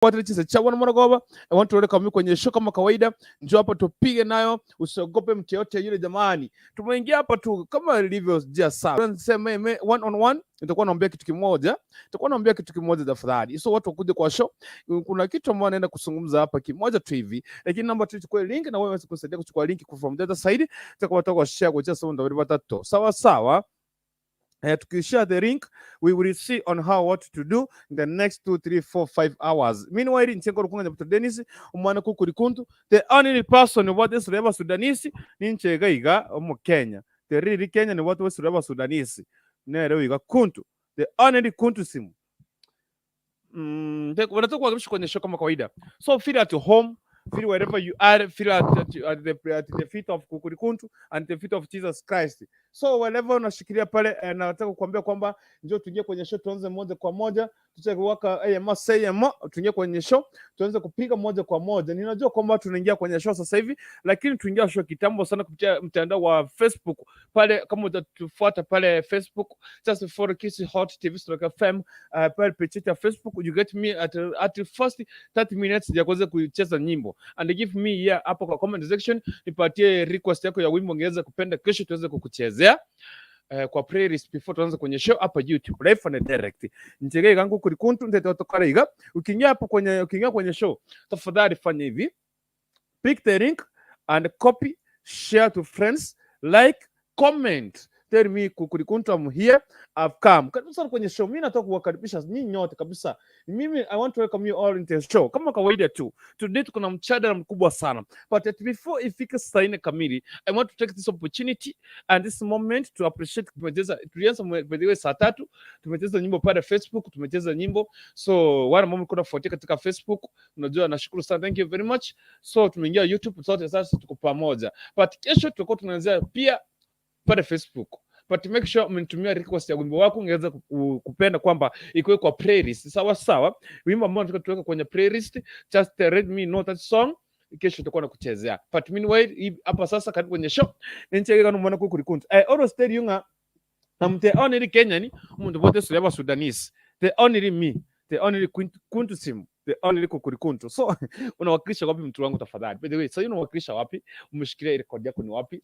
Cha Maragoba. I want to welcome kwenye show kama kawaida. Njoo hapa tupige nayo, usiogope mtu yote yule jamani. Tumeingia hapa tu kama ilivyo jia sawa. Niseme one on one, nitakuwa naambia kitu kimoja. Nitakuwa naambia kitu kimoja tafadhali. So watu wakuje kwa show. Kuna kitu ambacho naenda kuzungumza hapa kimoja tu hivi. Lakini naomba tu tuchukue link na wewe uweze kusaidia kuchukua link from the other side. Tutakuwa tutakuwa share kwa just ndio watatu. Sawa sawa. Tukishare the link, we will see on how what to do in the next 2, 3, 4, 5 hours. Meanwhile, nchengo rukunga Dr. Dennis umwana kukuri kuntu, the only person what is reba Sudanese ninchega iga omu Kenya, the real Kenya ni watu wese reba Sudanese nere iga kuntu, the only kuntu simu. Wanataka kuwakaribisha kwenye show kama kawaida. So feel at home, feel wherever you are, feel at the feet of Kukurikuntu and the feet of Jesus Christ. So wherever unashikilia pale, nataka kukuambia kwamba njoo tuingie kwenye show, tuanze moja kwa moja, tuche waka sema tuingie kwenye show, tuanze kupiga moja kwa moja. Ninajua kwamba tunaingia kwenye show sasa hivi, lakini tuingia show kitambo sana kupitia mtandao wa Facebook pale. Kama utatufuata pale Facebook, just follow Kisii Hot TV stroke FM pale page ya Facebook, you get me at first 30 minutes ya kuweza kucheza nyimbo and give me here hapo kwa comment section, nipatie request yako ya wimbo ungeweza kupenda kesho tuweze kukuchezea kwa playlist before tuanze kwenye show hapa YouTube live and direct. Nchege gangu kuri kuntu ndete otokara iga. Ukiingia kwenye show, tafadhali fanya hivi: pick the link and copy, share to friends, like, comment, tell me, "Kukurikuntu, I'm here, I've come." Karibu sana kwenye show. Mimi nataka kuwakaribisha nyinyi nyote kabisa. Mimi I want to welcome you all into the show. Kama kawaida tu. Today tuko na mjadala mkubwa sana. But at before ifike saa 4 kamili, I want to take this opportunity and this moment to appreciate. Tumecheza, tulianza by the way saa 3, tumecheza nyimbo pale Facebook, tumecheza nyimbo. So wale ambao mlikuwa mnafuatia katika Facebook, unajua nashukuru sana, thank you very much. So tumeingia YouTube sote sasa tuko pamoja. But kesho tutakuwa tunaanzia pia pale Facebook. But make sure umenitumia request ya wimbo wako ungeweza kupenda kwamba ikuwe kwa playlist. Sawa sawa. Wimbo ambao nataka tuweke kwenye playlist, just let me know that song. Kesho tutakuwa nakuchezea. But meanwhile, hapa sasa karibu kwenye show. Ninchege kanu mwana kukuri kuntu. I always tell you nga I'm the only Kenyan umuntu bote suri aba Sudanese. The only me, the only Kuntu sim, the only kukuri kuntu. So unawakilisha wapi mtu wangu tafadhali? By the way, sasa unawakilisha wapi? Umeshikilia record yako ni wapi?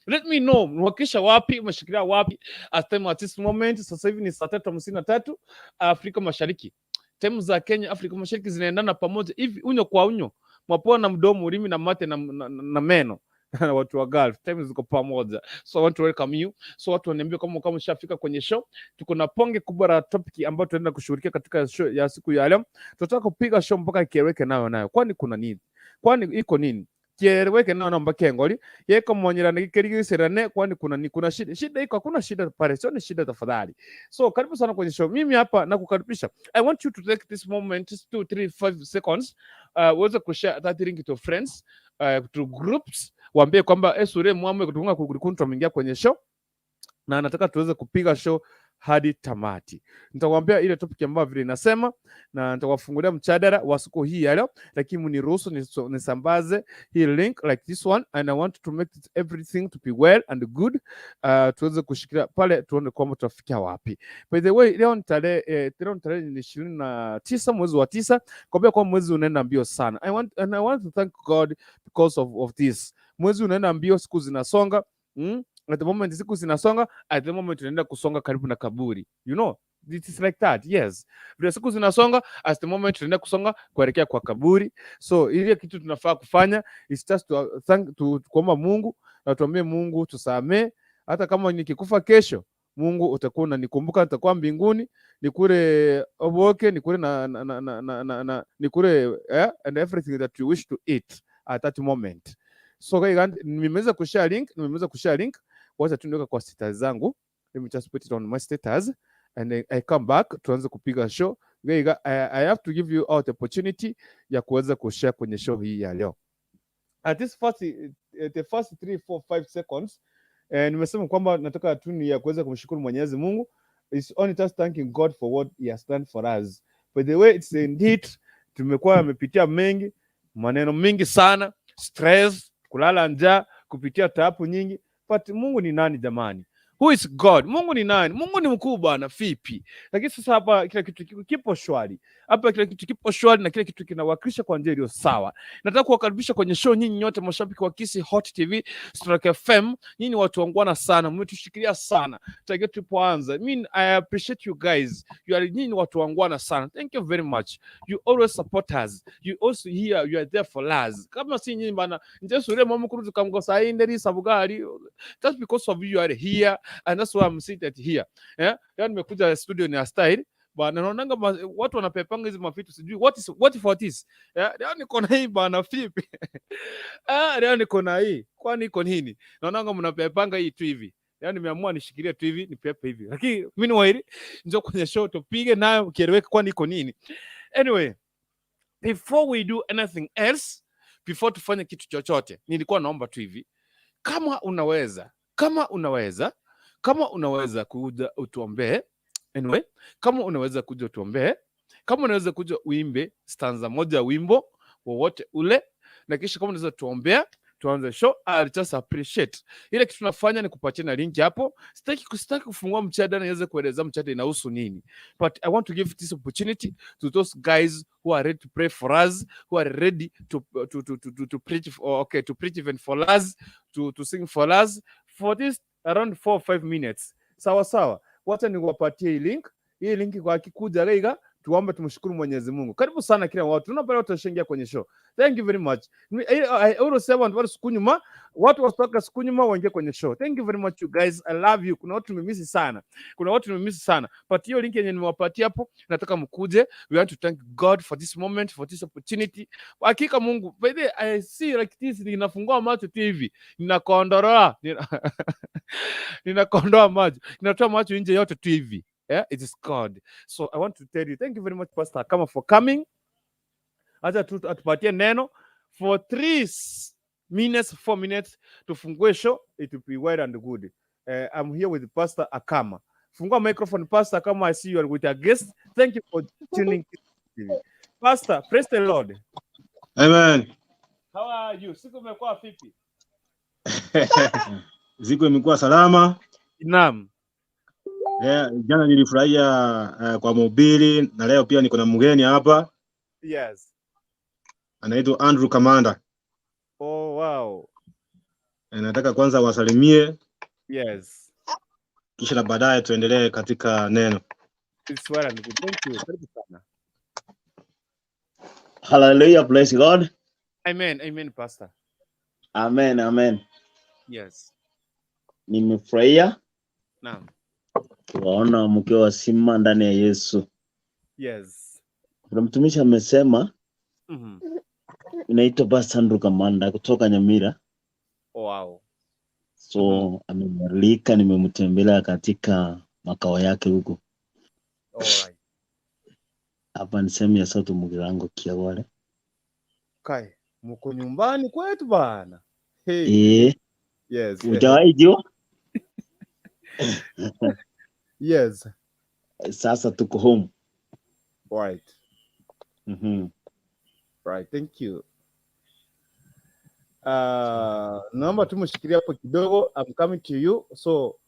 Let me know unawakilisha wapi, umeshikilia wapi at time at this moment. Sasa hivi ni saa 3:53 Afrika Mashariki. Time za Kenya, Afrika Mashariki zinaendana pamoja hivi unyo kwa unyo, mapua na mdomo, ulimi na mate na meno na watu wa Gulf, time ziko pamoja. So I want to welcome you. So watu waniambia kama ushafika kwenye show, tuko na ponge kubwa la topic ambayo tunaenda kushughulikia katika show ya siku ya leo. Tunataka kupiga show mpaka ikieleweke nayo nayo. Kwani kuna nini? Kwani iko nini? Kieleweke nayo namba kengoli yeko mwonyera kerigiserane. Kwani kuna ni kuna shida? Shida iko? Hakuna shida pale, sio ni shida tafadhali. So karibu sana kwenye show. Mimi hapa nakukaribisha. I want you to take this moment, 2 3 5 seconds, uweze kushare that link to friends, to groups, waambie kwamba sure mwamwe kutunga kukuntu ameingia kwenye show na nataka tuweze kupiga show hadi tamati. Nitakwambia ile topic ambayo vile inasema na nitawafungulia mjadala wa siku hii ya leo, lakini mniruhusu nisambaze hii link like this one and I want to make it everything to be well and good. Tuweze kushikilia pale tuone kwamba tutafikia wapi. By the way, leo ni tarehe ni 29 mwezi wa 9, kwambia kwa mwezi unaenda mbio sana. I want to thank God because of this. Mwezi unaenda mbio, siku zinasonga. At the moment siku zinasonga, at the moment tunaenda kusonga karibu na kaburi. It is like that. Yes. Vile siku zinasonga, at the moment tunaenda kusonga kuelekea kwa kaburi. So ile kitu tunafaa kufanya is just to thank to kuomba Mungu na tuambie Mungu tusamee, hata kama nikikufa kesho, Mungu utakuwa unanikumbuka, nitakuwa mbinguni, nikule oboke, nikule na nikule and everything that you wish to eat at that moment. So kwa nimeweza kushare link, nimeweza kushare link, wacha tu niweka kwa status zangu. Let me just put it on my status and then I come back tuanze kupiga show. I have to give you out opportunity ya kuweza kushare kwenye show hii ya leo. At this first, the first 3 4 5 seconds, nimesema kwamba nataka tu ni ya kuweza kumshukuru Mwenyezi Mungu. It's only just thanking God for what he has done for us. By the way, it's indeed tumekuwa amepitia mengi, maneno mengi sana, stress, kulala njaa, kupitia taabu nyingi, but Mungu ni nani jamani? Who is God? Mungu ni nani? Mungu ni mkuu bwana, vipi? Lakini sasa hapa kila kitu kipo shwari. Hapa kila kitu kipo shwari na kila kitu kinawakilisha kwa njia iliyo sawa. Nataka kuwakaribisha kwenye show nyinyi nyote mashabiki wa Kisii Hot TV, Strike FM. Nyinyi ni watu wangwana sana, mmetushikilia sana tangia tulipoanza. I mean, I appreciate you guys. You are, nyinyi ni watu wangwana sana. Thank you very much. You always support us. You also here, you are there for us. Kama si nyinyi bana, nje sure mwa mukuru tukamgosa inderi sabugari. Just because of you are here and that's why I'm seated here. Yeah? Yaani nimekuja studio ni ya style bana, naonanga watu wanapepanga hizi mavitu, sijui what is what for this. Yeah, leo niko na hii bana, vipi? Ah, leo niko na hii. Kwani iko nini? Naonanga mnapepanga hii tu hivi. Yaani nimeamua nishikilie tu hivi, nipepe hivi. Lakini meanwhile njoo kwenye show tupige nayo kieleweke kwani iko nini. Anyway, before we do anything else, before tufanye kitu chochote, nilikuwa naomba tu hivi, kama unaweza, kama unaweza, kama unaweza kuja utuombee. Anyway, kama unaweza kuja utuombee, kama unaweza kuja uimbe stanza moja ya wimbo wowote ule, na kisha kama unaweza tuombea tuanze show, I'll just appreciate. Ile kitu tunafanya ni kupatia na link hapo. Sitaki kufungua mjadala niweze kueleza mjadala inahusu nini, but I want to give this opportunity to those guys who are ready to pray for us, who are ready to preach, or, okay, to preach even for us, to sing for us for this around 4 or 5 minutes. Sawa sawa, wacha niwapatie hii link. Hii link kwa kikuja reiga, tuombe tumshukuru Mwenyezi Mungu. Karibu sana kila watu. Tunaona watu washaingia kwenye show. Thank you very much. I always say watu wale siku nyuma, watu wasitoka siku nyuma waingie kwenye show. Thank you very much, you guys. I love you. Kuna watu nimemiss sana. Kuna watu nimemiss sana. But hiyo link yenye nimewapatia hapo, nataka mkuje. We want to thank God for this moment, for this opportunity. Hakika Mungu, by the way, I see like this, ninafungua macho tu hivi. Ninakondoroa. Ninakondoa macho. Ninatoa macho nje yote tu hivi. Yeah, it is God. So I want to tell you, thank you very much, Pastor Kama, for coming. Acha tu atupatie neno for 3 minutes, 4 minutes, tufungue show, it will be well and good. I'm here with Pastor Akama. Fungua microphone, Pastor Akama. I see you are with a guest. Thank you for tuning in. Pastor, praise the Lord. Amen. How are you? Siku imekuwa vipi? Siku imekuwa salama. Naam. Yeah, jana nilifurahia kwa mhubiri na leo pia niko na mgeni hapa anaitwa Andrew Kamanda. Oh, wow. Nataka kwanza wasalimie kisha na baadaye tuendelee katika neno. It's well and good. Thank you. Karibu sana. Hallelujah, praise God. Amen. Amen, Pastor. Amen, amen. Nimefurahia Naam. Kuwaona mkiwa wazima ndani ya Yesu. Kuna mtumishi amesema inaitwa Pastor Andrew Kamanda kutoka Nyamira. So amenialika, nimemtembelea katika makao yake huko. Hapa ni sehemu ya South Mugirango, Kiagwale. Kai, mko nyumbani kwetu bana. Hey. Eh, hujawahi jua? Yes. Sasa tuko home. Right. Thank you. Naomba tu mshikilie hapo kidogo. I'm coming to you. So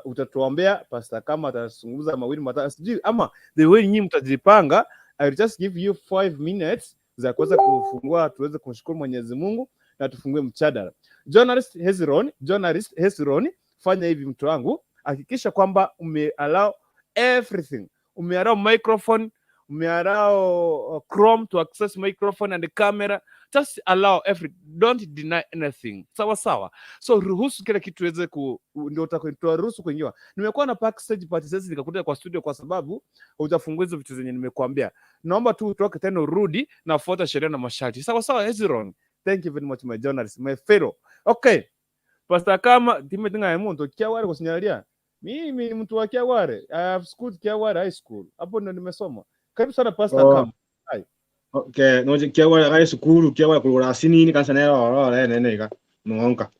utatuombea pastor kama atazungumza mawili matatu, sijui ama the way nyinyi mtajipanga. I will just give you 5 minutes za kuweza kufungua, tuweze kumshukuru Mwenyezi Mungu na tufungue mjadala. Journalist Hezron, Journalist Hezron, fanya hivi mtu wangu, hakikisha kwamba umeallow everything, umeallow microphone, umeallow Chrome to access microphone and the camera. Just allow every, don't deny anything. Sawa sawa. So ruhusu kila kitu iweze ku, ndio utaruhusu kuingiwa. Nimekuwa na backstage party sasa nikakuta kwa studio kwa sababu hujafungua hizo vitu zenye nimekuambia. Naomba tu utoke tena urudi na fuata sheria na masharti. Sawa sawa, Hezron. Thank you very much, my journalist, my fellow. Okay. Pastor Kama, time tinga ya muntu Kiaware kusinyalia. Mimi ni mtu wa Kiaware. I have schooled Kiaware High School. Hapo ndo nimesoma. Karibu sana, Pastor Oh. Kama. Okay, no Kiagware gai sukuru Kiagware kurora sinini kanisa nero ro nene iga muonka.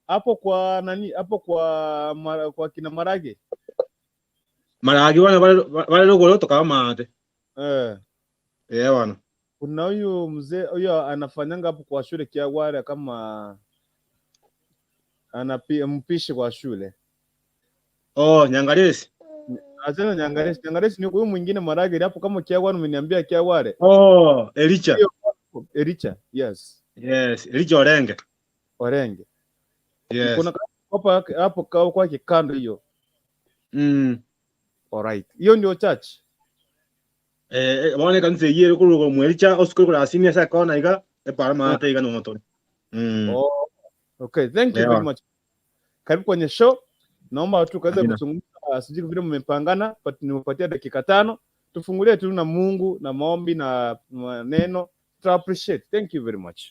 Hapo kwa nani? Hapo kwa kwa kina Marage. Maragi wana wale ruguru toka mate. Eh. Eh wana. Kuna huyu mzee huyo anafanyanga hapo kwa shule Kiagware kama anapi mpishi kwa shule. Oh, Nyangalesi. Achana Nyangalesi. Nyangalesi ni huyu mwingine Marageri hapo kama Kiagware umeniambia Kiagware. Oh, Elicha. Hiyo Ericha. Yes. Yes, Elicha Orenge. Orenge. Yes. Kuna hapa hapo kwake kando hiyo. Alright. Hiyo ndio church. Bone kanisa yere kuru mwelicha oskuru kura senior sa kona iga e para ma te iga no moto. Oh, okay, thank you very much. Karibu kwenye show. Naomba tu kaweza Amina. kuzungumza, sijui vile mmepangana, but nimepatia dakika 5. Tufungulie tu na Mungu na maombi na maneno. To appreciate. Thank you very much.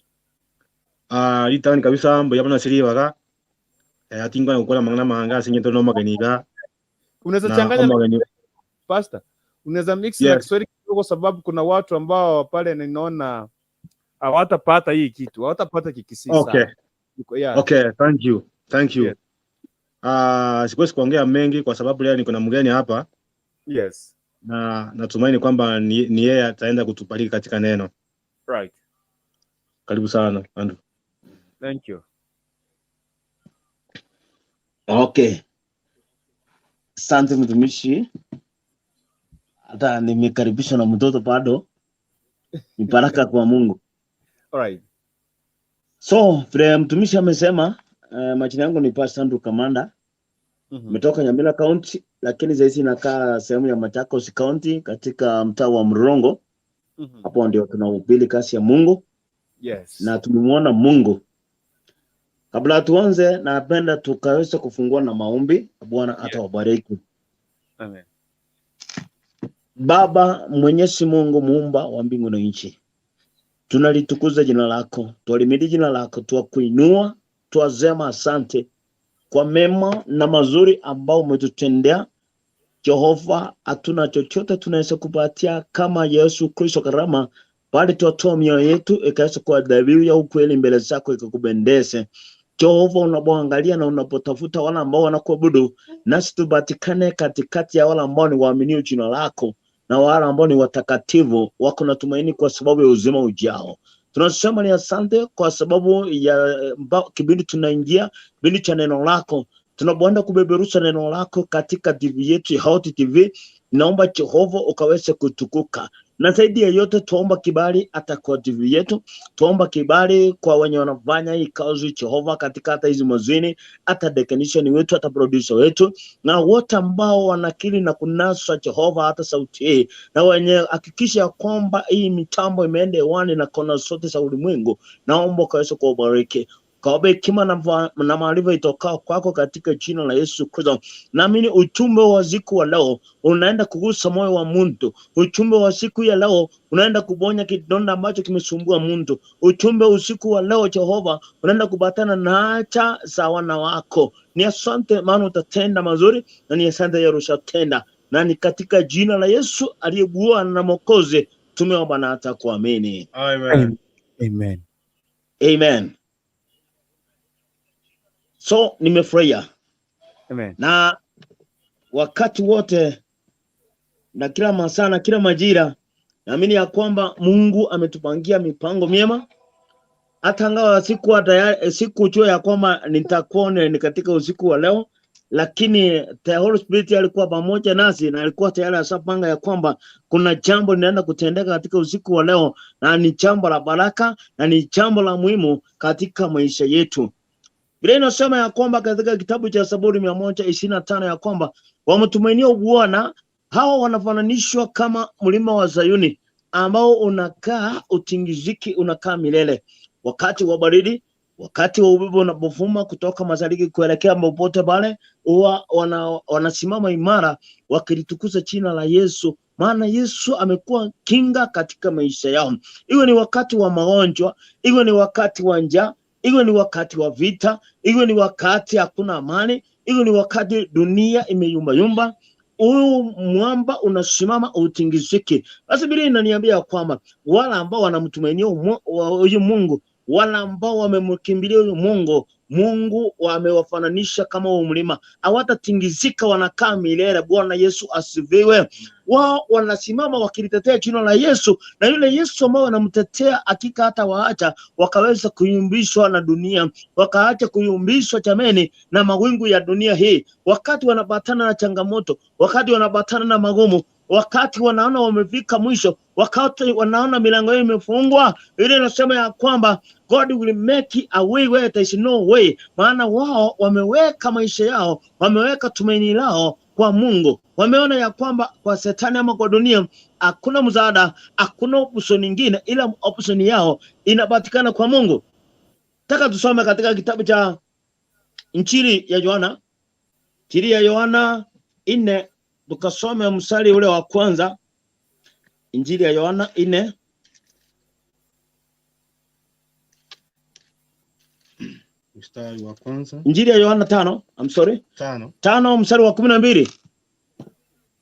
Ah, itani kabisa mbo yabona siri baga. Atingwa gukora mangana manga sinye to no mageniga. Unaweza Na changanya na omageni. pastor. Unaweza mix na Kiswahili kidogo sababu kuna watu ambao pale ninaona hawatapata hii kitu, hawatapata Kikisii sana. Yeah. Okay, thank you. Thank you. Yeah. Ah, siwezi kuongea mengi kwa sababu leo niko na mgeni hapa na natumaini kwamba ni yeye ataenda kutubariki katika neno. Right. Karibu sana Andrew. Thank you. Okay, asante mtumishi. Hata nimekaribishwa na mtoto bado, ni baraka kwa Mungu. All right. So vile mtumishi amesema, majina yangu ni Pastor Andrew Kamanda. Nimetoka Nyamira County, lakini sasa nakaa sehemu ya Machakos County katika mtaa wa Mrongo. Hapo ndio tunahubiri kazi ya Mungu na tumemwona Mungu. Kabla tuanze, napenda tukaweza kufungua na maombi. Bwana atawabariki. Amen. Baba Mwenyezi Mungu muumba wa mbingu na nchi, tunalitukuza jina lako, twalimidi jina lako, twakuinua, twasema asante kwa mema na mazuri ambao umetutendea. Jehova, hatuna chochote tunaweza kupatia kama Yesu Kristo karama, bali twatoa mioyo yetu ikaweza kuwa dhabihu ya ukweli mbele zako ikakupendeze. Jehova, unapoangalia na unapotafuta wale ambao wanakuabudu, nasi tupatikane katikati ya wale ambao ni waaminio jina lako na wale ambao ni watakatifu wako na tumaini kwa sababu ya uzima ujao. Tunasema ni asante kwa sababu ya kipindi tunaingia, kipindi cha neno lako. Tunapoenda kubeberusha neno lako katika TV yetu ya Hot TV, naomba Jehova ukaweze kutukuka. Na zaidi ya yote tuomba kibali hata kwa TV yetu, tuomba kibali kwa wenye wanafanya hii kazi Jehova, katika hata hizi mazini, hata technician wetu, hata producer wetu, na wote ambao wanakili na kunasa Jehova hata sauti hii, na wenye hakikisha kwamba hii mitambo imeenda hewani na kona zote za ulimwengu, naomba ukaweze kuwabariki. Kawape hekima na maarifa itokao kwako katika jina la Yesu Kristo. Naamini ujumbe wa siku wa leo unaenda kugusa moyo wa mtu. Ujumbe wa siku ya leo unaenda kuponya kidonda ambacho kimesumbua mtu. Ujumbe usiku wa leo Jehova unaenda kupatana na haja za wana wako. Ni asante maana utatenda mazuri, na ni asante ya ushatenda, na ni katika jina la Yesu aliye Bwana na Mwokozi tumeomba na hata kuamini. Amen. Amen. Amen. So nimefurahia. Amen. Na wakati wote na kila masaa na kila majira, naamini ya kwamba Mungu ametupangia mipango miema. Hata ingawa sikuwa tayari, sikujua ya kwamba nitakuwa ni katika usiku wa leo, lakini the Holy Spirit alikuwa pamoja nasi na alikuwa tayari ashapanga ya kwamba kuna jambo linaenda kutendeka katika usiku wa leo, na ni jambo la baraka na ni jambo la muhimu katika maisha yetu. Biblia inasema ya kwamba katika kitabu cha Zaburi 125 ya kwamba wamtumainia Bwana hawa wanafananishwa kama mlima wa Zayuni ambao unakaa utingiziki, unakaa milele. Wakati wa baridi, wakati wa upepo unapovuma kutoka mashariki kuelekea popote pale, huwa wanasimama imara wakilitukuza jina la Yesu, maana Yesu amekuwa kinga katika maisha yao. Iwe ni wakati wa magonjwa, iwe ni wakati wa njaa, iwe ni wakati wa vita, iwe ni wakati hakuna amani, iwe ni wakati dunia imeyumbayumba, huyu mwamba unasimama utingiziki. Basi Biblia inaniambia kwamba wale ambao wanamtumainia huyu Mungu, wale ambao wamemkimbilia huyu Mungu, Mungu amewafananisha kama huyu mlima, hawatatingizika, wanakaa milele. Bwana Yesu asifiwe. Wao wanasimama wakilitetea jina la Yesu, na yule Yesu ambao wanamtetea hakika hata waacha wakaweza kuyumbishwa na dunia, wakaacha kuyumbishwa jameni na mawingu ya dunia hii. Wakati wanapatana na changamoto, wakati wanapatana na magumu, wakati wanaona wamefika mwisho, wakati wanaona milango yao imefungwa, ile inasema ya kwamba God will make a way where there is no way. Maana wao wameweka maisha yao, wameweka tumaini lao kwa Mungu. Wameona ya kwamba kwa shetani ama kwa dunia hakuna msaada, hakuna option nyingine, ila option yao inapatikana kwa Mungu. Taka tusome katika kitabu cha Injili ya Yohana, Injili ya Yohana 4, tukasome mstari ule wa kwanza. Injili ya Yohana 4 mstari wa kwanza. Injili ya Yohana 5, I'm sorry. 5 mstari wa 12.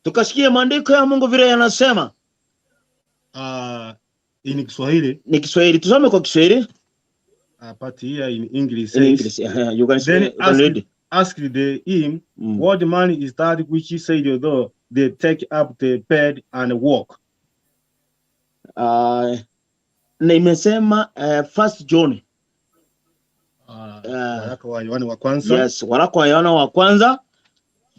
Tukasikie maandiko ya Mungu vile yanasema. In Kiswahili. Ni Kiswahili. Tusome kwa Kiswahili. But here in English says, in English, you can then read. Asked the him, what man is that which he said, though they take up the bed and walk? Na imesema First John. Waraka wa Yohana wa kwanza. Yes, waraka wa Yohana wa kwanza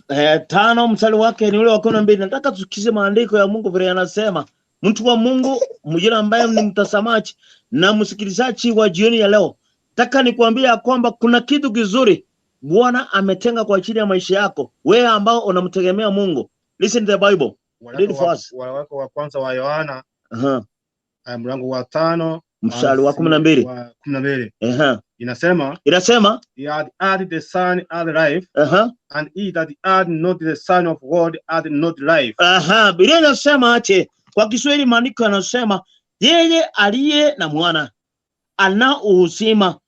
5 mstari wake ni ule wa 12. Nataka tusikize maandiko ya Mungu vile yanasema. Mtu wa Mungu mjira ambaye ni mtazamaji na msikilizaji wa jioni ya leo, nataka nikuambia kwamba kuna kitu kizuri Bwana ametenga kwa ajili ya maisha yako, wewe ambao unamtegemea Mungu. Listen to the Bible. Read for us. Waraka wa kwanza wa Yohana mlango wa 5 mstari wa 12. Wa 12. Inasema, he had added the son had life, and he that had not the son of God had not life. Biblia inasema ache kwa Kiswahili maandiko yanasema yeye aliye na mwana ana uzima,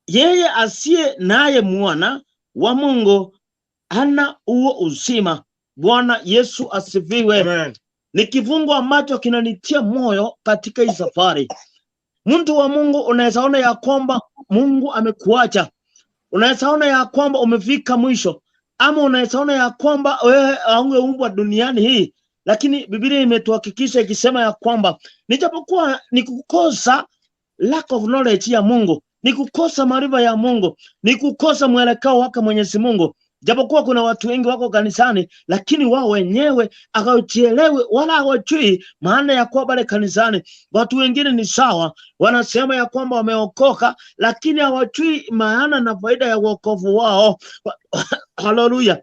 yeye asiye naye mwana wa Mungu hana huo uzima. Bwana Yesu asifiwe. Amen. Ni kifungu ambacho kinanitia moyo katika hii safari. Mtu wa Mungu, unaweza ona ya kwamba Mungu amekuacha, unaweza ona ya kwamba umefika mwisho, ama unaweza ona ya kwamba wewe haungeumbwa duniani hii, lakini Biblia imetuhakikisha ikisema ya kwamba nijapokuwa ni kukosa lack of knowledge ya Mungu, ni kukosa maarifa ya Mungu, ni kukosa mwelekeo wake Mwenyezi Mungu. Japokuwa kuna watu wengi wako kanisani, lakini wao wenyewe hawajielewi wala hawajui maana ya kuwa pale kanisani. Watu wengine ni sawa, wanasema ya kwamba wameokoka, lakini hawajui maana na faida ya wokovu wao. Haleluya.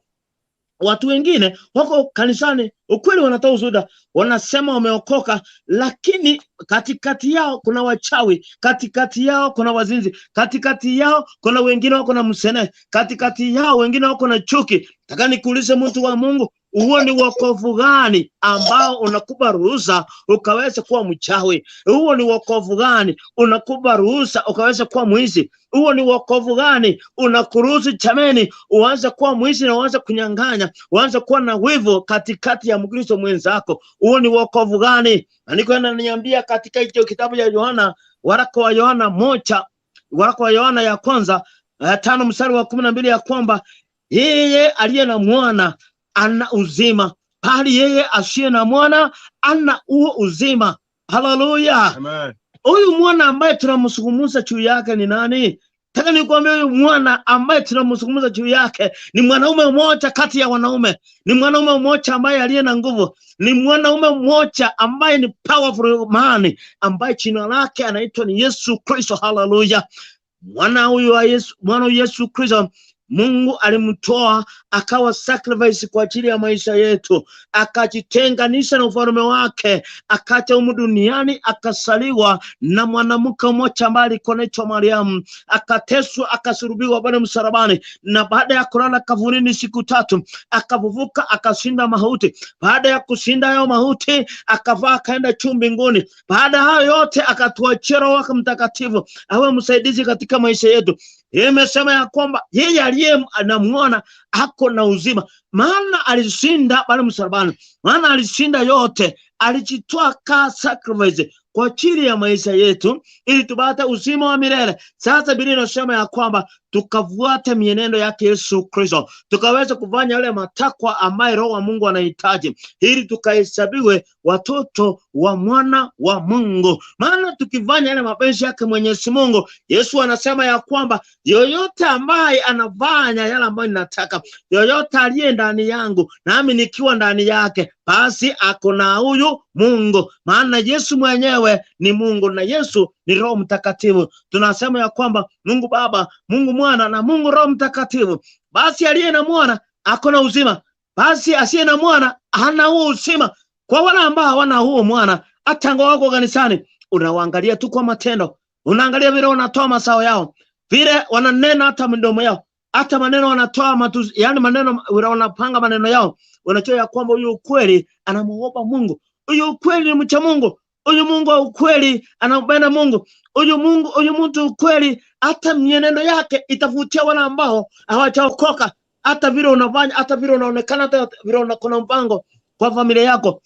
Watu wengine wako kanisani, ukweli wanatoa ushuhuda, wanasema wameokoka, lakini katikati yao kuna wachawi, katikati yao kuna wazinzi, katikati yao kuna wengine wako na msene, katikati yao wengine wako na chuki. Nataka nikuulize mtu wa Mungu, huo ni wokovu gani ambao unakupa ruhusa ukaweza kuwa mchawi? Huo ni wokovu gani unakupa ruhusa ukaweza kuwa mwizi? Huo ni wokovu gani unakuruhusu jameni uanze kuwa mwizi na uanze kunyang'anya, uanze kuwa na wivu katikati ya Mkristo mwenzako? Huo ni wokovu gani? Andiko linaniambia katika hicho kitabu cha Yohana, waraka wa Yohana 1, waraka wa Yohana ya kwanza 5 mstari wa 12 ya kwamba yeye aliye na mwana ana uzima, bali yeye asiye na mwana ana huo uzima. Haleluya. Amen. Huyu mwana ambaye tunamzungumza juu yake ni nani? Nataka nikwambie huyu mwana ambaye tunamzungumza juu yake ni mwanaume mmoja kati ya wanaume, ni mwanaume mmoja ambaye aliye na nguvu, ni mwanaume mmoja ambaye ni powerful man, ambaye jina lake anaitwa ni Yesu Kristo. Haleluya. Mwana huyu wa Yesu, mwana Yesu Kristo, Mungu alimtoa akawa sacrifice kwa ajili ya maisha yetu, akajitenganisha na ufalme wake, akaja humu duniani, akasaliwa na mwanamke mmoja ambaye alikuwa anaitwa Mariamu, akateswa, akasulubiwa pale msalabani, na baada ya kulala kaburini siku 3 akafufuka, akashinda mauti. Baada ya kushinda hayo mauti, akavaa akaenda juu mbinguni. Baada ya hayo yote, akatuachia Roho wake Mtakatifu awe msaidizi katika maisha yetu. Imesema ya kwamba yeye aliye na mwana ako na uzima, maana alishinda pale msalabani, maana alishinda yote, Alijitoa ka sacrifice kwa ajili ya maisha yetu ili tupate uzima wa milele. Sasa Biblia inasema ya kwamba tukafuate mienendo yake Yesu Kristo, tukaweza kufanya yale matakwa ambayo Roho wa Mungu anahitaji ili tukahesabiwe watoto wa mwana wa Mungu. Maana tukifanya yale mapenzi yake Mwenyezi Mungu, Yesu anasema ya kwamba yoyote ambaye anafanya yale ambayo ninataka, yoyote aliye ndani yangu nami nikiwa ndani yake, basi ako na huyu Mungu. Maana Yesu mwenyewe ni Mungu na Yesu ni Roho Mtakatifu. Tunasema ya kwamba Mungu Baba, Mungu Mwana na Mungu Roho Mtakatifu. Basi aliye na mwana ako na uzima, basi asiye na mwana hana huo uzima. Kwa wale ambao hawana huo mwana, hata wako kanisani, unawaangalia tu kwa matendo, unaangalia vile wanatoa mazao yao, vile wananena hata midomo yao, hata maneno wanatoa matusi, yani maneno wanapanga maneno yao, wanajua ya kwamba huyu ukweli anamuogopa Mungu, huyu ukweli ni mcha Mungu, huyu Mungu wa ukweli anampenda Mungu, huyu Mungu, huyu mtu ukweli, hata mienendo yake itavutia wale ambao hawajaokoka. Hata vile unafanya, hata vile unaonekana, hata vile kuna mpango kwa familia yako,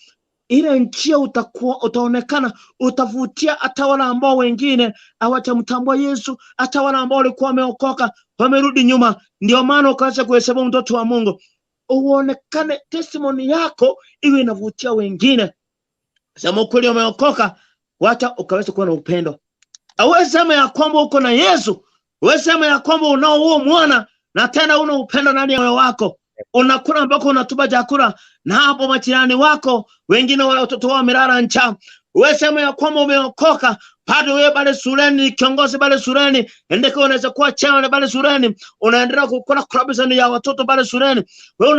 ile njia utakuwa utaonekana, utavutia hata wale ambao wengine hawajamtambua Yesu, hata wale ambao walikuwa wameokoka wamerudi nyuma. Ndio maana ukaweza kuhesabu mtoto wa Mungu, uonekane testimony yako iwe inavutia wengine. Sema ukweli umeokoka, wacha ukaweza kuwa na upendo. Aweze sema ya kwamba uko na Yesu, uweze sema ya kwamba unao huo mwana na tena una upendo ndani ya moyo wako. Unakula ambako unatupa chakula na hapo majirani wako wengine wale watoto wao wamelala njaa. Wewe sema ya kwamba umeokoka, bado wewe pale shuleni ni kiongozi pale shuleni, endeko unaweza kuwa chairman pale shuleni, unaendelea kukula corruption ya watoto pale shuleni. Wewe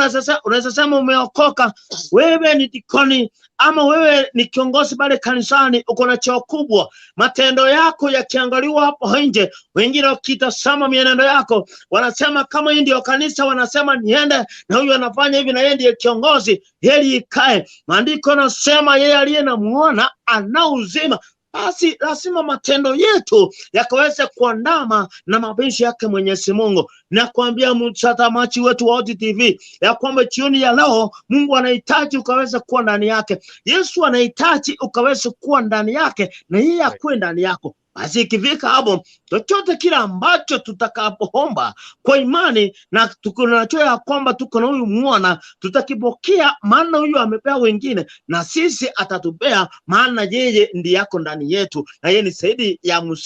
unaweza sema umeokoka, wewe ni dikoni ama wewe ni kiongozi pale kanisani, uko na cheo kubwa. Matendo yako yakiangaliwa hapo nje, wengine wakitazama mienendo yako wanasema kama hii ndio kanisa, wanasema niende na huyu anafanya hivi na yeye ndiye kiongozi, heri ikae. Maandiko yanasema yeye aliye na muona ana uzima. Basi lazima matendo yetu yakaweze kuandama na mapenzi yake Mwenyezi Mungu. Na kuambia mtazamaji wetu wa OTTV ya kwamba jioni ya leo Mungu anahitaji ukaweze kuwa ndani yake. Yesu anahitaji ukaweze kuwa ndani yake na yeye akuwe ndani yako. Basi ikifika hapo, chochote kile ambacho tutakapoomba kwa imani na tukunajua ya kwamba tuko na huyu mwana, tutakipokea, maana huyu amepea wengine na sisi atatupea, maana yeye ndiye yako ndani yetu na yeye ni zaidi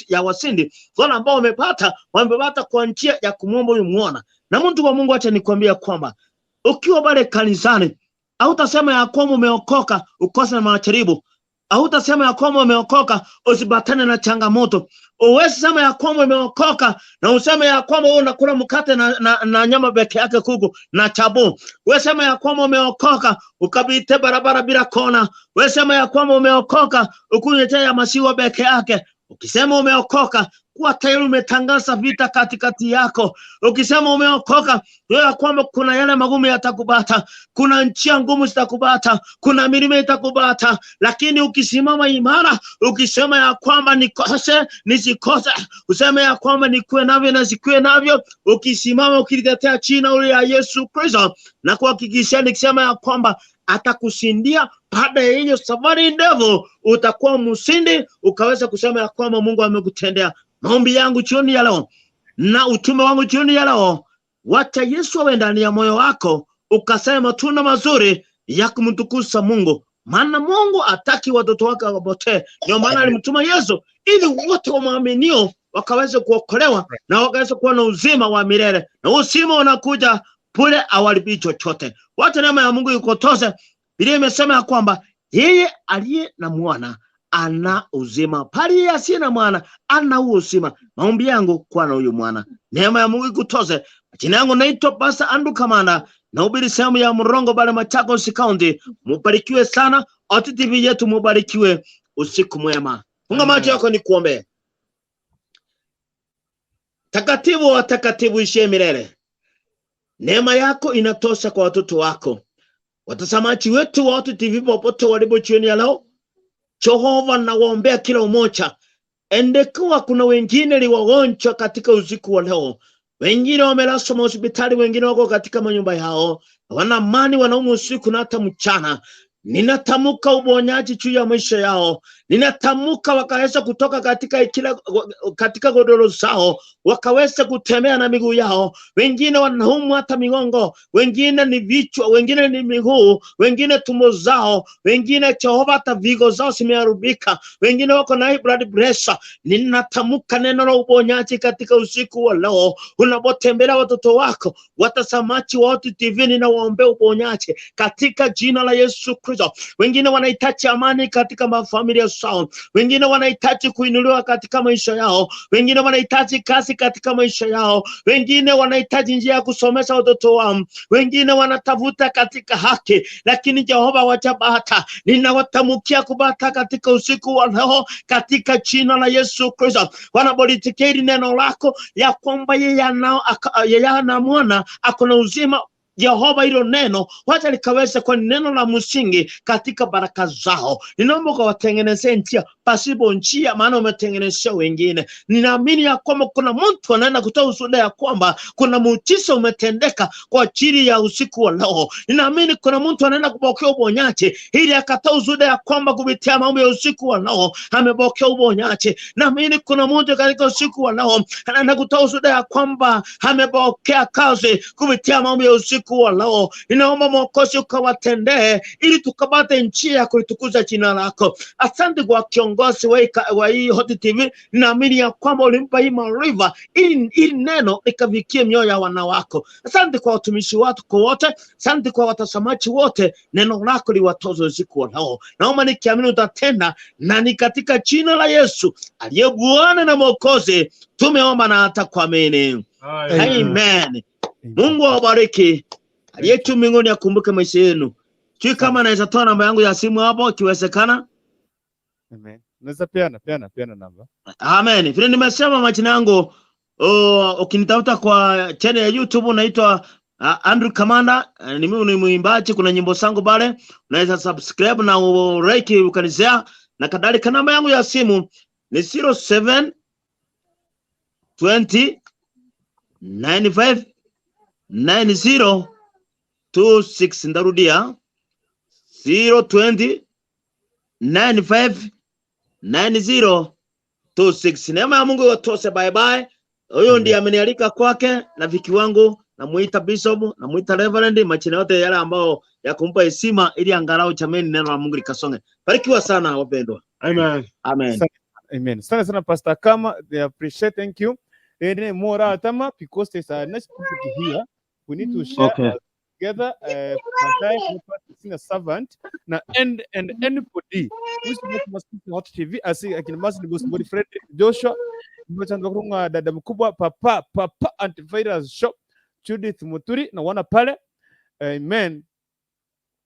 ya wasindi. Wale ambao wamepata kwa njia ya kumwomba huyu mwana. Na mtu wa Mungu, acha nikwambie kwamba ukiwa pale kanisani, hautasema ya kwamba umeokoka ukose na majaribu. Hautasema ya kwamba umeokoka usipatane na changamoto. Uwezi sema ya kwamba umeokoka na useme ya kwamba wewe unakula mkate na nyama peke yake, kuku na chabu. Wewe sema ya kwamba umeokoka ukapite barabara bila kona. Wewe sema ya kwamba umeokoka ukunywe chai ya maziwa peke yake. Ukisema umeokoka, kuwa tayari umetangaza vita katikati yako. Ukisema umeokoka, wewe kwamba kuna yale magumu yatakupata, kuna njia ngumu zitakupata, kuna milima itakupata, lakini ukisimama imara, ukisema ya kwamba nikose nisikose, useme ya kwamba nikuwe navyo na sikuwe navyo, ukisimama ukilitetea jina ule ya Yesu Kristo, na kuhakikisha nikisema ya kwamba atakushindia. Baada ya hiyo safari ndefu utakuwa mshindi, ukaweza kusema ya kwamba Mungu amekutendea. Maombi yangu jioni ya leo na utume wangu jioni ya leo, wacha Yesu awe ndani ya moyo wako, ukasema matunda mazuri ya kumtukuza Mungu. Maana Mungu hataki watoto wake wapotee. Ndio maana alimtuma Yesu ili wote waaminio wakaweze kuokolewa na wakaweze kuwa na uzima wa milele. Na uzima unakuja pule awalipi chochote. Wacha neema ya Mungu ikutoshe. Biblia imesema ya kwamba yeye aliye na mwana ana uzima, pali yeye asiye na mwana ana uzima. Maombi yangu kwa na huyu mwana, neema ya Mungu ikutoshe. Jina yangu naitwa Pastor Andrew Kamanda, nahubiri sehemu ya Mrongo pale Machakos County. Mubarikiwe sana, OTTV yetu mubarikiwe. Usiku mwema. Funga macho yako nikuombe. Takatifu wa takatifu ishie milele, neema yako inatosha kwa watoto wako. Watazamaji wetu wa OTTV popote walipo jioni ya leo, Jehova nawaombea kila umoja. Endekuwa kuna wengine ni wagonjwa katika usiku wa leo, wengine wamelazwa hospitali, wengine wako katika manyumba yao, wana amani, wanaumwa usiku na hata mchana. Ninatamka uponyaji juu ya maisha yao. Ninatamka wakaweza kutoka katika kila katika godoro zao, wakaweza kutembea na miguu yao. Wengine wanaumwa hata migongo, wengine ni vichwa, wengine ni miguu, wengine tumbo zao, wengine, Jehova, hata vigo zao zimeharibika, wengine wako na high blood pressure. Ninatamka neno la uponyaji katika usiku wa leo, unapotembelea watoto wako, watazamaji wa Hot TV, ninawaombea uponyaji katika jina la Yesu Kristo. Wengine wanahitaji amani katika mafamilia zao, wengine wanahitaji kuinuliwa katika maisha yao, wengine wanahitaji kazi katika maisha yao, wengine wanahitaji njia ya kusomesha watoto wao, wengine wanatafuta katika haki, lakini Jehova hawajapata. Ninawatamkia kupata katika usiku wa leo katika jina la Yesu Kristo. Wanapolisikia hili neno lako ya kwamba yeye ana mwana ako na uzima, Jehova, hilo neno wacha likaweze kwa neno la msingi katika baraka zao. Ninaomba ukawatengenezee njia pasipo njia, maana umetengenezea wengine. Ninaamini ya kwamba kuna mtu anaenda kutoa ushuhuda ya kwamba kuna muujiza umetendeka kwa ajili ya usiku wa leo. Ninaamini kuna mtu anaenda kupokea uponyaji ili akatoa ushuhuda ya kwamba kupitia maombi ya usiku wa leo amepokea uponyaji. Naamini kuna mtu katika usiku wa leo anaenda kutoa ushuhuda ya kwamba amepokea kazi kupitia maombi ya usiku wa leo. Ninaomba Mwokozi ukawatendee ili tukapate njia ya kulitukuza jina lako. Asante kwa kiongozi wa hii Hot TV. Ninaamini ya kwamba ulimpa hii maarifa ili neno likafikie mioyo ya wana wako. Asante kwa watumishi wako wote, asante kwa watazamaji wote, neno lako liwatoze usiku wa leo. Naomba nikiamini utatenda, na ni katika jina la Yesu aliye Bwana na Mwokozi tumeomba na hata kuamini. Amen. Mungu awabariki. Aliye juu mbinguni akumbuke maisha yenu. Sijui kama naweza toa namba yangu ya simu hapo ikiwezekana. Amen. Unaweza peana namba. Amen. Vile nimesema majina yangu, ukinitafuta kwa channel ya YouTube unaitwa Andrew Kamanda. Ni mimi ni mwimbaji, kuna nyimbo zangu pale. Unaweza subscribe na like ukanishare na kadhalika. Namba yangu ya simu ni 07 20 95 90 26. Ndarudia, 020 95 90 26. Neema ya Mungu iwatoshe. Bye bye. Huyo ndiye amenialika kwake na viki wangu, namuita bishop, namuita reverend, majina yote yale ambao ya kumpa heshima ili angalau jameni neno la Mungu likasonge. Barikiwa sana wapendwa. Amen. Amen. Amen. Sana sana, Pastor Kama, they appreciate, thank you. Then more atama because there's a next topic here. We need to share together baadaye senior servant na and anybody who is not must Hot TV asi akina Mas ni Fred Joshua Mchango kurunga dada mkubwa papa antivirus shop Judith Muturi na wana pale. Amen.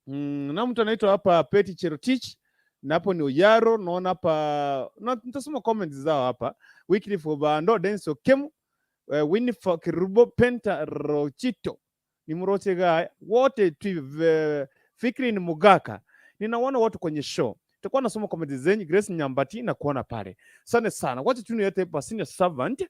Na mtu anaitwa hapa Peti Cherotich na hapo ni Oyaro, naona hapa na nitasoma comments zao hapa. Wycliffe Obando, Dennis Okemu, Winifred Kirubo, Penta Rochito ni Mroche guy wote tu, Fikri ni Mugaka. Ninaona watu kwenye show. Tutakuwa nasoma comment zenyu. Grace Nyambati na kuona pale. Asante sana. Wacha tu niwete hapa senior servant,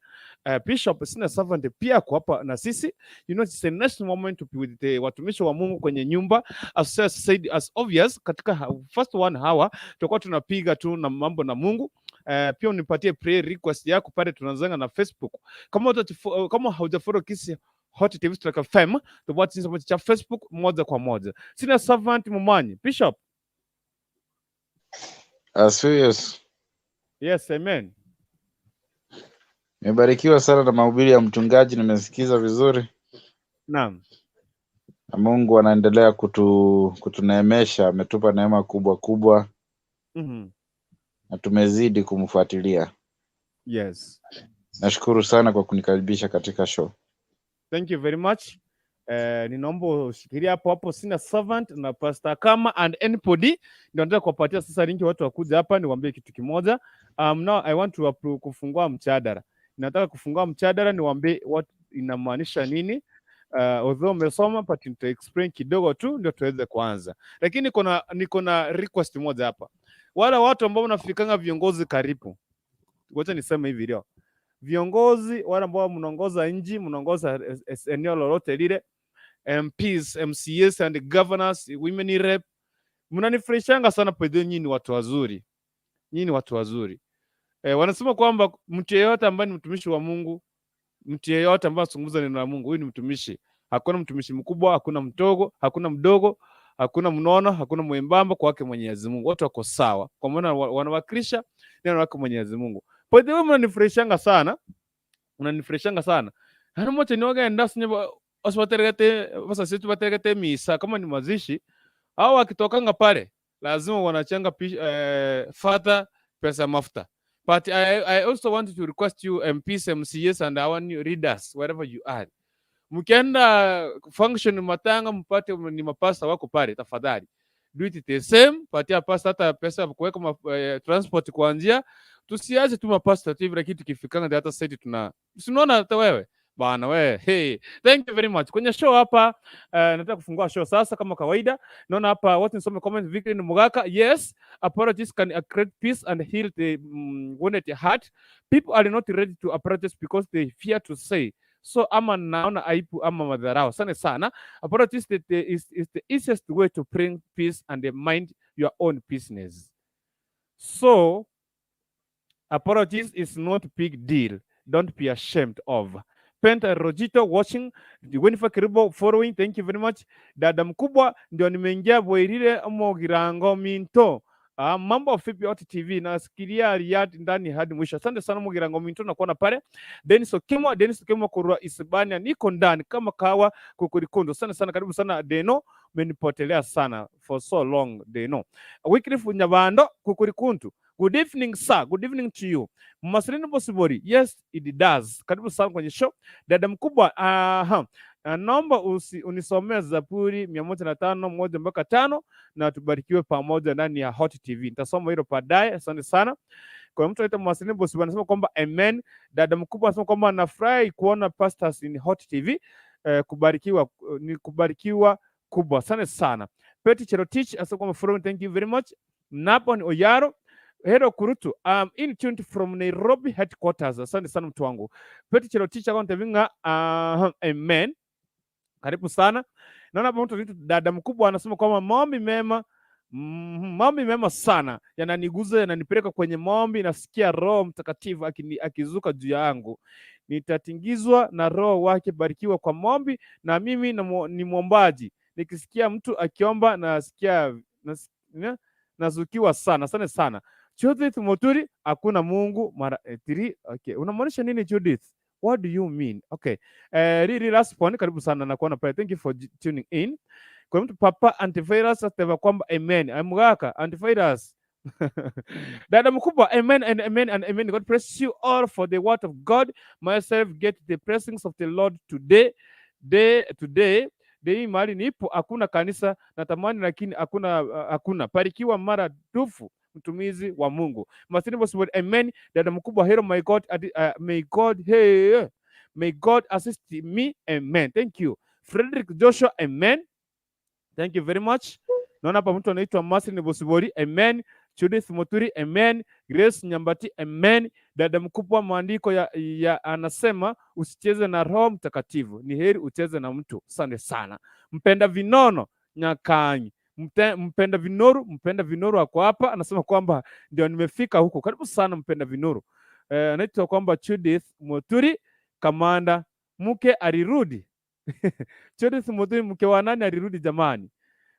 Bishop senior servant pia kwa hapa na sisi. It's a nice moment to be with the watumishi wa Mungu kwenye nyumba. As I said, as obvious katika first one hour tutakuwa tunapiga tu na mambo na Mungu. Pia unipatie prayer request yako pale, tunaanzanga na Facebook. Kama haujafollow Kisii Hot TV Strike FM, tufuate cha Facebook moja kwa moja. Senior servant Mumanyi, Bishop. Asifiwe Yesu. Yes, amen. Nimebarikiwa sana na mahubiri ya mchungaji, nimesikiza vizuri Naam. Na Mungu anaendelea kutuneemesha, ametupa neema kubwa kubwa na tumezidi kumfuatilia. Nashukuru sana kwa kunikaribisha katika show. Thank you very much. Ninaomba ushikilie hapo hapo senior servant na Pastor Kama and anybody. Ndio nataka kuwapatia sasa link watu wakuja hapa niwaambie kitu kimoja. Now I want to kufungua mjadala. Nataka kufungua mjadala niwaambie what inamaanisha nini. Although umesoma, but nita explain kidogo tu ndio tuweze kuanza. Lakini niko na request moja hapa. Wale watu ambao mnafikanga viongozi karibu. Ngoja niseme hivi leo. Viongozi wale ambao mnaongoza nchi, mnaongoza eneo lolote lile, MPs, MCAs and governors, women rep, Mnanifurahishanga sana pwede, nyinyi ni watu wazuri, nyinyi ni watu wazuri. Wanasema kwamba mtu yeyote ambaye ni mtumishi wa Mungu, mtu yeyote ambaye anazungumza neno la Mungu, huyu ni mtumishi. Hakuna mtumishi mkubwa, hakuna mdogo, hakuna mdogo, hakuna mnono, hakuna mwembamba kwake Mwenyezi Mungu. Wote wako sawa, kwa maana wanawakilisha neno lake Mwenyezi Mungu. By the way, mnanifurahishanga sana, mnanifurahishanga sana. Hano mote niwagenda sinye osibateregete basasi bateregete misa kama ni mazishi au wakitokanga pale lazima wanachanga father pesa ya mafuta. But I also want to request you MPs, MCAs and our new leaders, wherever you are, mkienda function matanga mpate ni mapasta wako pale, tafadhali do it the same. Patia pasta hata pesa ya kuweka transport kwa njia. Tusiache tu mapasta tu hivi, lakini tukifikanga hata sasa tuna tunaona hata wewe bana we. Hey, thank you very much. Kwenye show hapa nataka kufungua show sasa kama kawaida. Naona hapa watu nisome comment. Victor Mugaka, yes, apologies can create peace and heal the wounded heart. People are not ready to apologize because they fear to say so, ama naona aibu ama madharau sana sana. Apologies is the easiest way to bring peace and mind your own business. So apologies is not big deal. Don't be ashamed of. Penta Rojito watching, Winifred Kiribo following, thank you very much. Dada mkubwa ndio nimeingia Bwairire Mogirango Minto. Mambo vipi Hot TV, nasikilia Riyadh ndani hadi mwisho. Asante sana Mogirango Minto na kuona pale. Dennis Okimo, Dennis Okimo kurwa Isibania, niko ndani kama kawa kukurikundo. Asante sana, karibu sana Deno, umenipotelea sana for so long Deno. Wycliffe Nyabando kukurikuntu. Good evening, sir. Good evening to you. Masilini Bosibori. Yes, it does. Karibu sana kwenye show. Dada mkubwa, aha. Naomba unisomee Zaburi 105:1 mpaka 5 na tubarikiwe pamoja ndani ya Hot TV. Nitasoma hilo baadaye. Asante sana. Kwa mtu anaitwa Masilini Bosibori anasema kwamba amen. Dada mkubwa anasema kwamba nafurahi kuona pastors in Hot TV. Kubarikiwa ni kubarikiwa kubwa. Asante sana. Betty Cherotich anasema kwamba following, thank you very much. Napon Oyaro. Hello Kurutu, I'm in tuned from Nairobi headquarters. Asante sana mtu wangu. Betty Cherotich akontevinga, amen. Karibu sana. Naona hapa mtu anaitwa dada mkubwa anasema kwamba maombi mema, maombi mema sana yananiguza, yananipeleka kwenye maombi, nasikia Roho Mtakatifu akizuka juu yangu, nitatingizwa na Roho wake. Barikiwa kwa maombi, na mimi ni mwombaji. Nikisikia mtu akiomba nasikia nazukiwa sana. Asante sana. Judith Moturi, hakuna Mungu mara three. Okay, unamaanisha nini, Judith? What do you mean? Okay. Riri last point, karibu sana na kuona pale. Thank you for tuning in. Kwa mtu Papa Antivirus asema kwamba amen. Amgaka Antivirus. Dada mkubwa, amen and amen and amen. God bless you all for the word of God. Myself get the blessings of the Lord today. Day today dei mahali nipo hakuna kanisa, natamani lakini hakuna, hakuna. Barikiwa mara dufu mtumizi wa Mungu. Masini Bosibori, amen. Dada mkubwa, hero my God, may God, hey, may God assist me, amen. Thank you. Frederick Joshua, amen. Thank you very much. Naona hapa mtu anaitwa Martin Bosibori, amen. Judith Muturi, amen. Grace Nyambati, amen. Dada mkubwa, maandiko ya anasema usicheze na Roho Mtakatifu, ni heri ucheze na mtu. Asante sana. Mpenda vinono Nyakanyi, mpenda vinoru, mpenda vinoru ako hapa, anasema kwamba ndio nimefika huko. Karibu sana mpenda vinoru. Anaitwa kwamba Judith Muturi, kamanda mke alirudi. Judith Muturi, mke wa nani alirudi jamani?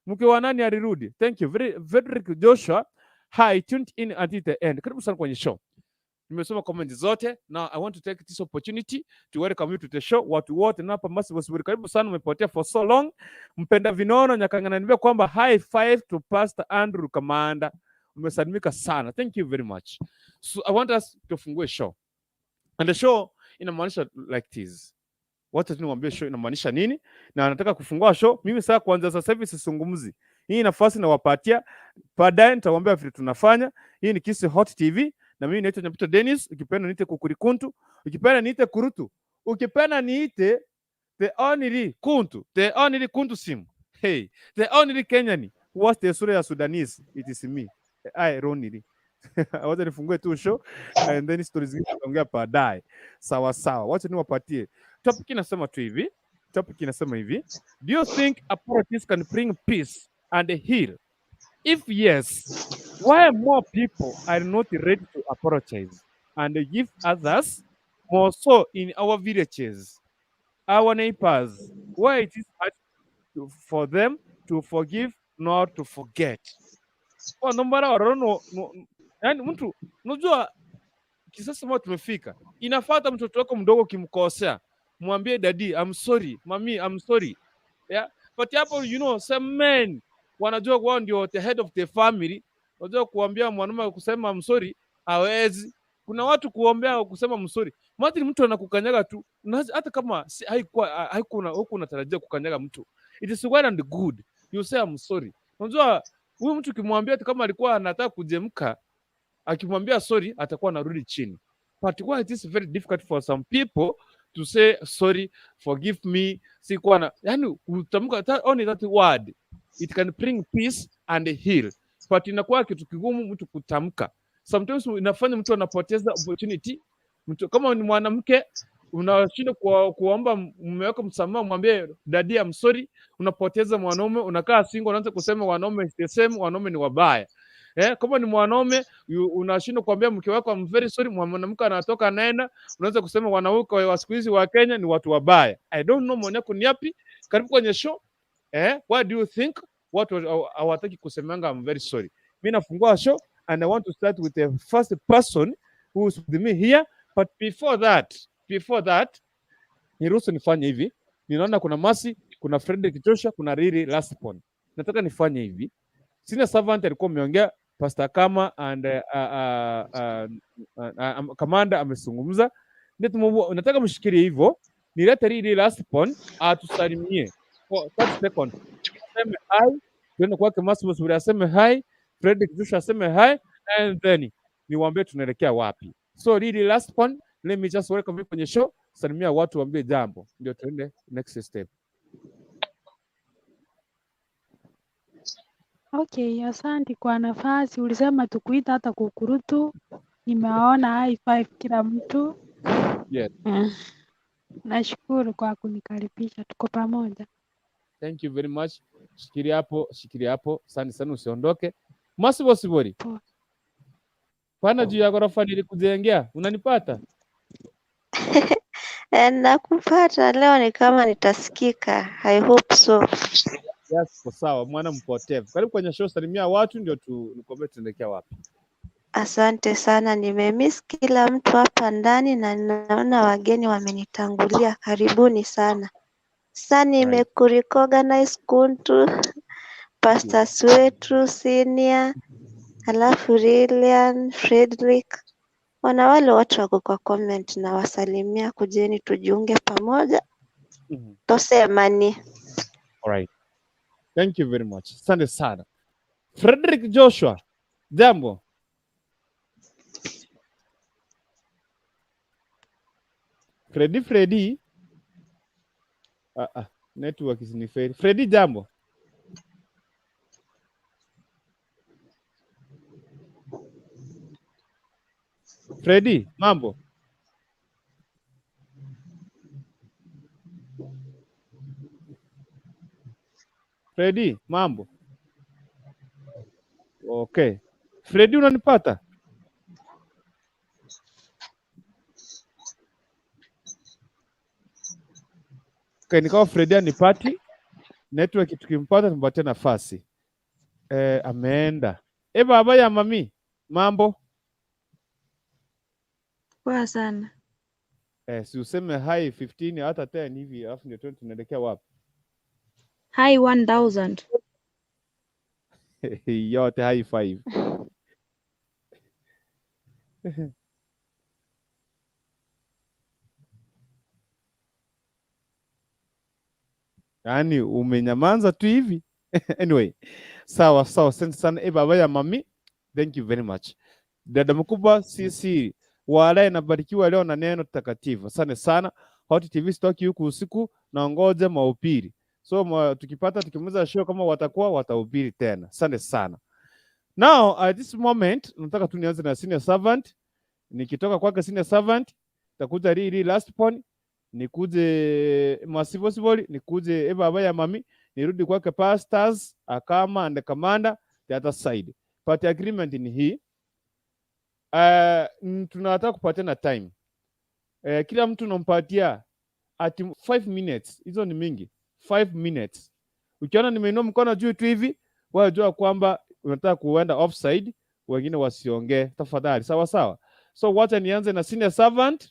Mke wa nani alirudi? Thank you. Very, Frederick Joshua, hi, tuned in until the end. Karibu sana kwenye show. Nimesoma comment zote. Now I want to take this opportunity to welcome you to the show. Watu wote na hapa Masi Bosibori, karibu sana, umepotea for so long. Mpenda vinono Nyakangana niambia kwamba high five to Pastor Andrew Kamanda. Umesalimika sana. Thank you very much. So I want us to fungue show. And the show inamaanisha like this. Wacha tu niwaambie show inamaanisha nini, na nataka kufungua show. Mimi sasa kuanza sasa hivi sisungumzi. Hii nafasi nawapatia, baadaye nitawaambia vile tunafanya. Hii ni Kisi Hot TV na mimi naitwa Nyapito Dennis, ukipenda niite Kukurikuntu, ukipenda niite Kurutu, ukipenda niite the only Kuntu, the only Kuntu sim. Hey, the only Kenyan who was the sura ya Sudanese, it is me. I Ronili. Wacha nifungue tu show and then stories zingine tutaongea baadaye. Sawa sawa. Wacha niwapatie. Topic inasema tu hivi. Topic inasema hivi. Do you think apologies can bring peace and heal If yes, why more people are not ready to apologize and give others, more so in our villages, our neighbors, why it is hard for them to forgive, not to forget? Kwa ndo ororo no, yani mtu, unajua kisasa mwa tumefika, inafuata mtoto wako mdogo ukimkosea, mwambie, "Daddy, I'm sorry. Mami, I'm sorry." Yeah, but hapo some men wanajua wao ndio the head of the family. Unajua kuambia mwanaume kusema "I'm sorry" hawezi. Kuna watu kuombea kusema "I'm sorry", imagine mtu anakukanyaga tu na hata kama si, haikuwa haikuwa huku unatarajia kukanyaga mtu, it is well and good you say "I'm sorry". Unajua huyu mtu ukimwambia tu, kama alikuwa anataka kujemka, akimwambia sorry atakuwa anarudi chini. But why it is very difficult for some people to say sorry, forgive me, sikuwa na, yani kutamka only that word, it can bring peace and heal, but inakuwa kitu kigumu mtu kutamka. Sometimes inafanya mtu anapoteza opportunity. Mtu kama ni mwanamke, unashinda kuomba mume wako msamaha, mwambie, "Daddy, I'm sorry." Unapoteza mwanaume, unakaa single, unaanza kusema wanaume is the same, wanaume ni wabaya. Eh, kama ni mwanaume, unashindwa kuambia mke wako "I'm very sorry", mwanamke anatoka anaenda, unaweza kusema wanawake wa siku hizi wa Kenya ni watu wabaya. I don't know maoni yako ni yapi? Karibu kwenye show. Eh, what do you think? Watu hawataki kusemanga "I'm very sorry". Mimi nafungua show and I want to start with the first person who is with me here, but before that niruhusu nifanye hivi. Ninaona kuna Masi, kuna Frederick Joshua, kuna Riri Lastborn. Nataka nifanye hivi. Senior servant alikuwa ameongea, Pastor Kama and Kamanda amezungumza. Ndio nataka mshikilie hivyo. Nilete Riri Lastborn atusalimie for 30 seconds. Aseme hi, tuende kwake Masi Masuri aseme hi, Frederick Joshua aseme hi and then niwaambie tunaelekea wapi. So Riri Lastborn, let me just welcome you kwenye show. Salimia watu, waambie jambo, ndio tuende next step. Okay, asante kwa nafasi. Ulisema tukuita hata kukurutu. Nimewaona high five kila mtu. Yes. Nashukuru kwa kunikaribisha, tuko pamoja. Thank you very much. Shikilia hapo, shikilia hapo. Asante sana, usiondoke. Masibo Sibori. Poa. Pana juu ya ghorofa nilikujengea. Unanipata? Eh, nakupata leo, ni kama nitasikika. I hope so. Yes, kwa sawa, mwana mpotevu. Karibu kwenye show, salimia watu ndio tu nikwambie tunaelekea wapi. Asante sana, nimemiss kila mtu hapa ndani na naona wageni wamenitangulia. Karibuni sana. Sa nimekurecognize Kuntu, pastors wetu senior, halafu Lilian, Frederick. Wana wale watu wako kwa comment na wasalimia, kujeni tujiunge pamoja, tosemani. All right. Thank you very much. Asante sana. Frederick Joshua, jambo. Freddy, Freddy. Ah, ah, network is ni fair. Freddy, jambo. Freddy, mambo. Freddy, mambo. Okay. Freddy, unanipata? Okay, nikawa Freddy anipati. Network, tukimpata tumpatie nafasi. Eh, ameenda. Eh, baba ya mami, mambo? Poa sana. Eh, si useme hi 15 hata 10 hivi alafu ndio tuone tunaelekea wapi? Hi 1000. Yote high five. Yaani umenyamaza tu hivi. Anyway, sawa sawa, asante sana eh, baba ya mami. Thank you very much. Dada mkubwa, sisi wala inabarikiwa leo na neno takatifu. Asante sana. Hot TV sitoki huku usiku na ngoja mahubiri. So tukipata, tukimaliza show, kama watakuwa watahubiri tena. Asante sana. Now at this moment nataka tu nianze na senior servant. Nikitoka kwake senior servant takuja Riri last point, nikuje Masivo Siboli, nikuje baba ya mami, nirudi kwake pastors Akama and Kamanda. the other side. But the agreement ni hii. Tunataka kupatiana time. Kila mtu unampatia ati 5 minutes. Hizo ni mingi. 5 minutes. Ukiona nimeinua mkono juu tu hivi, wewe jua kwamba unataka kuenda offside, wengine wasiongee tafadhali. Sawa sawa. So wacha nianze na senior servant,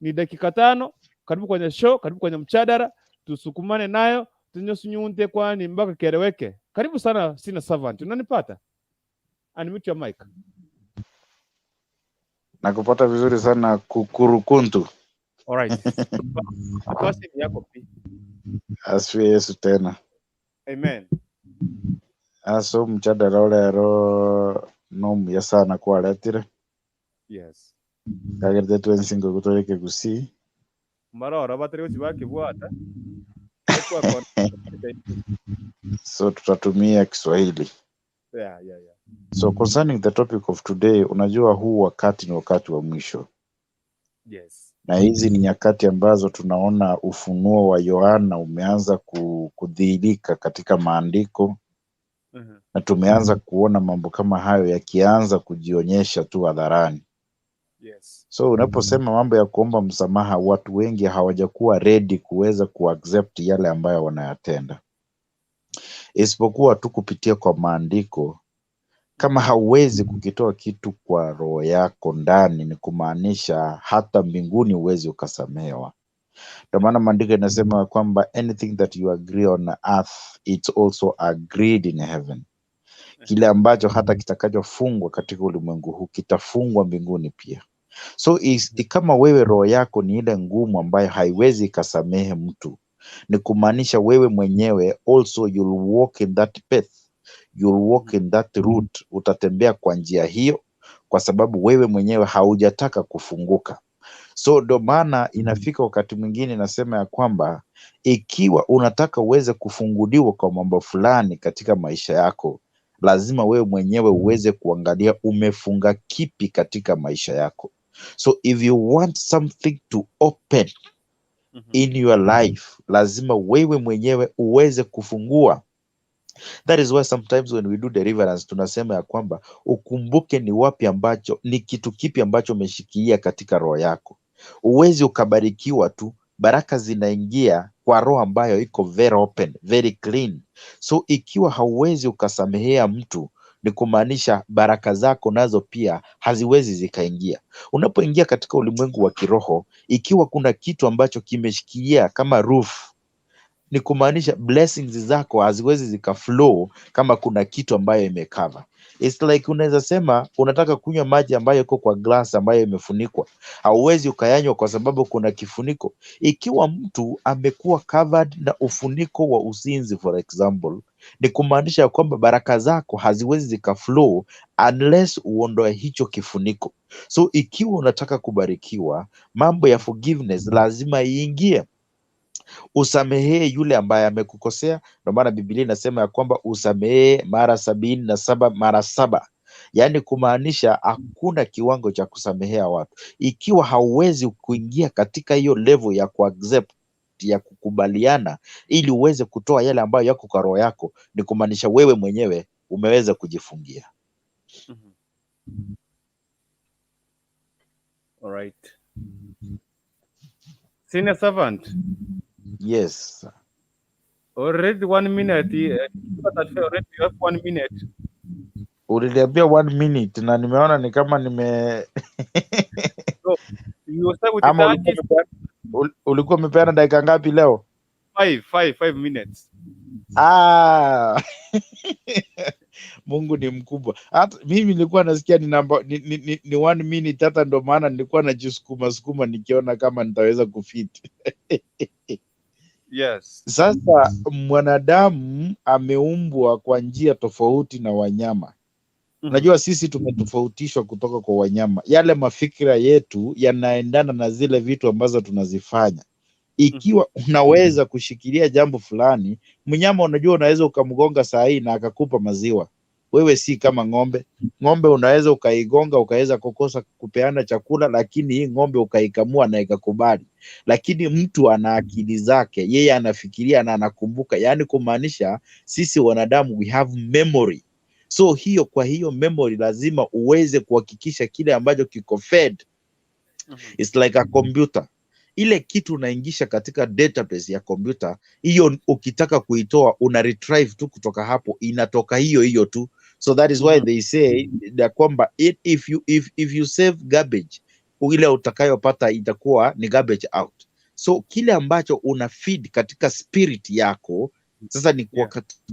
ni dakika 5. Karibu kwenye show, karibu kwenye mchadara, tusukumane nayo tunyusunyunte kwani mpaka kieleweke. Karibu sana senior servant, unanipata? Unmute your mic. Nakupata vizuri sana, kukurukuntu. All right. Nafasi ni yako pia. Asifiwe Yesu tena. Amen. Aso mchadara olero nomuya sana kwaretire. Kagerete twensingo gutwarike gusii. Marora batari gocibakibwata. So tutatumia Kiswahili. So concerning the topic of today, unajua huu wakati ni wakati wa mwisho. Na hizi ni nyakati ambazo tunaona ufunuo wa Yohana umeanza kudhihirika katika maandiko na tumeanza kuona mambo kama hayo yakianza kujionyesha tu hadharani. So unaposema mambo ya kuomba msamaha, watu wengi hawajakuwa ready kuweza kuaccept yale ambayo wanayatenda, isipokuwa tu kupitia kwa maandiko. Kama hauwezi kukitoa kitu kwa roho yako ndani, ni kumaanisha hata mbinguni huwezi ukasamehewa. Ndio maana maandiko inasema kwamba anything that you agree on earth, it's also agreed in heaven. Kile ambacho hata kitakachofungwa katika ulimwengu huu kitafungwa mbinguni pia. So kama wewe roho yako ni ile ngumu ambayo haiwezi ikasamehe mtu, ni kumaanisha wewe mwenyewe also you'll walk in that path, you'll walk in that route, utatembea kwa njia hiyo, kwa sababu wewe mwenyewe haujataka kufunguka. So ndo maana inafika wakati mwingine nasema ya kwamba ikiwa unataka uweze kufunguliwa kwa mambo fulani katika maisha yako, lazima wewe mwenyewe uweze kuangalia umefunga kipi katika maisha yako. So if you want something to open in your life, lazima wewe mwenyewe uweze kufungua. That is why sometimes when we do deliverance tunasema ya kwamba ukumbuke ni wapi ambacho, ni kitu kipi ambacho umeshikilia katika roho yako. Uwezi ukabarikiwa tu, baraka zinaingia kwa roho ambayo iko very open, very clean. So ikiwa hauwezi ukasamehea mtu, ni kumaanisha baraka zako nazo pia haziwezi zikaingia. Unapoingia katika ulimwengu wa kiroho, ikiwa kuna kitu ambacho kimeshikilia kama roof, ni kumaanisha blessings zako haziwezi zikaflow kama kuna kitu ambayo imecover. It's like unaweza sema unataka kunywa maji ambayo iko kwa glass ambayo imefunikwa, hauwezi ukayanywa kwa sababu kuna kifuniko. Ikiwa mtu amekuwa covered na ufuniko wa uzinzi for example, ni kumaanisha kwamba baraka zako haziwezi zikaflow unless uondoe hicho kifuniko. So ikiwa unataka kubarikiwa, mambo ya forgiveness lazima iingie. Usamehee yule ambaye amekukosea. Ndio maana Biblia inasema ya kwamba usamehee mara 77 mara 7, yaani kumaanisha hakuna kiwango cha kusamehea watu. Ikiwa hauwezi kuingia katika hiyo level ya kuaccept, ya kukubaliana, ili uweze kutoa yale ambayo yako kwa roho yako, ni kumaanisha wewe mwenyewe umeweza kujifungia. All right. Senior servant. Yes. Already 1 minute. Already you have 1 minute. Uliniambia 1 minute na nimeona ni kama nime So, you start with Ama ulikuwa umepeana dakika ngapi leo? 5 minutes. Mungu ni mkubwa. Hata mimi nilikuwa nasikia ni namba ni 1 minute, hata ndo maana nilikuwa najisukuma sukuma nikiona kama nitaweza kufit. Yes. Sasa mwanadamu ameumbwa kwa njia tofauti na wanyama. Unajua sisi tumetofautishwa kutoka kwa wanyama. Yale mafikira yetu yanaendana na zile vitu ambazo tunazifanya. Ikiwa unaweza kushikilia jambo fulani, mnyama unajua unaweza ukamgonga saa hii na akakupa maziwa. Wewe si kama ng'ombe. Ng'ombe unaweza ukaigonga ukaweza kukosa kupeana chakula, lakini hii ng'ombe ukaikamua na ikakubali. Lakini mtu ana akili zake, yeye anafikiria na anakumbuka. Yaani kumaanisha sisi wanadamu we have memory. So hiyo, kwa hiyo memory lazima uweze kuhakikisha kile ambacho kiko fed. It's like a computer. Ile kitu unaingisha katika database ya computer hiyo, ukitaka kuitoa una retrieve tu kutoka hapo, inatoka hiyo hiyo tu. So that is why they say ya kwamba if you save garbage, ile utakayopata itakuwa ni garbage out. So kile ambacho una feed katika spirit yako sasa ni kwa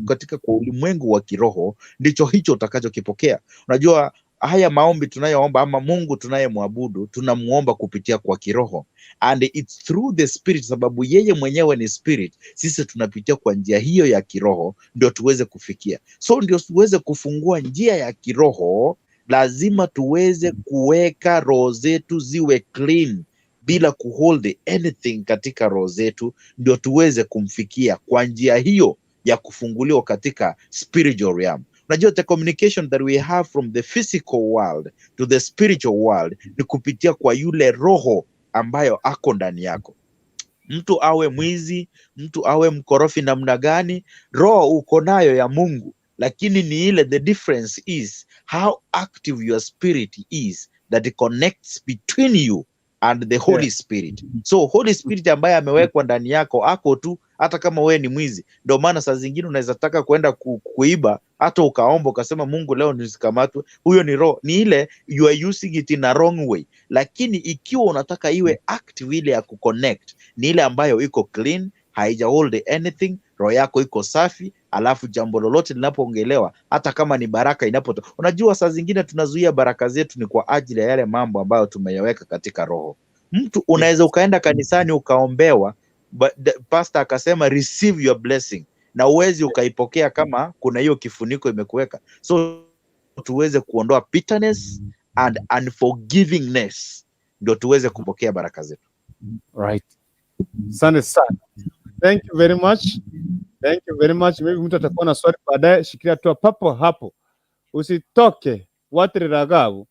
katika kwa ulimwengu wa kiroho, ndicho hicho utakachokipokea. Unajua haya maombi tunayoomba ama Mungu tunayemwabudu, tunamuomba kupitia kwa kiroho, and it's through the spirit, sababu yeye mwenyewe ni spirit. Sisi tunapitia kwa njia hiyo ya kiroho ndio tuweze kufikia. So ndio tuweze kufungua njia ya kiroho, lazima tuweze kuweka roho zetu ziwe clean bila kuhold anything katika roho zetu, ndio tuweze kumfikia kwa njia hiyo ya kufunguliwa katika spiritual realm. Unajua the communication that we have from the physical world to the spiritual world ni kupitia kwa yule roho ambayo ako ndani yako. Mtu awe mwizi, mtu awe mkorofi namna gani, roho uko nayo ya Mungu, lakini ni ile, the difference is how active your spirit is that connects between you and the Holy Spirit. So Holy Spirit ambaye amewekwa ndani yako ako tu, hata kama wewe ni mwizi. Ndio maana saa zingine unaweza taka kwenda kuiba, hata ukaomba ukasema, "Mungu, leo nisikamatwe." Huyo ni roho, ni ile you are using it in a wrong way. Lakini ikiwa unataka iwe active, ile ya kuconnect, ni ile ambayo iko clean, haija hold anything, roho yako iko safi, alafu jambo lolote linapoongelewa, hata kama ni baraka inapoto, unajua saa zingine tunazuia baraka zetu ni kwa ajili ya yale mambo ambayo tumeyaweka katika roho. Mtu unaweza ukaenda kanisani ukaombewa, but the pastor akasema, "Receive your blessing," na uwezi ukaipokea kama kuna hiyo kifuniko imekuweka. So tuweze kuondoa bitterness and unforgivingness ndio tuweze kupokea baraka zetu. Right. Asante sana. Thank you very much. Thank you very much. Maybe mtu atakuwa na swali baadaye, shikilia tu papo hapo. Usitoke. Watri Ragabu.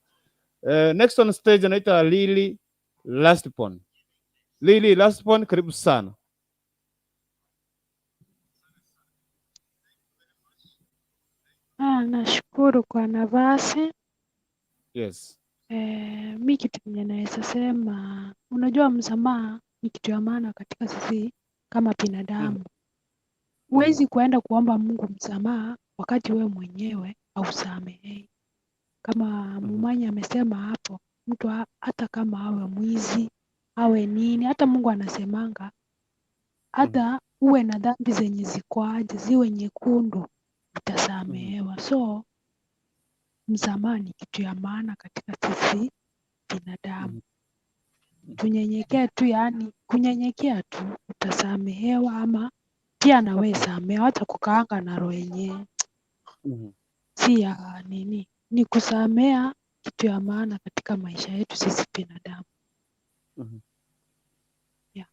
Next on stage anaitwa Lily Lastborn. Lily Lastborn, karibu sana. Ah, nashukuru kwa nafasi. Mi kitu yenye naweza sema, unajua msamaha ni kitu ya maana katika sisi kama binadamu. Huwezi kuenda kuomba Mungu msamaha wakati wewe mwenyewe hausamehei. Kama Mumanyi amesema hapo, mtu hata kama awe mwizi, awe nini, hata Mungu anasemanga hata uwe na dhambi zenye ziko aje, ziwe nyekundu, utasamehewa. So msamaha ni kitu ya maana katika sisi binadamu. Tunyenyekee tu, yaani kunyenyekea tu utasamehewa, ama pia na wewe samehewa, hata kukaanga na roho yenyewe si ya nini, ni kusamea kitu ya maana katika maisha yetu sisi binadamu. Yeah.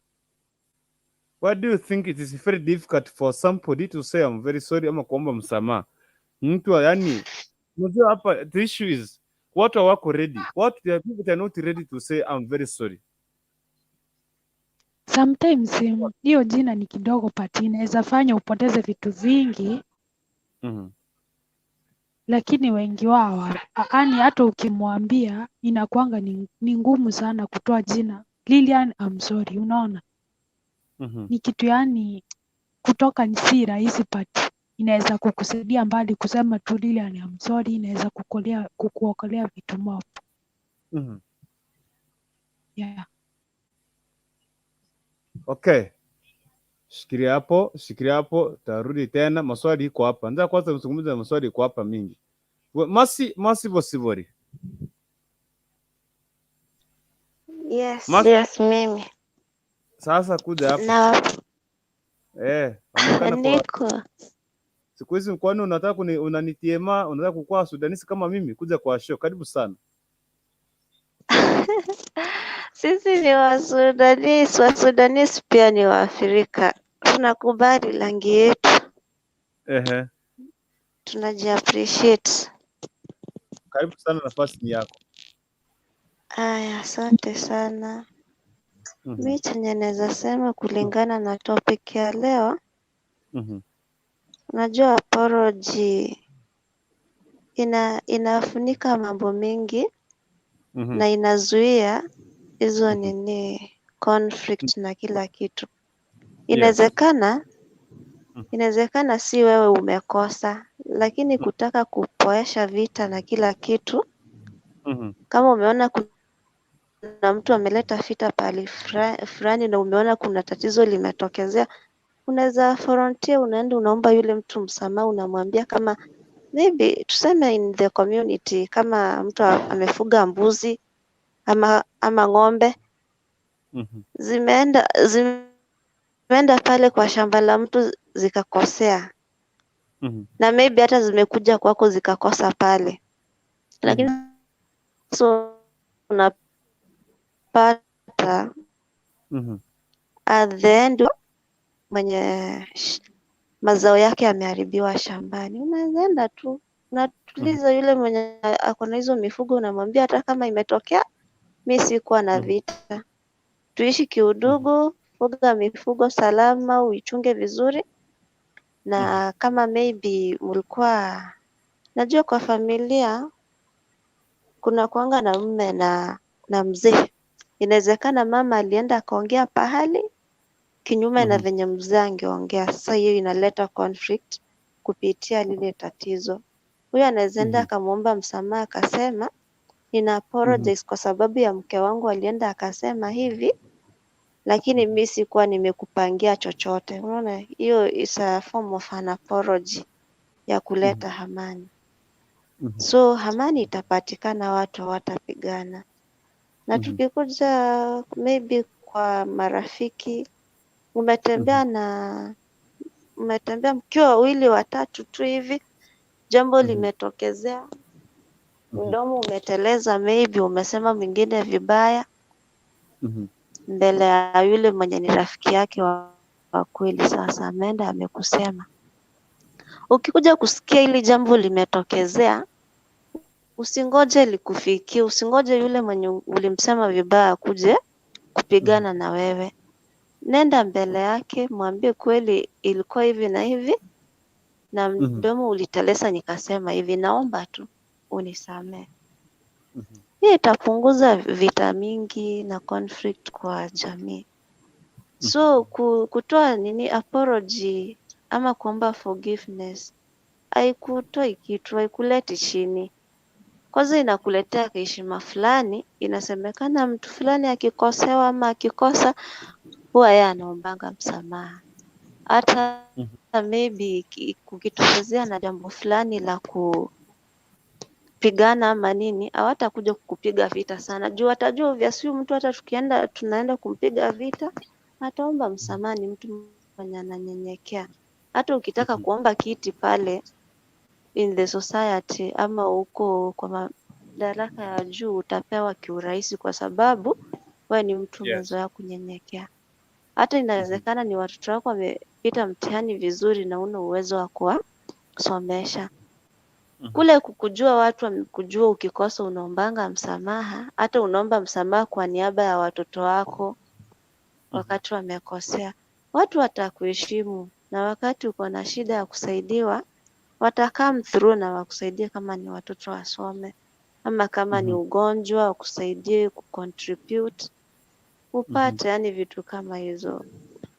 Why do you think it is very difficult for somebody to say, "I'm very sorry," ama kuomba msamaha? Mtu yani, unajua hapa the issue is watu hawako ready. What the people, they are not ready to say, "I'm very sorry." Sometimes hiyo jina ni kidogo but inaweza fanya upoteze vitu vingi, lakini wengi wao yaani hata ukimwambia inakuanga ni ngumu sana kutoa jina Lilian, I'm sorry, unaona? Ni kitu yani kutoka ni si rahisi, but inaweza kukusaidia mbali. Kusema tu, "Lilian, I'm sorry," inaweza kukuokolea vitu mob. Yeah. Okay. Shikilia hapo, shikilia hapo, tarudi tena. Maswali iko hapa. Nataka kwanza mzungumze, maswali iko hapa mingi. Masi Masi Bosibori. Yes, Masi, yes, mimi sasa kuja hapa. Na Onekana kwa niko siku hizi, kwani unataka unanitiema, unataka kukua Sudanese kama mimi? Kuja kwa show. Karibu sana. Sisi ni Wasudanese, Wasudanese pia ni Waafrika, tunakubali rangi yetu, tunajiappreciate. Karibu sana, nafasi ni yako. Aya, asante sana. Mi chenye naweza sema kulingana na topic ya leo, unajua apology Inafunika mambo mingi na inazuia hizo nini, conflict na kila kitu. Inawezekana inawezekana si wewe umekosa, lakini kutaka kupoesha vita na kila kitu, kama umeona kuna mtu ameleta vita pahali fulani na umeona kuna tatizo limetokezea, unaweza volunteer, unaenda unaomba yule mtu msamaha, unamwambia kama maybe tuseme in the community, kama mtu amefuga mbuzi ama ng'ombe zimeenda pale kwa shamba la mtu zikakosea, na maybe hata zimekuja kwako zikakosa pale, lakini so unapata at the end mwenye mazao yake yameharibiwa shambani, unaweza enda tu unatuliza yule mwenye ako na hizo mifugo, unamwambia hata kama imetokea, mi sikuwa na vita, tuishi kiudugu, fuga mifugo salama, uichunge vizuri. Na kama maybe mlikuwa, najua kwa familia kuna kuanga na mume na mzee, inawezekana mama alienda akaongea pahali kinyume na venye mzee angeongea. Sasa hiyo inaleta conflict kupitia lile tatizo. Huyu anaweza enda akamwomba msamaha akasema, nina apologize kwa sababu ya mke wangu alienda akasema hivi, lakini mi sikuwa nimekupangia chochote. Unaona, hiyo is a form of an apology ya kuleta amani. So amani itapatikana, watu hawatapigana. Na tukikuja maybe kwa marafiki, umetembea na umetembea mkiwa wawili watatu tu hivi, jambo limetokezea, mdomo umeteleza, maybe umesema mwingine vibaya mbele ya yule mwenye ni rafiki yake wa kweli. Sasa ameenda amekusema. Ukikuja kusikia hili jambo limetokezea, usingoje likufikie, usingoje yule mwenye ulimsema vibaya akuje kupigana na wewe. Nenda mbele yake, mwambie kweli ilikuwa hivi na hivi, na mdomo uliteleza nikasema hivi, naomba tu unisamee. Hii itapunguza vita mingi na conflict kwa jamii. So kutoa nini, apology ama kuomba forgiveness, haikutoi kitu, haikuleti chini. Kwanza inakuletea heshima fulani. Inasemekana mtu fulani akikosewa ama akikosa, huwa yeye anaombanga msamaha. Hata maybe kukitokezea na jambo fulani la kupigana ama nini, hawatakuja kukupiga vita sana juu watajua obvious huyu mtu hata tukienda tunaenda kumpiga vita ataomba msamaha, ni mtu mwenye ananyenyekea. Hata ukitaka kuomba kiti pale in the society ama huko kwa madaraka ya juu, utapewa kiurahisi kwa sababu wewe ni mtu umezoea kunyenyekea. Hata inawezekana ni watoto wako wamepita mtihani vizuri na huna uwezo wa kuwasomesha. Kule kukujua, watu wamekujua, ukikosa unaombanga msamaha, hata unaomba msamaha kwa niaba ya watoto wako wakati wamekosea, watu watakuheshimu, na wakati uko na shida ya kusaidiwa wata come through na wakusaidie, kama ni watoto wasome ama kama ni ugonjwa wakusaidie kucontribute upate, yani vitu kama hizo.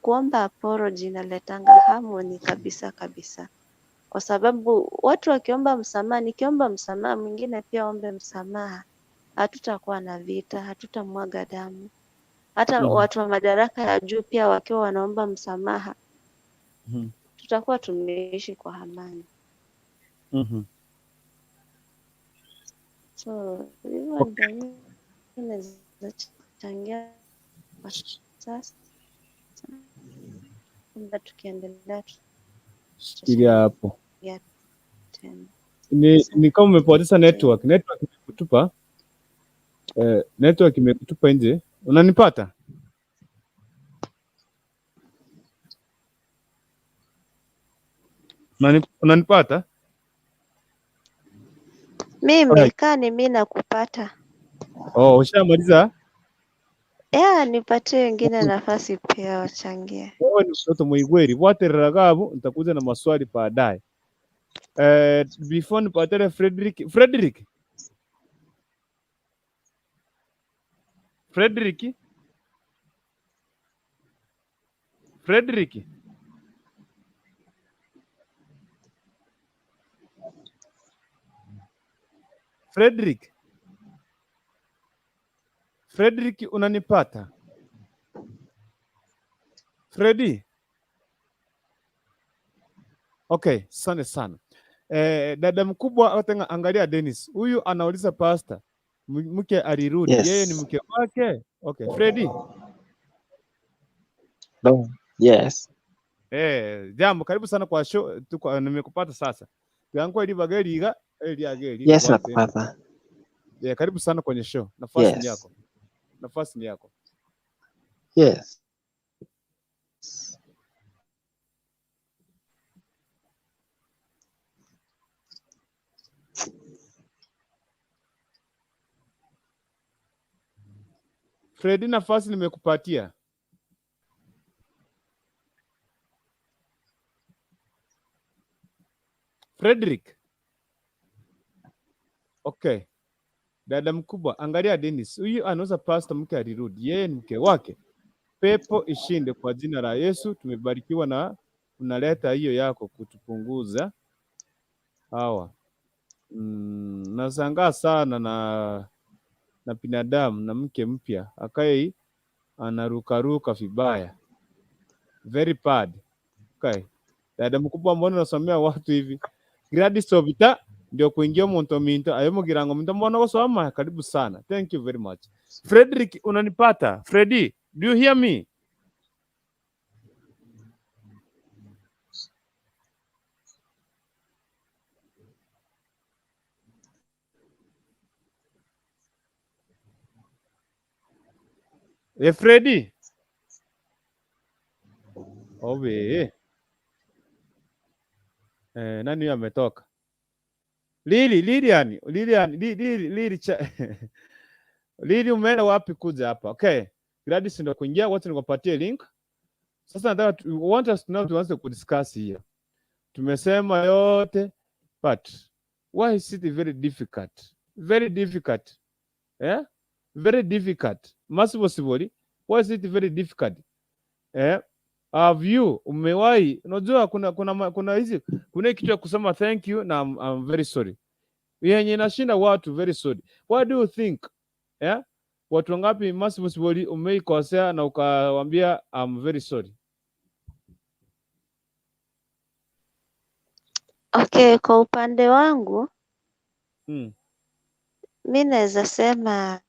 Kuomba apology inaletanga harmony kabisa kabisa, kwa sababu watu wakiomba msamaha, nikiomba msamaha, mwingine pia ombe msamaha, hatutakuwa na vita, hatutamwaga damu. Hata watu wa madaraka ya juu pia wakiwa wanaomba msamaha, tutakuwa tumeishi kwa amani. So hivyo ndio mimi naweza changia kwa sasa. Labda tukiendelea Shikilia hapo. tutachangia tena. Ni kama umepoteza Asante. Network. Network imekutupa. Network imekutupa nje. Unanipata? Unanipata? Mimi Alright. kaa ni mi nakupata. Oh, ushamaliza? Yeah, nipatie wengine nafasi pia wachangie. Wewe ni mtoto mwigweri. Bwaterera gabu, nitakuja na maswali baadaye. Before nipatele Frederick, Frederick, Frederick, Frederick. Frederick, Frederick, unanipata? Freddy? Okay, asante sana. Dada mkubwa otenga, angalia Dennis. Huyu anauliza pastor, mke alirudi. Yeye ni Yes. mke wake? Okay, Freddy. No. Yes. Jambo, karibu sana kwa show, tuko nimekupata sasa. Yangu ili bageliga eli ageli Yes, wate. nakupata. Karibu sana kwenye show. Nafasi ni Yes. yako. Nafasi ni yako. Yes. Freddy, nafasi nimekupatia. Frederick. Okay. Dada mkubwa, angalia Dennis. Huyu anauza pastor mke alirudi. Yeye ni mke wake. Pepo ishinde kwa jina la Yesu. Tumebarikiwa na unaleta hiyo yako kutupunguza hawa. Nashangaa sana na binadamu na mke mpya akaye anarukaruka vibaya. Very bad. Okay. Dada mkubwa, mbona unasomea watu hivi? Gladys Obita ndio kuingia muntu minto ayo mugirango minto mbona gosoma, karibu sana. Thank you very much. Frederick, unanipata? Freddy, do you hear me? Freddy? Obe. Nani huyo ametoka? Lili, Lilian, Lilian, Lili, Lili, cha Lili umeenda wapi kuja hapa? Okay. Gladys ndio kuingia, wote nikupatie link. Sasa nataka want us to now tuanze kudiscuss hiyo. Tumesema yote, but why is it very difficult? Very difficult. Eh? Very difficult. Massive possibly. Why is it very difficult? Eh? Have you umewahi, unajua kuna hizi, kuna kitu ya kusema thank you na I'm very sorry. Yenye inashinda watu very sorry. What do you think? Yeah? Watu wangapi massive possibly umeikosea na ukawaambia I'm very sorry? Okay, kwa upande wangu mi naweza sema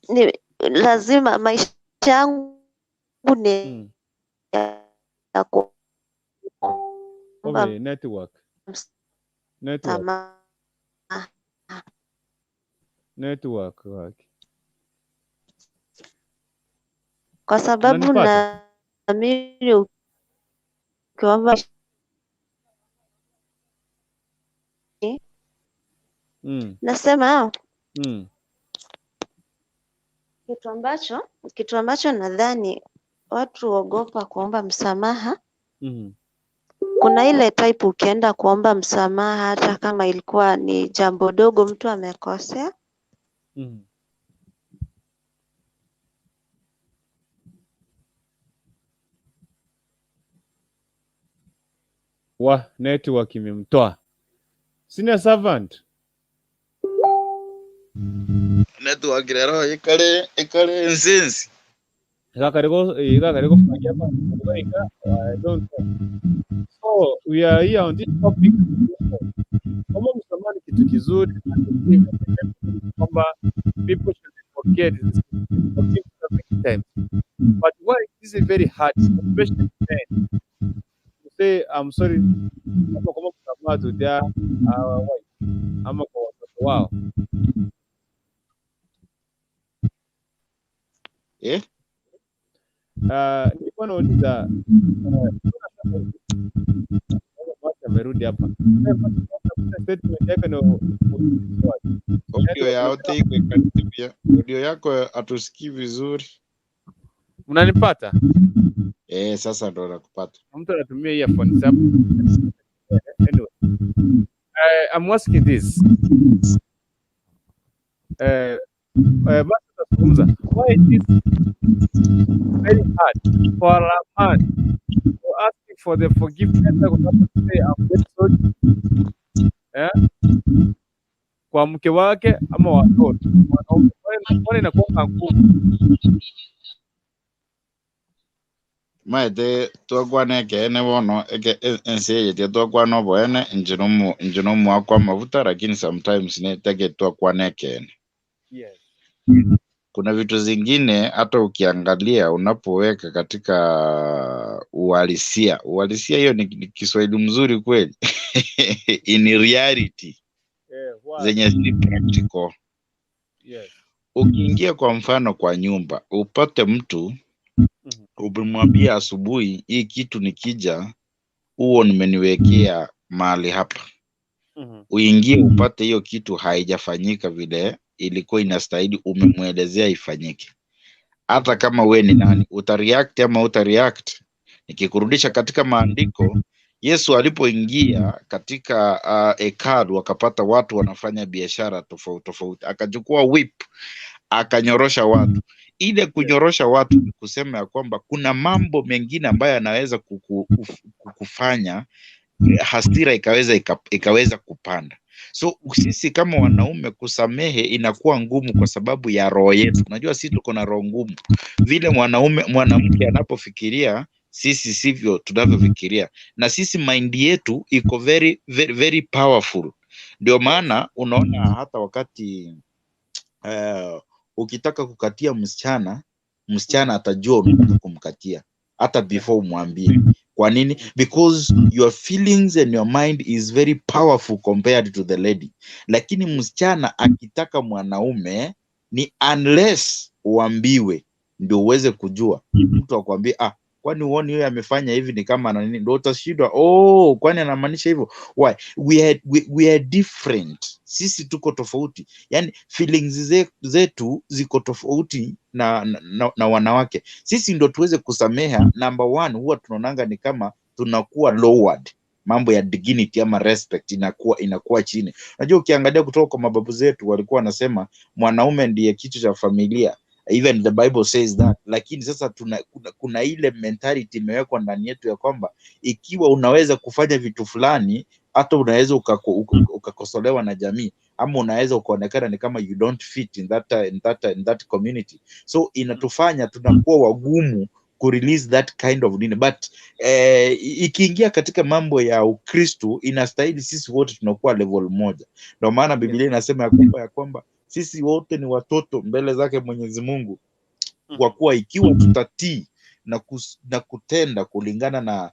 ni lazima maisha yangu ni ya kuomba Okay, network. Network. msamaha. Network wake. Kwa sababu Unanipata? naamini ukiomba nasema kitu ambacho nadhani watu huogopa kuomba msamaha. Kuna ile type ukienda kuomba msamaha hata kama ilikuwa ni jambo dogo mtu amekosea. Wa network imemtoa. Senior servant. Network rero ikare nsinzi. Ikakariko fagia pa I don't know. So we are here on this topic. Kama msamaha ni kitu kizuri kwamba people should forget, forgive many times. But why is it very hard, especially men, to say I'm sorry kama kama msamaha to their wife ama kwa watoto wao. Eh? Nilikuwa nauliza amerudi hapa. Statement yake ndio Audio ya yote iko ikaribia. Audio yako hatusikii vizuri. Unanipata? Eh, sasa ndo nakupata. Mtu anatumia earphones hapo. Anyway. I'm asking this. Basi tutazungumza. Why it is very hard for a man to ask for the forgiveness, to say, "I'm very sorry," kwa mke wake ama watoto. Mwanaume, mbona inakuwa ngumu? Maete twakwana ekeene bono eke ense eye twakwana oboene inche nomo inche nomoakwa amafuta, lakini sometimes netake twakwana ekeene. Kuna vitu zingine hata ukiangalia unapoweka katika uhalisia, uhalisia hiyo ni Kiswahili mzuri kweli, in reality Why? Zenye si practical. Ukiingia kwa mfano kwa nyumba upate mtu umemwambia asubuhi, "Hii kitu nikija huo nimeniwekea mahali hapa," uingie upate hiyo kitu haijafanyika vile ilikuwa inastahili, umemwelezea ifanyike. Hata kama we ni nani, utareact ama utareact? Nikikurudisha katika maandiko, Yesu alipoingia katika hekalu akapata watu wanafanya biashara tofauti tofauti, akachukua whip akanyorosha watu. Ile kunyorosha watu ni kusema ya kwamba kuna mambo mengine ambayo yanaweza kukufanya hasira ikaweza kupanda. So sisi kama wanaume kusamehe inakuwa ngumu kwa sababu ya roho yetu. Unajua sisi tuko na roho ngumu. Vile mwanaume mwanamke anapofikiria, sisi sivyo tunavyofikiria, na sisi mind yetu iko very, very, very powerful. Ndio maana unaona hata wakati ukitaka kukatia msichana, msichana atajua unataka kumkatia hata before umwambie. Kwa nini? Because your feelings and your mind is very powerful compared to the lady. Lakini msichana akitaka mwanaume ni unless uambiwe ndio uweze kujua. Mtu akwambie, "Ah, kwani uoni huyo amefanya hivi ni kama ana nini?" Ndio utashindwa, "Oh, kwani anamaanisha hivyo?" Why? We are different. Sisi tuko tofauti, yani feelings zetu ziko tofauti na wanawake. Sisi ndo tuweze kusameha, number one, huwa tunaonanga ni kama tunakuwa lowered, mambo ya dignity ama respect inakuwa chini. Unajua ukiangalia kutoka kwa mababu zetu, walikuwa wanasema mwanaume ndiye kichwa cha familia. Even the Bible says that. Lakini sasa kuna ile mentality imewekwa ndani yetu ya kwamba ikiwa unaweza kufanya vitu fulani, hata unaweza ukakosolewa na jamii ama unaweza ukaonekana ni kama you don't fit in that community. So inatufanya tunakuwa wagumu kurelease that kind of nini. But ikiingia katika mambo ya Ukristu, inastahili sisi wote tunakuwa level moja. Ndio maana Biblia inasema ya kwamba sisi wote ni watoto mbele zake Mwenyezi Mungu, kwa kuwa ikiwa tutatii na kutenda kulingana na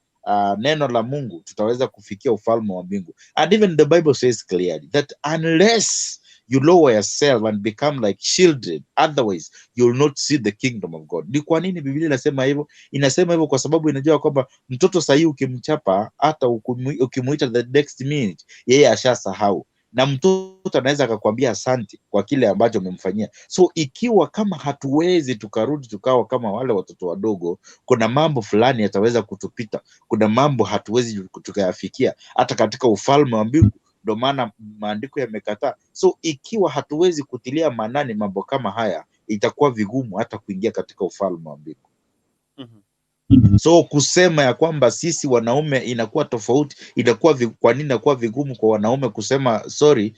neno la Mungu, tutaweza kufikia ufalme wa mbingu. And even the Bible says clearly that unless you lower yourself and become like children, otherwise you will not see the kingdom of God. Ni kwa nini Biblia inasema hivyo? Inasema hivyo kwa sababu inajua kwamba mtoto sahii ukimchapa, hata ukimuita the next minute, yeye ashasahau, na mtoto anaweza akakwambia asante kwa kile ambacho umemfanyia. So ikiwa kama hatuwezi tukarudi tukawa kama wale watoto wadogo, kuna mambo fulani yataweza kutupita, kuna mambo hatuwezi tukayafikia hata katika ufalme wa mbingu. Ndio maana maandiko yamekataa. So ikiwa hatuwezi kutilia maanani mambo kama haya, itakuwa vigumu hata kuingia katika ufalme wa mbingu. So kusema ya kwamba sisi wanaume inakuwa tofauti, kwa nini inakuwa vigumu kwa wanaume kusema sorry?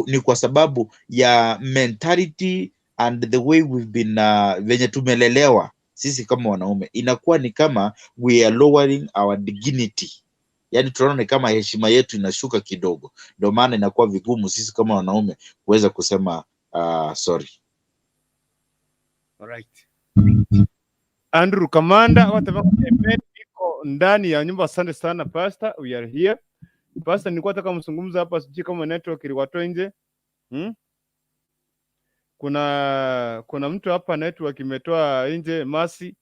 Ni kwa sababu ya mentality and the way we've been, venye tumelelewa sisi kama wanaume, inakuwa ni kama we are lowering our dignity, yaani tunaona ni kama heshima yetu inashuka kidogo. Ndio maana inakuwa vigumu sisi kama wanaume kuweza kusema sorry. Alright. Andrew Kamanda wote, amen, iko ndani ya nyumba. Asante sana, Pastor, we are here. Pastor, nilikuwa nataka mzungumza hapa, sijui kama network iliwatoa nje. Kuna mtu hapa network imetoa nje, masi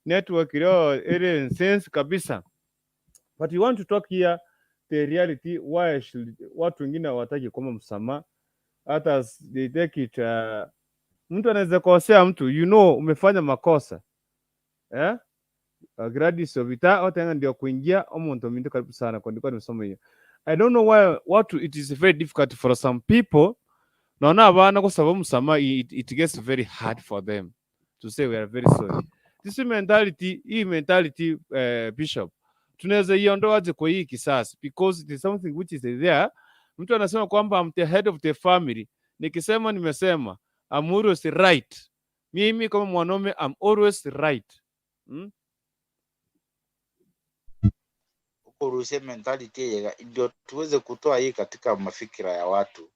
network leo ile sense kabisa. But we want to talk here the reality, why should watu wengine hawataki kuomba msamaha, hata they take it, mtu anaweza kosea mtu, umefanya makosa, eh? Gladys Ovita wote ndio kuingia omuntu mintu, karibu sana kwa ndiko nimesoma hiyo. I don't know why watu, it is very difficult for some people. Naona abana kusaba msamaha, it gets very hard for them to say, "We are very sorry." This mentality, hii mentality, Bishop, tunaweza iondoaje kwa hii kisasi? Because it is something which is there. Mtu anasema kwamba, "I'm the head of the family, nikisema nimesema, I'm always right. Mimi kama mwanaume, I'm always right." Uruhusie mentality ndio tuweze kutoa hii katika mafikira ya watu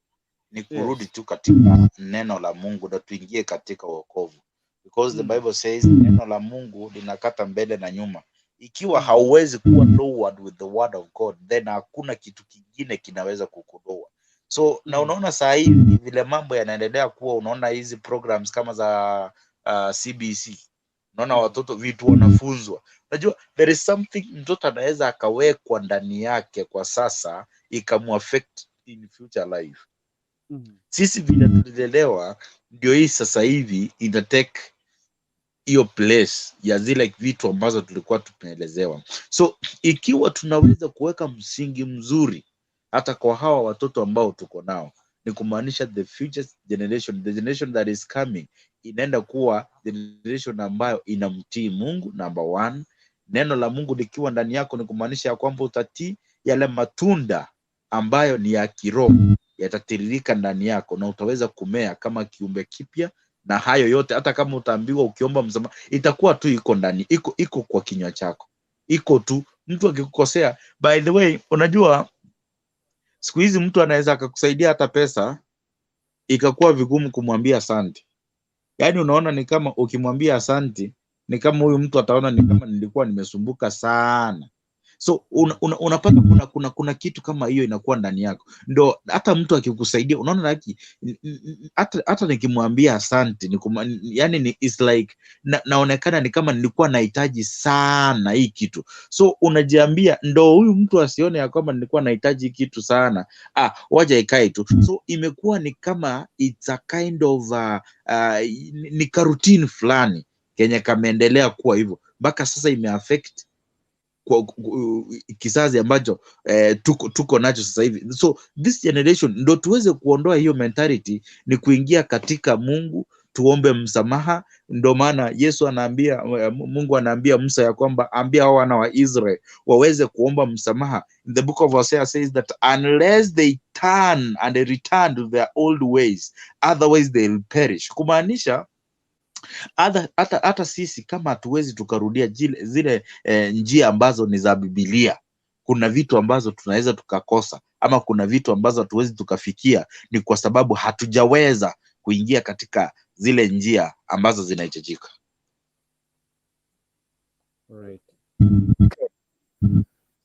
ni kurudi tu katika neno la Mungu na tuingie katika wokovu, because the Bible says neno la Mungu linakata mbele na nyuma. Ikiwa hauwezi kuwa lowered with the word of God, then hakuna kitu kingine kinaweza kukulower. So na unaona saa hii vile mambo yanaendelea kuwa, unaona hizi programs kama za CBC, unaona watoto vitu wanafunzwa. Unajua there is something mtoto anaweza akawekwa ndani yake kwa sasa ikamuaffect in future life. Sisi vile tulilelewa ndio hii sasa hivi ina take hiyo place ya zile vitu ambazo tulikuwa tumeelezewa. So ikiwa tunaweza kuweka msingi mzuri hata kwa hawa watoto ambao tuko nao, ni kumaanisha the future generation, the generation that is coming, inaenda kuwa generation ambayo inamtii Mungu. Number one, neno la Mungu likiwa ndani yako ni kumaanisha ya kwamba utatii, yale matunda ambayo ni ya kiroho yatatiririka ndani yako na utaweza kumea kama kiumbe kipya. Na hayo yote, hata kama utaambiwa ukiomba msamaha, itakuwa tu iko ndani, iko kwa kinywa chako, iko tu. Mtu akikukosea, by the way, unajua siku hizi mtu anaweza akakusaidia hata pesa, ikakuwa vigumu kumwambia asante. Yaani unaona ni kama ukimwambia asante, ni kama huyu mtu ataona ni kama nilikuwa nimesumbuka sana. So unapata kuna kitu kama hiyo inakuwa ndani yako, ndo hata mtu akikusaidia unaona like, hata nikimwambia asante yani ni, it's like naonekana ni kama nilikuwa nahitaji sana hii kitu. So unajiambia ndo huyu mtu asione ya kwamba nilikuwa nahitaji hii kitu sana, ah, waja ikae tu. So imekuwa ni kama it's a kind of ni karoutine fulani kenye kameendelea kuwa hivyo mpaka sasa, imeaffect kwa kizazi ambacho tuko nacho sasa hivi. So this generation, ndo tuweze kuondoa hiyo mentality ni kuingia katika Mungu, tuombe msamaha. Ndo maana Yesu anaambia, Mungu anaambia Musa ya kwamba ambia hao wana wa Israel waweze kuomba msamaha. In the book of Hosea says that unless they turn and they return to their old ways, otherwise they'll perish. Kumaanisha hata sisi kama hatuwezi tukarudia zile njia ambazo ni za Bibilia, kuna vitu ambazo tunaweza tukakosa ama kuna vitu ambazo hatuwezi tukafikia, ni kwa sababu hatujaweza kuingia katika zile njia ambazo zinahitajika. Right. Okay.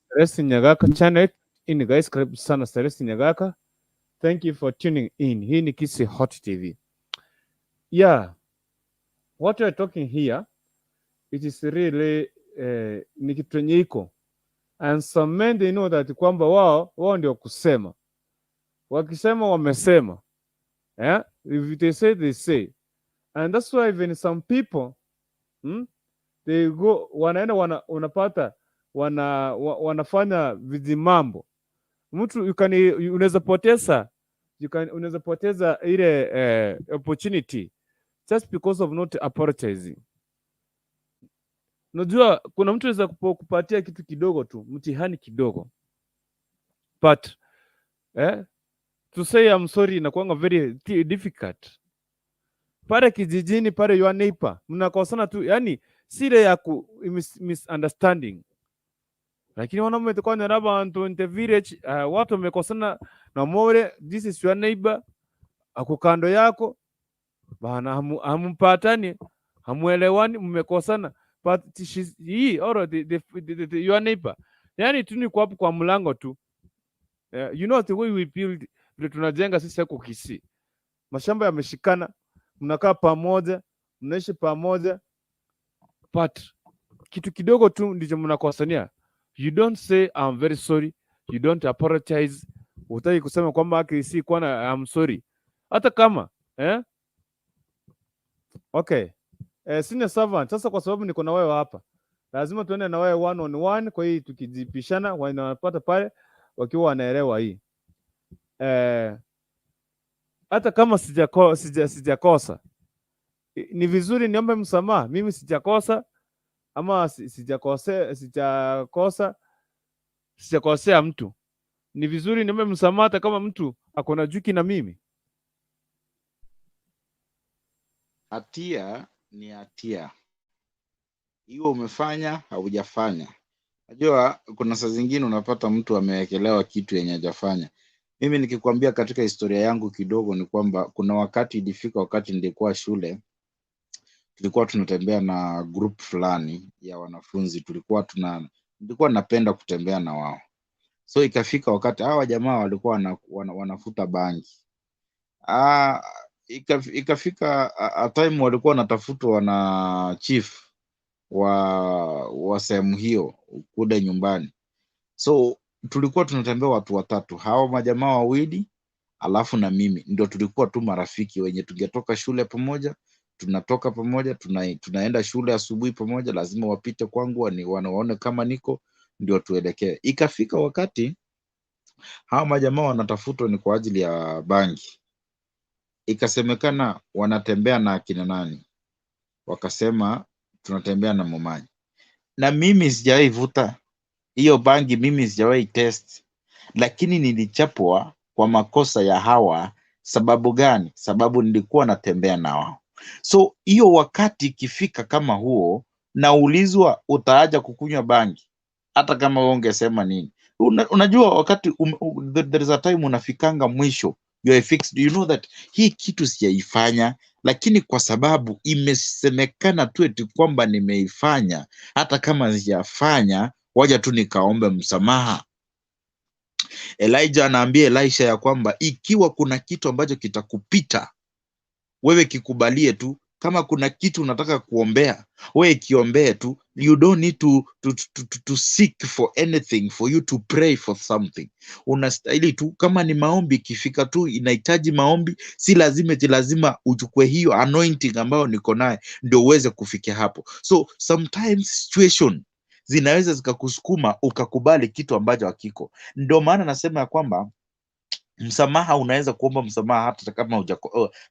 Celeste Nyagaka channel in, guys, karibu sana Celeste Nyagaka. Thank you for tuning in. Hii ni Kisii Hot TV. Yeah. What we are talking here, it is really ni kitu yenye iko, and some men, they know that kwamba wao ndio kusema, wakisema wamesema, yeah? If they say, they say. And that's why even some people, they go, wanaenda, unapata wanafanya vijimambo. Mtu you can unaweza poteza you can unaweza poteza ile opportunity just because of not apologizing. Unajua kuna mtu anaweza kupatia kitu kidogo tu, mtihani kidogo, but to say "I'm sorry" inakuanga very difficult. Pale kijijini pale, your neighbor, mnakosana tu, yani sile ya ku misunderstanding, lakini wanaume tukonyera bantu in the village, watu wamekosana na more, this is your neighbor, ako kando yako bana, hamumpatani, hamuelewani, mmekosana, but she's, he or the, your neighbor, yani tu ni kwa hapo kwa mlango tu. You know the way we build, vile tunajenga sisi huko Kisii, mashamba yameshikana, mnakaa pamoja, mnaishi pamoja, but kitu kidogo tu ndicho mnakosania. You don't say, "I'm very sorry." You don't apologize. Hutaki kusema kwamba haki si kwa na "I'm sorry," hata kama eh? Okay. Senior servant, sasa kwa sababu niko na wewe hapa, lazima tuende na wewe one on one. Kwa hiyo tukijipishana wanapata pale, wakiwa wanaelewa hii, hata kama sijakosa, ni vizuri niombe msamaha. Mimi sijakosa ama sijakosea mtu, ni vizuri niombe msamaha hata kama mtu ako na chuki na mimi. Hatia ni hatia, iwe umefanya haujafanya. Najua kuna saa zingine unapata mtu amewekelewa kitu yenye hajafanya. Mimi nikikwambia katika historia yangu kidogo ni kwamba kuna wakati ilifika wakati nilikuwa shule, tulikuwa tunatembea na group fulani ya wanafunzi, nilikuwa napenda kutembea na wao. So ikafika wakati hawa jamaa walikuwa wanafuta bangi. Ikafika a time walikuwa wanatafutwa na chief wa sehemu hiyo kule nyumbani. So tulikuwa tunatembea watu watatu, hawa majamaa wawili alafu na mimi, ndio tulikuwa tu marafiki wenye tungetoka shule pamoja, tunatoka pamoja, tunaenda shule asubuhi pamoja, lazima wapite kwangu wanaone kama niko, ndio tuelekee. Ikafika wakati hawa majamaa wanatafutwa ni kwa ajili ya bangi, ikasemekana wanatembea na akina nani, wakasema tunatembea na Momanyi, na mimi sijawahi vuta hiyo bangi, mimi sijawahi test, lakini nilichapwa kwa makosa ya hawa. Sababu gani? Sababu nilikuwa natembea na wao. So hiyo wakati ikifika kama huo, naulizwa utaaja kukunywa bangi, hata kama wewe ungesema nini. Unajua wakati there is a time unafikanga mwisho, you are fixed, you know that hii kitu sijaifanya, lakini kwa sababu imesemekana tu eti kwamba nimeifanya, hata kama sijafanya, waja tu nikaombe msamaha. Elijah anaambia Elisha ya kwamba ikiwa kuna kitu ambacho kitakupita wewe kikubalie tu. Kama kuna kitu unataka kuombea wewe kiombee tu. You don't need to seek for anything for you to pray for something. Unastahili tu, kama ni maombi, ikifika tu inahitaji maombi, si lazima eti lazima uchukue hiyo anointing ambayo niko naye ndio uweze kufikia hapo. So sometimes situation zinaweza zikakusukuma ukakubali kitu ambacho hakiko. Ndio maana nasema ya kwamba msamaha, unaweza kuomba msamaha hata kama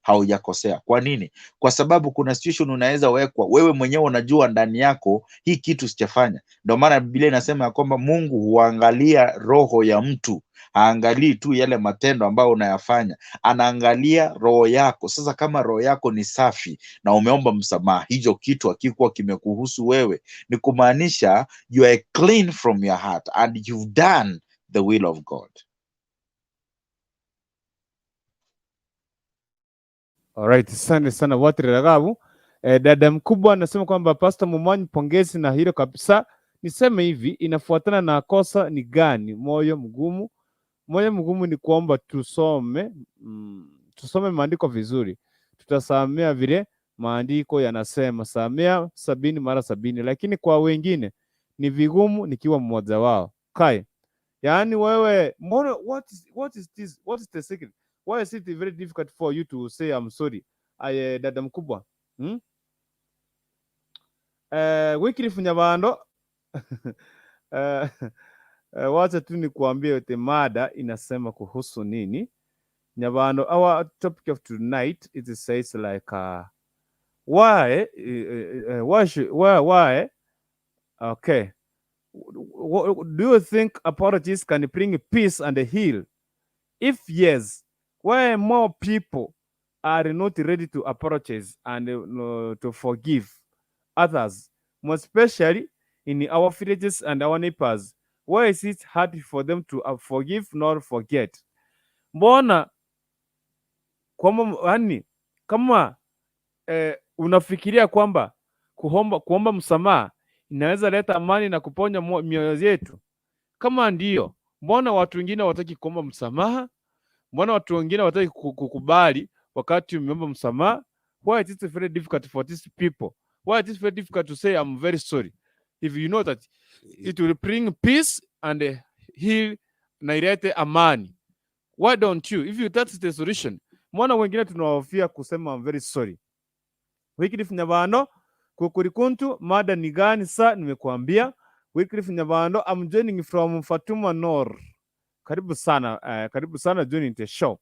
haujakosea. Kwa nini? Kwa sababu kuna situation unaweza wekwa wewe mwenyewe unajua ndani yako hii kitu sijafanya. Ndio maana Biblia inasema ya kwamba Mungu huangalia roho ya mtu, haangalii tu yale matendo ambayo unayafanya, anaangalia roho yako. Sasa kama roho yako ni safi na umeomba msamaha, hicho kitu hakikuwa kimekuhusu wewe, ni kumaanisha you are clean from your heart and you've done the will of God. Alright, asante sana Watri Ragabu. Dada mkubwa anasema kwamba Pastor Momanyi, pongezi na hilo kabisa. Niseme hivi, inafuatana na kosa ni gani? Moyo mgumu. Moyo mgumu ni kuomba tusome maandiko vizuri, tutasamea vile maandiko yanasema, samea 70 mara 70, lakini kwa wengine ni vigumu, nikiwa mmoja wao. Kai, yaani wewe mbona, what is this, what is the secret? Why is it very difficult for you to say I'm sorry? Aye, dada mkubwa. Wycliffe Nyabando wacha tu nikuambie ete mada inasema kuhusu nini. Nyabando, our topic of tonight, it says like why why should, why okay, do you think apologies can bring peace and heal? If yes, why more people are not ready to apologize and to forgive others, more especially in our villages and our neighbors? Why is it hard for them to forgive nor forget? Mbona kwamba, yani, kama unafikiria kwamba kuomba msamaha inaweza leta amani na kuponya mioyo yetu? Kama ndio, mbona watu wengine hawataki kuomba msamaha? Mbona watu wengine hawataki kukubali wakati umeomba msamaha? Why it is very difficult for these people? Why it is very difficult to say I'm very sorry if you know that it will bring peace and heal na ilete amani? Why don't you? If you that's the solution. Mbona wengine tunahofia kusema I'm very sorry? Wycliffe Nyabando, Kukurikuntu, mada ni gani sa? Nimekuambia. Wycliffe Nyabando, I'm joining from Fatuma Nor. Karibu sana, karibu sana join the show.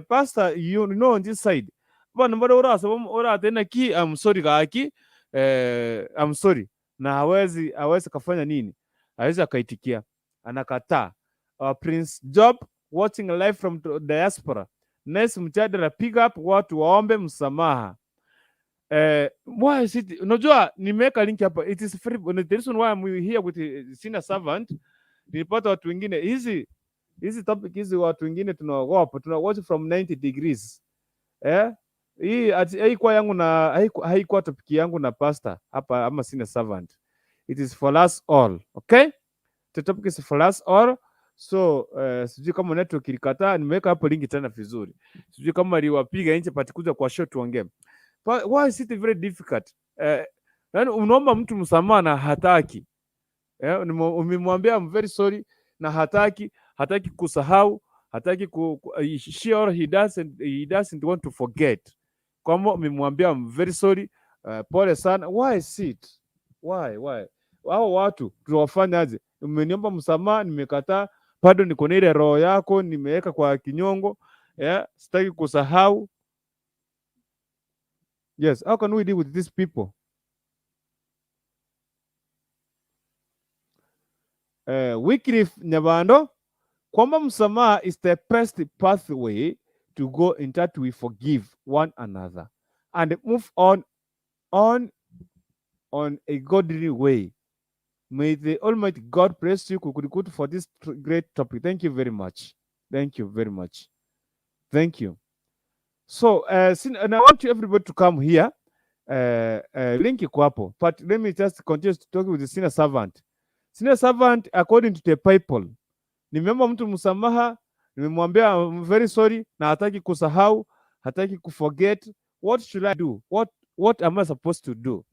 Pastor, you know on this side. Bana bado ora sababu ora tena ki I'm sorry kaki, I'm sorry. Na hawezi kafanya nini? Hawezi akaitikia. Anakataa. Prince Job watching live from the diaspora. Nice mjadala, pick up watu waombe msamaha. Why is it? Unajua nimeweka link hapa. It is free. The reason why I'm here with the senior servant, nilipata watu wengine hizi topic hizi watu wengine tunaogopa, tuna watch from 90 degrees. Hii haikuwa yangu na haikuwa topic yangu na pastor hapa ama senior servant. It is for us all. Okay? The topic is for us all. So sijui kama network ilikataa, nimeweka hapo link tena vizuri. Sijui kama iliwapiga nje patikuja kwa show tuongee. But why is it very difficult? Yani unaomba mtu msamaha na hataki. Umemwambia I'm very sorry na hataki kusahau, hataki she or he doesn't want to forget. Kwamba umemwambia I'm very sorry, pole sana. Why is it? Why? Hao watu tuwafanyaje? Umeniomba msamaha, nimekataa, bado niko na ile roho yako nimeweka kwa kinyongo. Yeah, sitaki kusahau. Yes, how can we deal with these people? Wycliffe Nyabando, kwamba msamaha is the best pathway to go in that we forgive one another and move on a godly way. May the Almighty God bless you, Kukurikutu, for this great topic. Thank you very much. Thank you very much. Thank you. So, and I want you everybody to come here. Link iko hapo. But let me just continue to talk with the senior servant. Senior servant, according to the Bible, nimeomba mtu msamaha, nimemwambia I'm very sorry, na hataki kusahau, hataki kuforget. What should I do? What am I supposed to do?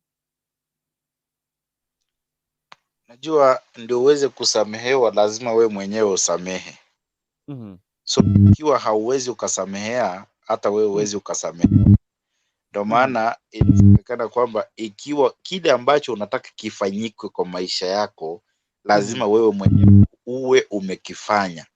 Najua ndio uweze kusamehewa lazima we mwenyewe usamehe. So ikiwa hauwezi ukasamehea, hata wewe huwezi ukasamehewa. Ndio maana inasemekana kwamba ikiwa kile ambacho unataka kifanyike kwa maisha yako, lazima wewe mwenyewe uwe umekifanya.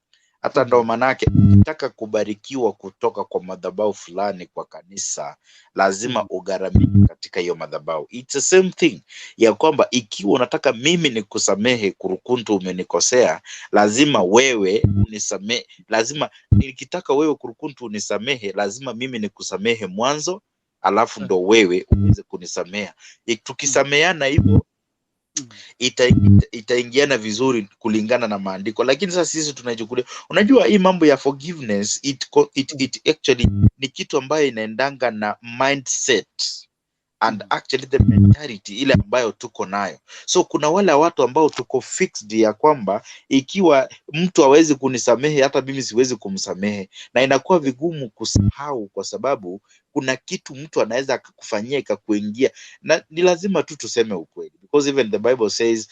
Hata ndo manake ukitaka kubarikiwa kutoka kwa madhabahu fulani kwa kanisa, lazima ugharamike katika hiyo madhabahu. It's the same thing ya kwamba ikiwa unataka mimi nikusamehe, Kurukuntu, umenikosea, lazima wewe unisamehe. Lazima nikitaka wewe Kurukuntu unisamehe, lazima mimi nikusamehe mwanzo, alafu ndo wewe uweze kunisamea. Tukisameheana hivyo itaingiana vizuri kulingana na maandiko. Lakini sasa sisi tunaichukulia, unajua hii mambo ya forgiveness it actually ni kitu ambayo inaendanga na mindset and actually the mentality ile ambayo tuko nayo. So kuna wale watu ambao tuko fixed ya kwamba ikiwa mtu hawezi kunisamehe, hata mimi siwezi kumsamehe, na inakuwa vigumu kusahau, kwa sababu kuna kitu mtu anaweza akakufanyia ikakuingia, na ni lazima tu tuseme ukweli, because even the Bible says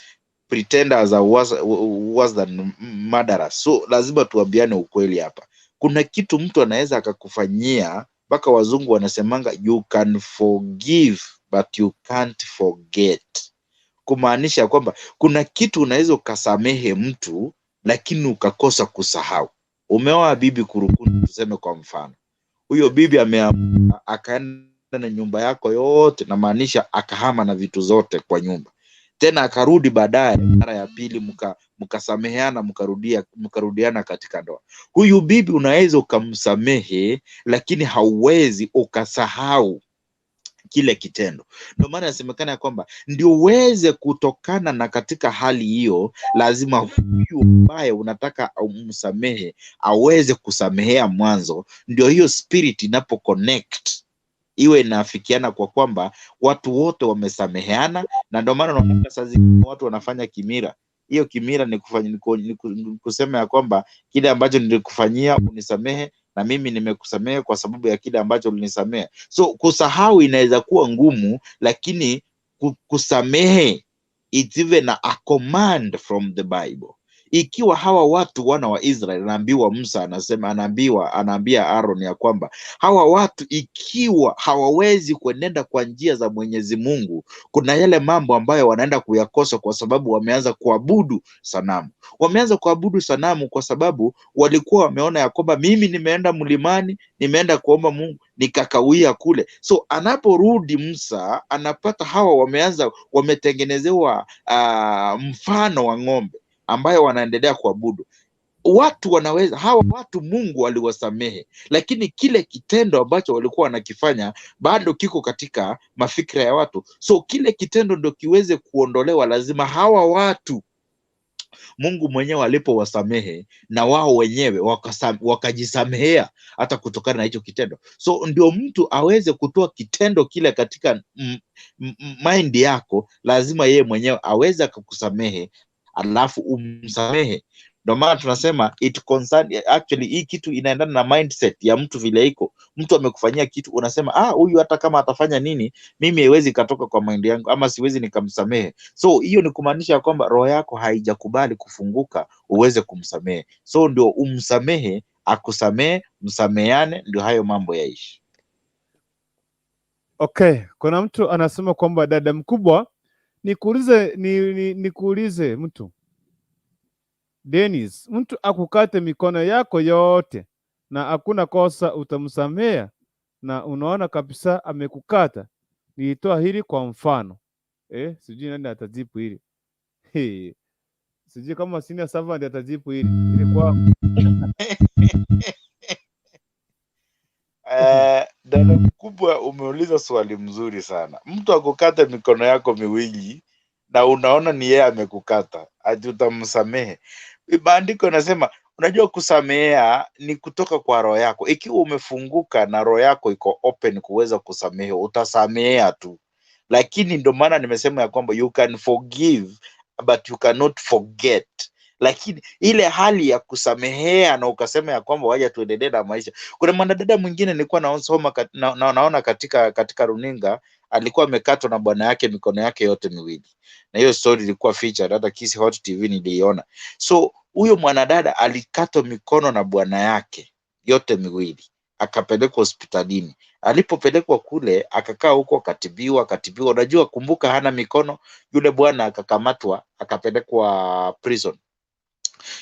pretenders are worse than murderers. So lazima tuambiane ukweli hapa. Kuna kitu mtu anaweza akakufanyia, mpaka wazungu wanasemanga you can forgive but you can't forget, kumaanisha kwamba kuna kitu unaweza ukasamehe mtu lakini ukakosa kusahau. Umeoa bibi Kurukuni, tuseme kwa mfano, huyo bibi ameamua akaenda na nyumba yako yote, namaanisha akahama na vitu zote kwa nyumba, tena akarudi baadaye mara ya pili, mkasameheana, mkarudiana katika ndoa. Huyu bibi unaweza ukamsamehe, lakini hauwezi ukasahau kile kitendo. Ndio maana inasemekana ya kwamba ndio uweze kutokana na katika hali hiyo, lazima huyu ambaye unataka umsamehe aweze kusamehea mwanzo, ndio hiyo spirit inapo connect iwe inaafikiana kwa kwamba watu wote wamesameheana. Na ndio maana unaona saa zingine watu wanafanya kimira. Hiyo kimira ni kufanya, ni kusema ya kwamba kile ambacho nilikufanyia unisamehe, na mimi nimekusamehe kwa sababu ya kile ambacho ulinisamehe. So kusahau inaweza kuwa ngumu, lakini kusamehe it's even a command from the Bible. Ikiwa hawa watu wana wa Israel, anaambiwa Musa anasema, anaambiwa, anaambia Aaron ya kwamba hawa watu ikiwa hawawezi kuenenda kwa njia za Mwenyezi Mungu, kuna yale mambo ambayo wanaenda kuyakosa kwa sababu wameanza kuabudu sanamu. Wameanza kuabudu sanamu kwa sababu walikuwa wameona ya kwamba mimi nimeenda mlimani, nimeenda kuomba Mungu, nikakawia kule. So anaporudi Musa anapata hawa wameanza, wametengenezewa mfano wa ng'ombe ambayo wanaendelea kuabudu. Watu wanaweza, hawa watu Mungu aliwasamehe, lakini kile kitendo ambacho walikuwa wanakifanya bado kiko katika mafikra ya watu. So kile kitendo ndo kiweze kuondolewa, lazima hawa watu Mungu mwenyewe alipowasamehe na wao wenyewe wakajisamehea hata kutokana na hicho kitendo. So ndio mtu aweze kutoa kitendo kile katika mind yako, lazima yeye mwenyewe aweze akakusamehe, alafu umsamehe. Ndio maana tunasema it concern, actually hii kitu inaendana na mindset ya mtu vile iko. Mtu amekufanyia kitu unasema, ah, huyu hata kama atafanya nini mimi haiwezi katoka kwa mind yangu, ama siwezi nikamsamehe. So hiyo ni kumaanisha kwamba roho yako haijakubali kufunguka uweze kumsamehe. So ndio umsamehe, akusamehe, msameheane, ndio hayo mambo yaishi. Okay, kuna mtu anasema kwamba dada mkubwa, nikuulize nikuulize mtu Dennis, mtu akukate mikono yako yote na hakuna kosa utamsamea na unaona kabisa amekukata. Nilitoa hili kwa mfano. Sijui nani atajibu hili. Hey, sijui kama senior servant atajibu hili. Ili kwa Dada mkubwa, umeuliza swali mzuri sana. Mtu akukate mikono yako miwili na unaona ni yeye amekukata, ati utamsamehe? Maandiko yanasema, unajua kusamehea ni kutoka kwa roho yako. Ikiwa umefunguka na roho yako iko open kuweza kusamehe, utasamehea tu. Lakini ndio maana nimesema ya kwamba you can forgive but you cannot forget. Lakini ile hali ya kusamehea na ukasema ya kwamba waja tuendelee na maisha. Kuna mwanadada mwingine nilikuwa naosoma naona katika runinga, alikuwa amekatwa na bwana yake mikono yake yote miwili, na hiyo story ilikuwa featured hata Kisii Hot TV niliiona. So huyo mwanadada alikatwa mikono na bwana yake yote miwili, akapelekwa hospitalini. Alipopelekwa kule akakaa huko akatibiwa, akatibiwa. Unajua, kumbuka hana mikono. Yule bwana akakamatwa akapelekwa prison.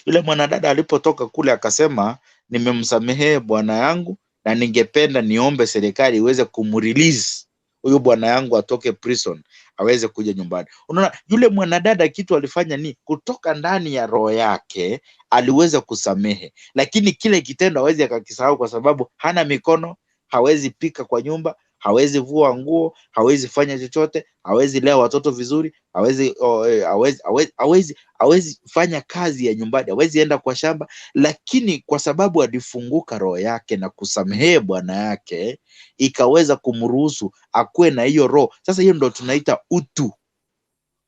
Yule mwanadada alipotoka kule akasema, nimemsamehe bwana yangu na ningependa niombe serikali iweze kumrelease huyu bwana yangu atoke prison aweze kuja nyumbani. Unaona, yule mwanadada kitu alifanya ni kutoka ndani ya roho yake aliweza kusamehe, lakini kile kitendo hawezi akakisahau kwa sababu hana mikono, hawezi pika kwa nyumba, hawezi vua nguo, hawezi fanya chochote, hawezi lea watoto vizuri, hawezi oh, hawezi, hawezi, hawezi, hawezi fanya kazi ya nyumbani, hawezi enda kwa shamba, lakini kwa sababu alifunguka roho yake na kusamehe bwana yake, ikaweza kumruhusu akuwe na hiyo roho. Sasa hiyo ndo tunaita utu.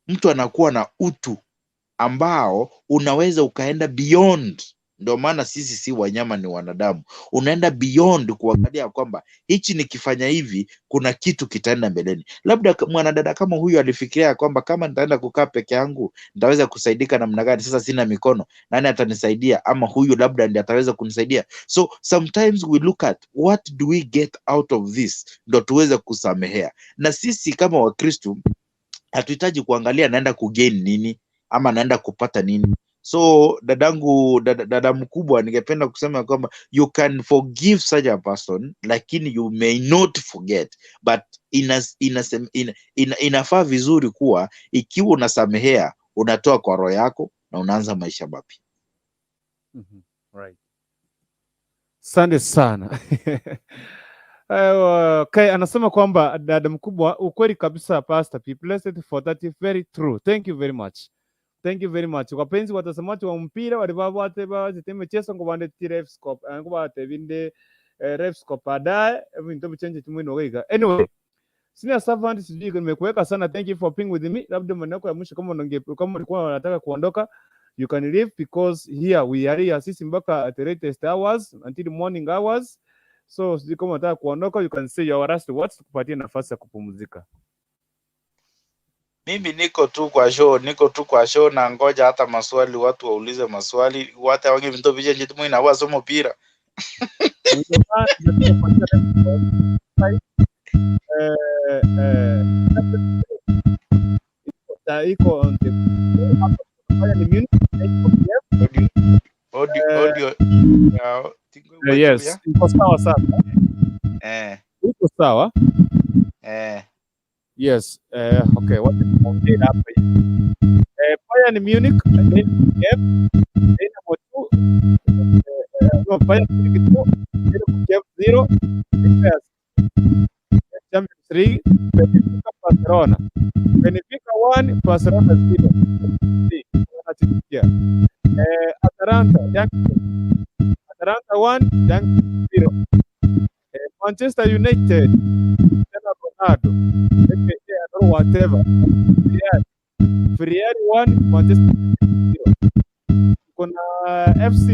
Mtu anakuwa na utu ambao unaweza ukaenda beyond. Ndio maana sisi si wanyama, ni wanadamu. Unaenda beyond kuangalia kwamba hichi nikifanya hivi kuna kitu kitaenda mbeleni. Labda mwanadada kama huyu alifikiria kwamba kama nitaenda kukaa peke yangu nitaweza kusaidika namna gani? Sasa sina mikono, nani atanisaidia? Ama huyu labda ndiye ataweza kunisaidia. So sometimes we look at what do we get out of this, ndo tuweze kusamehea. Na sisi kama Wakristo hatuhitaji kuangalia naenda kugain nini ama naenda kupata nini. So dadangu, dada mkubwa, ningependa kusema kwamba you can forgive such a person, lakini you may not forget, but inafaa vizuri kuwa ikiwa unasamehea unatoa kwa roho yako na unaanza maisha mapya. Right. Asante sana. Okay, anasema kwamba dada mkubwa, ukweli kabisa Pastor P. Blessed for that very true. Thank you very much. Thank you very much. Wapenzi watazamaji wa mpira walibabwate bazite michezo ngo bandetire refscope ngo batebinde refscope baadaye vintu bichenje tumwino wega. Anyway, senior servant, sijui nimekuweka sana. Thank you for being with me. Labda maneno yako ya mwisho kama ulikuwa unataka kuondoka, you can leave because here we are here sisi mpaka at the latest hours until morning hours. So sijui kama unataka kuondoka, you can say your last words, tukupatie nafasi ya kupumzika. Mimi niko tu kwa show, niko tu kwa show na ngoja hata maswali, watu waulize maswali, wata wange vinto vije njitu mwina wa somo pira. Iko on the ni Munich, iko Kiev. Audio audio audio ya tingo Yes, iko sawa sasa. Iko sawa. Yes, okay, what tumeongea hapa hivi. Bayern Munich, then Kiev, Dynamo 2, no, Bayern Munich 2, Dynamo Kiev 0, Yes. Champions League, Benfica Barcelona. Benfica 1, Barcelona 0. Wanachikia. Atalanta, Young Atalanta 1, Young 0. Manchester United, Cristiano Ronaldo, aka or whatever. Villarreal, Villarreal 1, Manchester United 0. Kuna FC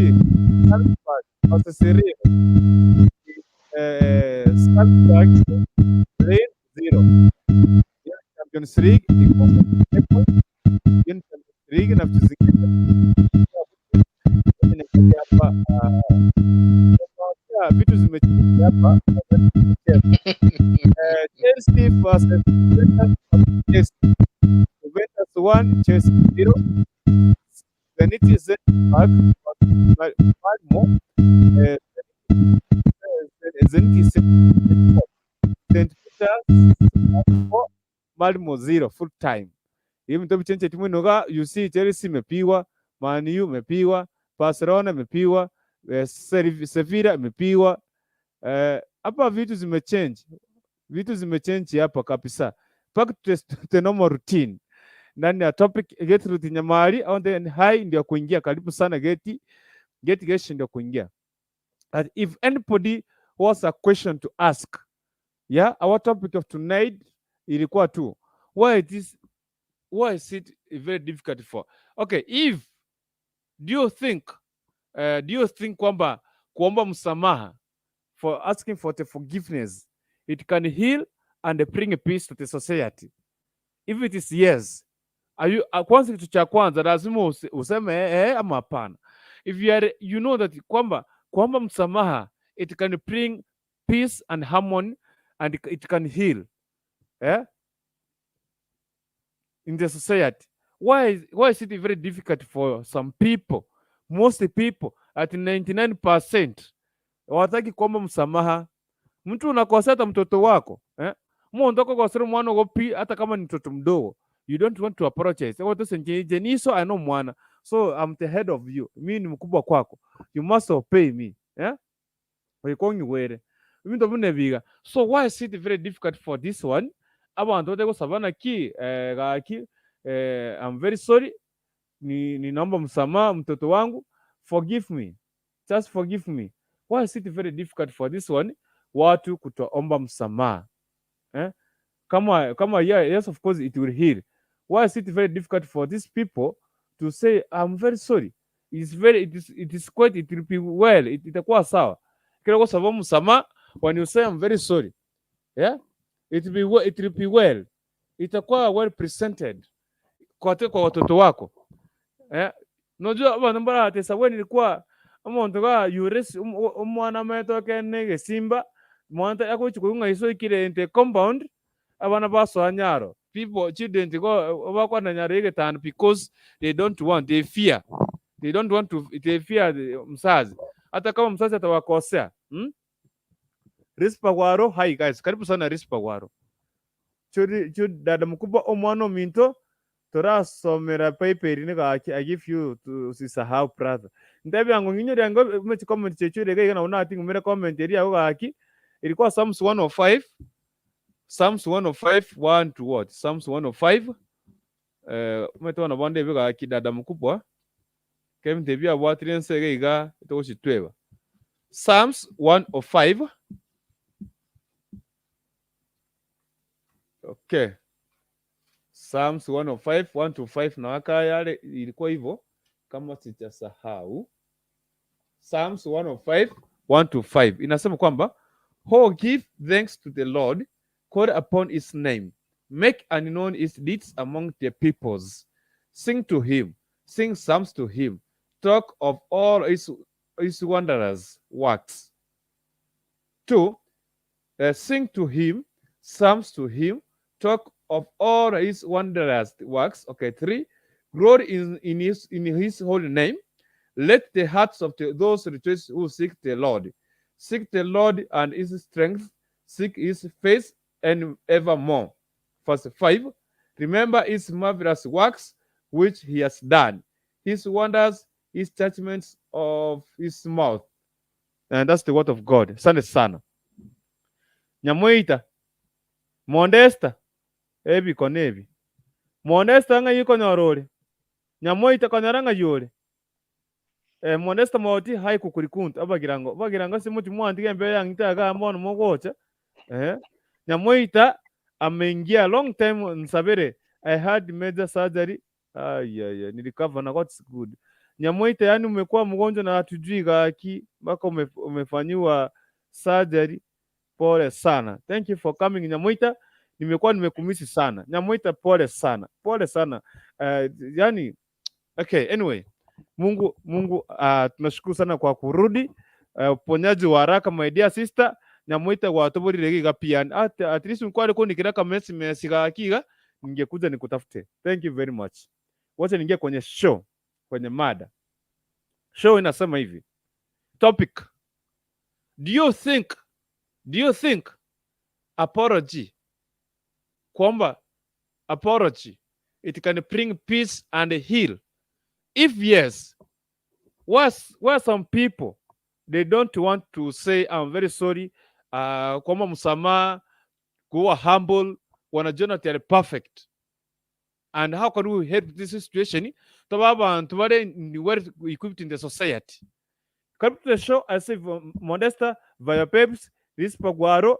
Salzburg versus Real. Salzburg Real 0. Hiyo ni Champions League iko hiyo ni Champions League na vitu zingine. Nimekuja hapa, vitu zimechange hapa. Chelsea versus Juventus, Chelsea. Juventus 1, Chelsea 0. Zenit Zenit versus Malmo. Zenit St. Peters 4, Malmo 0 full time. Hivi ndio chenche timu inoga, you see Chelsea imepigwa, Man U imepigwa, Barcelona imepigwa, Sevilla imepigwa. Hapa vitu zimechange. Vitu zimechange hapa kabisa. Back to the normal routine. Ndani ya topic Gertrude Nyamari on the high ndio kuingia, karibu sana Geti. Geti Geshi ndio kuingia. That if anybody was a question to ask, yeah, our topic of tonight ilikuwa tu why is it very difficult for, okay, if do you think kwamba kuomba msamaha, for asking for the forgiveness, it can heal and bring peace to the society? If it is yes, are you, kwanza kitu cha kwanza lazima useme eh ama hapana. If you are, you know that kwamba kuomba msamaha, it can bring peace and harmony and it can heal, eh, in the society, why is it very difficult for some people, most people at 99% hawataki kuomba msamaha? Mtu unakosea hata mtoto wako, eh? Mundu akakosera mwana gopi, hata kama ni mtoto mdogo, you don't want to apologize. Wote jeniso, I know mwana, so I'm the head of you, mimi ni mkubwa kwako, you must obey me, eh? Oikonyiwere ibintu bune biga. So why is it very difficult for this one, abantu bategosabana ki, gaki, I'm very sorry, ni naomba msamaha mtoto wangu, forgive me, just forgive me? Why is it very difficult for this one, watu kutoomba msamaha, eh? Kama yeah, yes, of course it will heal. Why is it very difficult for these people to say, "I'm very sorry"? It is quite, it will be well, itakuwa sawa kila kwa sababu msamaha, when you say, "I'm very sorry," yeah, it will be well, itakuwa well presented kwa watoto wako, eh? Unajua abantu baratesa we nilikuwa omonto ga yures omwana metoke negesimba mwana agochi iso ikire inte compound abana basoa nyaro, people, children go bakwana nyaro egetano because they don't want, they fear, they don't want to, they fear the mzazi, hata kama mzazi atawakosea, Rispa Gwaro, hi guys, karibu sana Rispa Gwaro. Churi chu dada mkubwa omwana ominto torasomera paper ni gaki, I give you to usisahau, brother. Ndabi yangu nginyo yango mechi comment chechu rega na una ati ngumere comment eri yako gaki ilikuwa Psalms 105, Psalms 105 1 to what? Psalms 105, umetoa na bonde biga dada mkubwa Kevin Tebia bwatire nsege iga togochitweba Psalms 105. Okay. Psalms 105 1 to 5 na waka yale ilikuwa hivyo kama sijasahau. Psalms 105 1 to 5 inasema kwamba, "Oh, give thanks to the Lord, call upon his name." Make unknown his deeds among the peoples. Sing to him, sing psalms to him. Talk of all his wondrous works. 2, sing to him, psalms to him, talk of all his wondrous works. Okay, 3, glory in his holy name. Let the hearts of those rejoice who seek the Lord. Seek the Lord and his strength, seek his face and evermore. Verse 5, remember his marvelous works which he has done, his wonders, his judgments of his mouth. And that's the word of God. Asante sana. Nyamoita, Modesta, ebi konebi. Modesta nga yiko nyorore. Nyamoita konyora nga yore. Modesta moti hai kukurikuntu abagirango bagirango simuti mwandige mbere yangitaga mbono mogocha. Nyamoita ameingia long time nsabere. I had major surgery. Ay, ay, ay, nilikava na what's good. Nyamoita, yani umekuwa mgonjwa na hatujui gaki mpaka umefanyiwa surgery. Pole sana. Thank you for coming, Nyamoita. Nimekuwa nimekumisi sana. Nyamoita, pole sana. Pole sana. Yani okay, anyway. Mungu, tunashukuru sana kwa kurudi. Uponyaji wa haraka, my dear sister. Nyamoita watoborire giga pia. At least mkwale ko nikiraka mesi mesi gakiga ningekuja nikutafute. Thank you very much. Wacha niingie kwenye show, kwenye mada. Show inasema hivi. Topic. Do you think apology, kwamba apology, it can bring peace and heal? If yes, why some people, they don't want to say, "I'm very sorry," kwamba msamaha, kuwa humble, wanajiona they are perfect? And how can we help this situation toba abantu bari ni well equipped in the society? Come to the show. I say Modesta via Peps this Paguaro,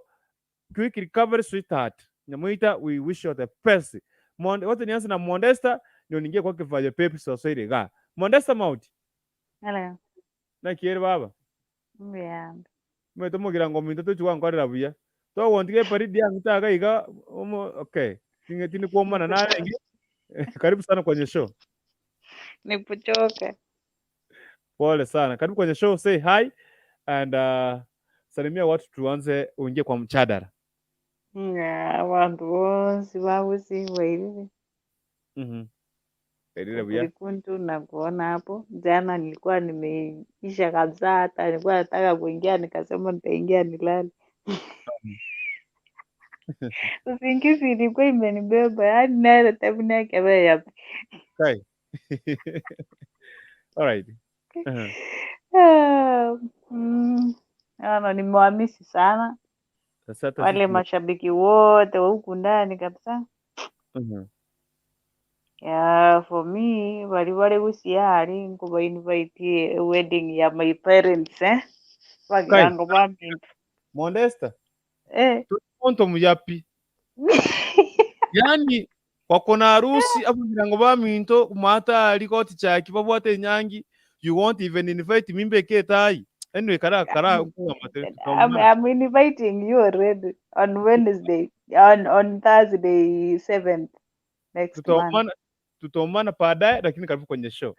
quick recovery, sweetheart. Nyamuita, we wish you the best. Monde, wote nianze na Modesta ndio niingie kwake via Peps society ga Modesta mauti. Hello. Na kiere baba. Yeah. Mwe tomugira ngo minto tuchwa nkorera buya towontige paridi yangu taga iga omo. Okay, tinge tini kuomana naye. Karibu sana kwenye show. Nikuchoka. Pole sana. Karibu kwenye show, say hi and salimia watu tuanze uingie kwa mchadara. Yeah, abantu bonse babusiibwairire. Erire buya. Kulikuntu na kuona hapo. Jana nilikuwa nimeisha kabisa, hata nilikuwa nataka kuingia, nikasema nitaingia nilale. Usingizi ilikuwa imenibeba, yaani nayo tabu yake ya Kai. All right. Ah, ano, nimewamisi sana Sasa hata wale sisi mashabiki wote wa huku ndani kabisa. Yeah, for me bali bali gusiali nkuba invite wedding ya my parents, eh, Kai. bagirango bamintu. Modesta. Eh. Tonto muyapi. Yani wako na harusi apo mirango ba minto mata aliko chaki babwate nyangi, you won't even invite me mbeke tai. Anyway, kara kara kuwa mate. I'm inviting you already on Wednesday, on Thursday 7th next month. Tutaomana baadaye, lakini karibu kwenye show.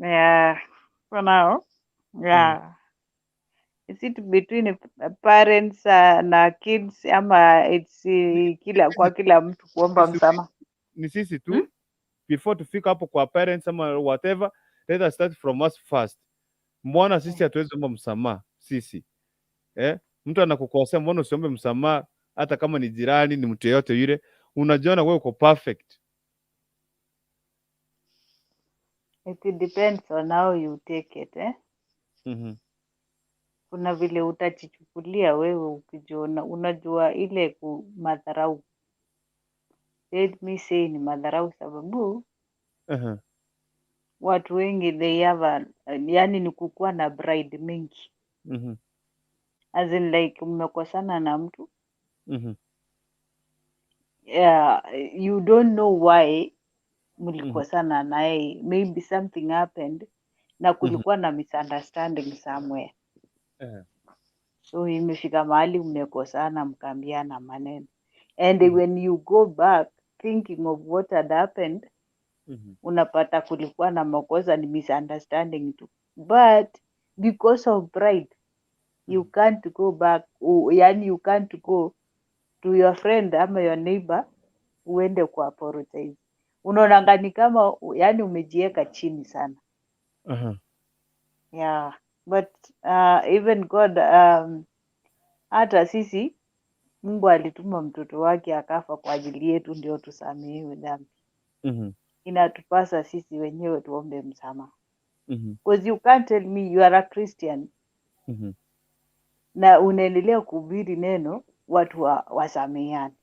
Yeah, for now. Yeah. Is it between parents na kids ama it's kila kwa kila mtu kuomba Sisi- msamaha? Ni sisi tu. Before tufika hapo kwa parents ama whatever, let us start from us first. Mbona sisi hatuwezi omba msamaha sisi, eh? Mtu anakukosea, mbona usiombe msamaha? Hata kama ni jirani, ni mtu yeyote yule, unajiona wewe uko perfect. It depends on how you take it, eh? Kuna vile utachichukulia wewe ukijiona, unajua ile madharau. Let me say ni madharau sababu watu wengi they have a, yani ni kukuwa na pride mingi. As in like mmekosana na mtu, yeah, you don't know why mlikosana naye, maybe something happened na kulikuwa na misunderstanding somewhere. So imefika mahali mmekosana mkaambiana maneno. And when you go back thinking of what had happened, unapata kulikuwa na makosa, ni misunderstanding tu, but because of pride you can't go back, yani you can't go to your friend ama your neighbor uende ku apologize. Unaonanga ni kama yani umejieka chini sana. Yeah, but even God, hata sisi Mungu alituma mtoto wake akafa kwa ajili yetu ndio tusamehewe dhambi. Inatupasa sisi wenyewe tuombe msamaha. Because you can't tell me you are a Christian na unaendelea kuhubiri neno watu wasameheane.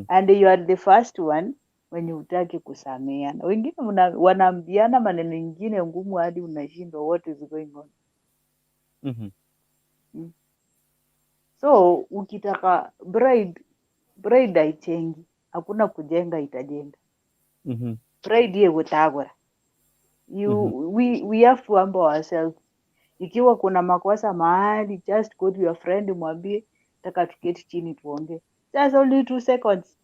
And you are the first one wenye hutaki kusameheana. Wengine wanaambiana maneno ingine ngumu hadi unashindwa what is going on. So ukitaka pride, pride haichengi, hakuna kujenga itajenga. Pride ye gutagura. You we have to humble ourselves. Ikiwa kuna makosa mahali, just go to your friend, mwambie taka tuketi chini tuongee. Just only 2 seconds.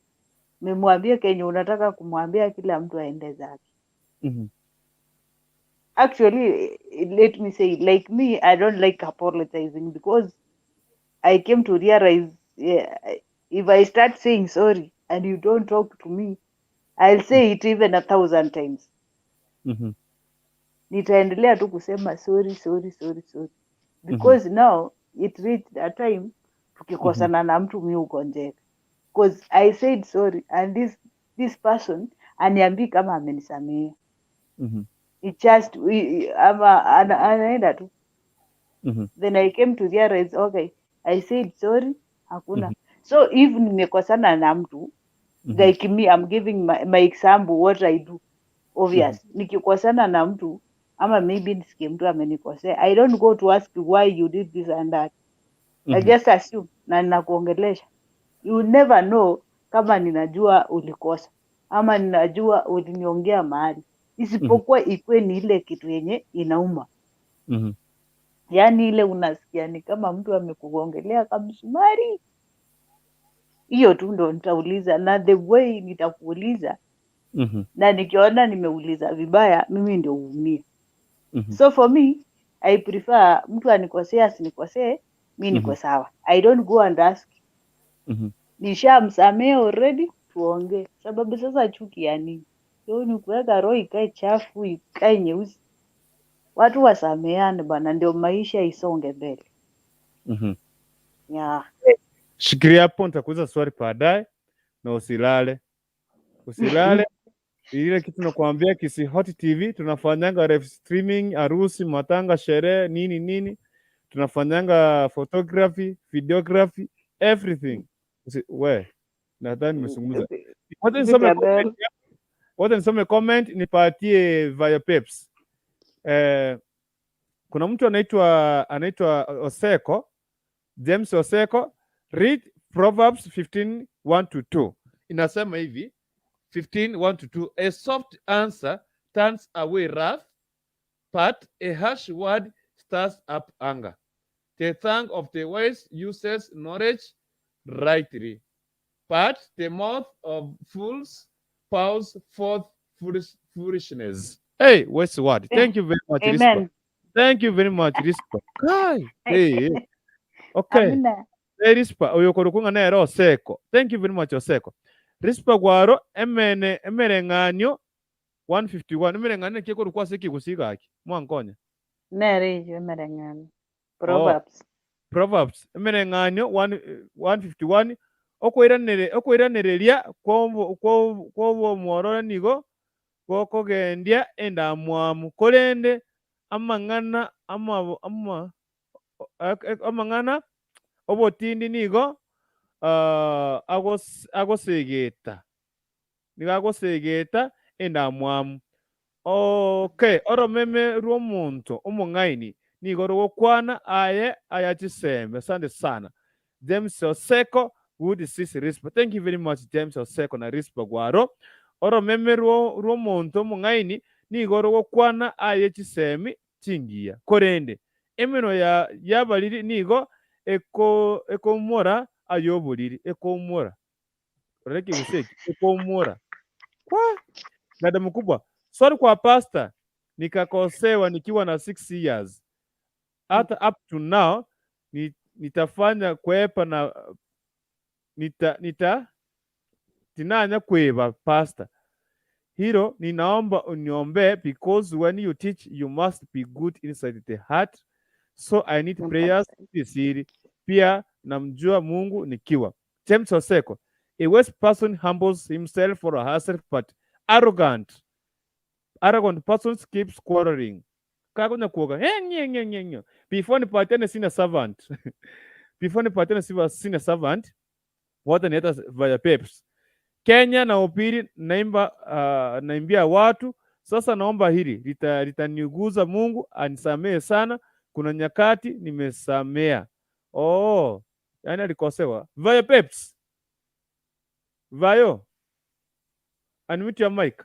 Memwambie kenye unataka kumwambia, kila mtu aende zake. Actually, let me say, like me, I don't like apologizing because I came to realize, yeah, if I start saying sorry and you don't talk to me, I'll say it even a thousand times. Nitaendelea tu kusema sorry, sorry, sorry, sorry. Because now it reached a time tukikosana na mtu mi hugonjeka. Because I said sorry and this person aniambii kama amenisamehe. It just ama anaenda tu. Then I came to realize, okay, I said sorry, hakuna. So if nimekosana na mtu, like me, I'm giving my example what I do. Obvious. Nikikosana na mtu ama maybe nisikie mtu amenikosea, I don't go to ask why you did this and that. I just assume na ninakuongelesha. You never know kama ninajua ulikosa ama ninajua uliniongea mahali, isipokuwa ikuwe ni ile kitu yenye inauma, yaani ile unasikia ni kama mtu amekugongelea kamsumari. Hiyo tu ndo nitauliza, na the way nitakuuliza na nikiona nimeuliza vibaya, mimi ndio uumia. So for me, I prefer mtu anikosee asinikosee, mi niko sawa. I don't go and ask. Nishamsamea already, tuongee. Sababu sasa chuki ya nini? Hiyo ni kuweka roho ikae chafu, ikae nyeusi. Watu wasameane bana, ndio maisha isonge mbele. Yeah. Shikilia hapo, nitakuuliza swali baadaye, na usilale, usilale. Ile kitu nakwambia, Kisii Hot TV tunafanyanga live streaming, harusi, matanga, sherehe, nini nini, tunafanyanga photography, videography, everything. We, nadhani nimezungumza. Wacha nisome comment, wacha nisome comment nipatie via peps. Kuna mtu anaitwa Oseko, James Oseko, read Proverbs 15 1 to 2. Inasema hivi 15 1 to 2: "A soft answer turns away wrath, but a harsh word stirs up anger. The tongue of the wise uses knowledge rightly, but the mouth of fools pours forth foolishness." Hey, what's the word? Thank you very much, Rispa. Amen. Thank you very much, Rispa. Kai. Hey, hey. Okay. Amina. Hey, Rispa, oyo korukunga nero Oseko. Thank you very much, Oseko. Rispa gwaro emene emereng'anyo 151 emereng'anyo ki korukwa ase ekegusii gaki mwankonya. Nere ejo emereng'anyo. Oh. Proverbs. Proverbs emereng'anyo 1 151 okoiranere okoiranereria kw'obomwororo nigo gokogendia endamwamu korende amang'ana amabo ama amang'ana obotindi nigo agosegeta nigo agosegeta endamwamu. Okay, oromeme rw'omonto omong'aini nigo rogokwana aye aya chisembe. Asante sana, James Oseko. Good sis Rispa, thank you very much, James Oseko na Rispa gwaro. Oromeme rw'omonto omong'aini nigo rogokwana aye chisemi chingiya korende emeno ya yabariri nigo eko ekomora ayoboriri ekomora. Oreke useki ukomura kwa dada mkubwa. Sorry kwa pastor, nikakosewa nikiwa na 6 years, hata up to now nitafanya kwepa na nita tinanya kweva pastor. Hilo ninaomba uniombee because when you teach you must be good inside the heart, so I need prayers. Si siri pia namjua Mungu nikiwa James Oseko. A wise person humbles himself or herself, but arrogant persons keeps quarreling. Kakunya kuoga nye nye nye nye. Before nipatiane senior servant, before nipatiane senior servant, wote nieta via peps Kenya na upili naimba, naimbia watu sasa. Naomba hili litaniguza, Mungu anisamehe sana. Kuna nyakati nimesamea. Oh, yani alikosewa. Via peps Vayo, unmute your mic.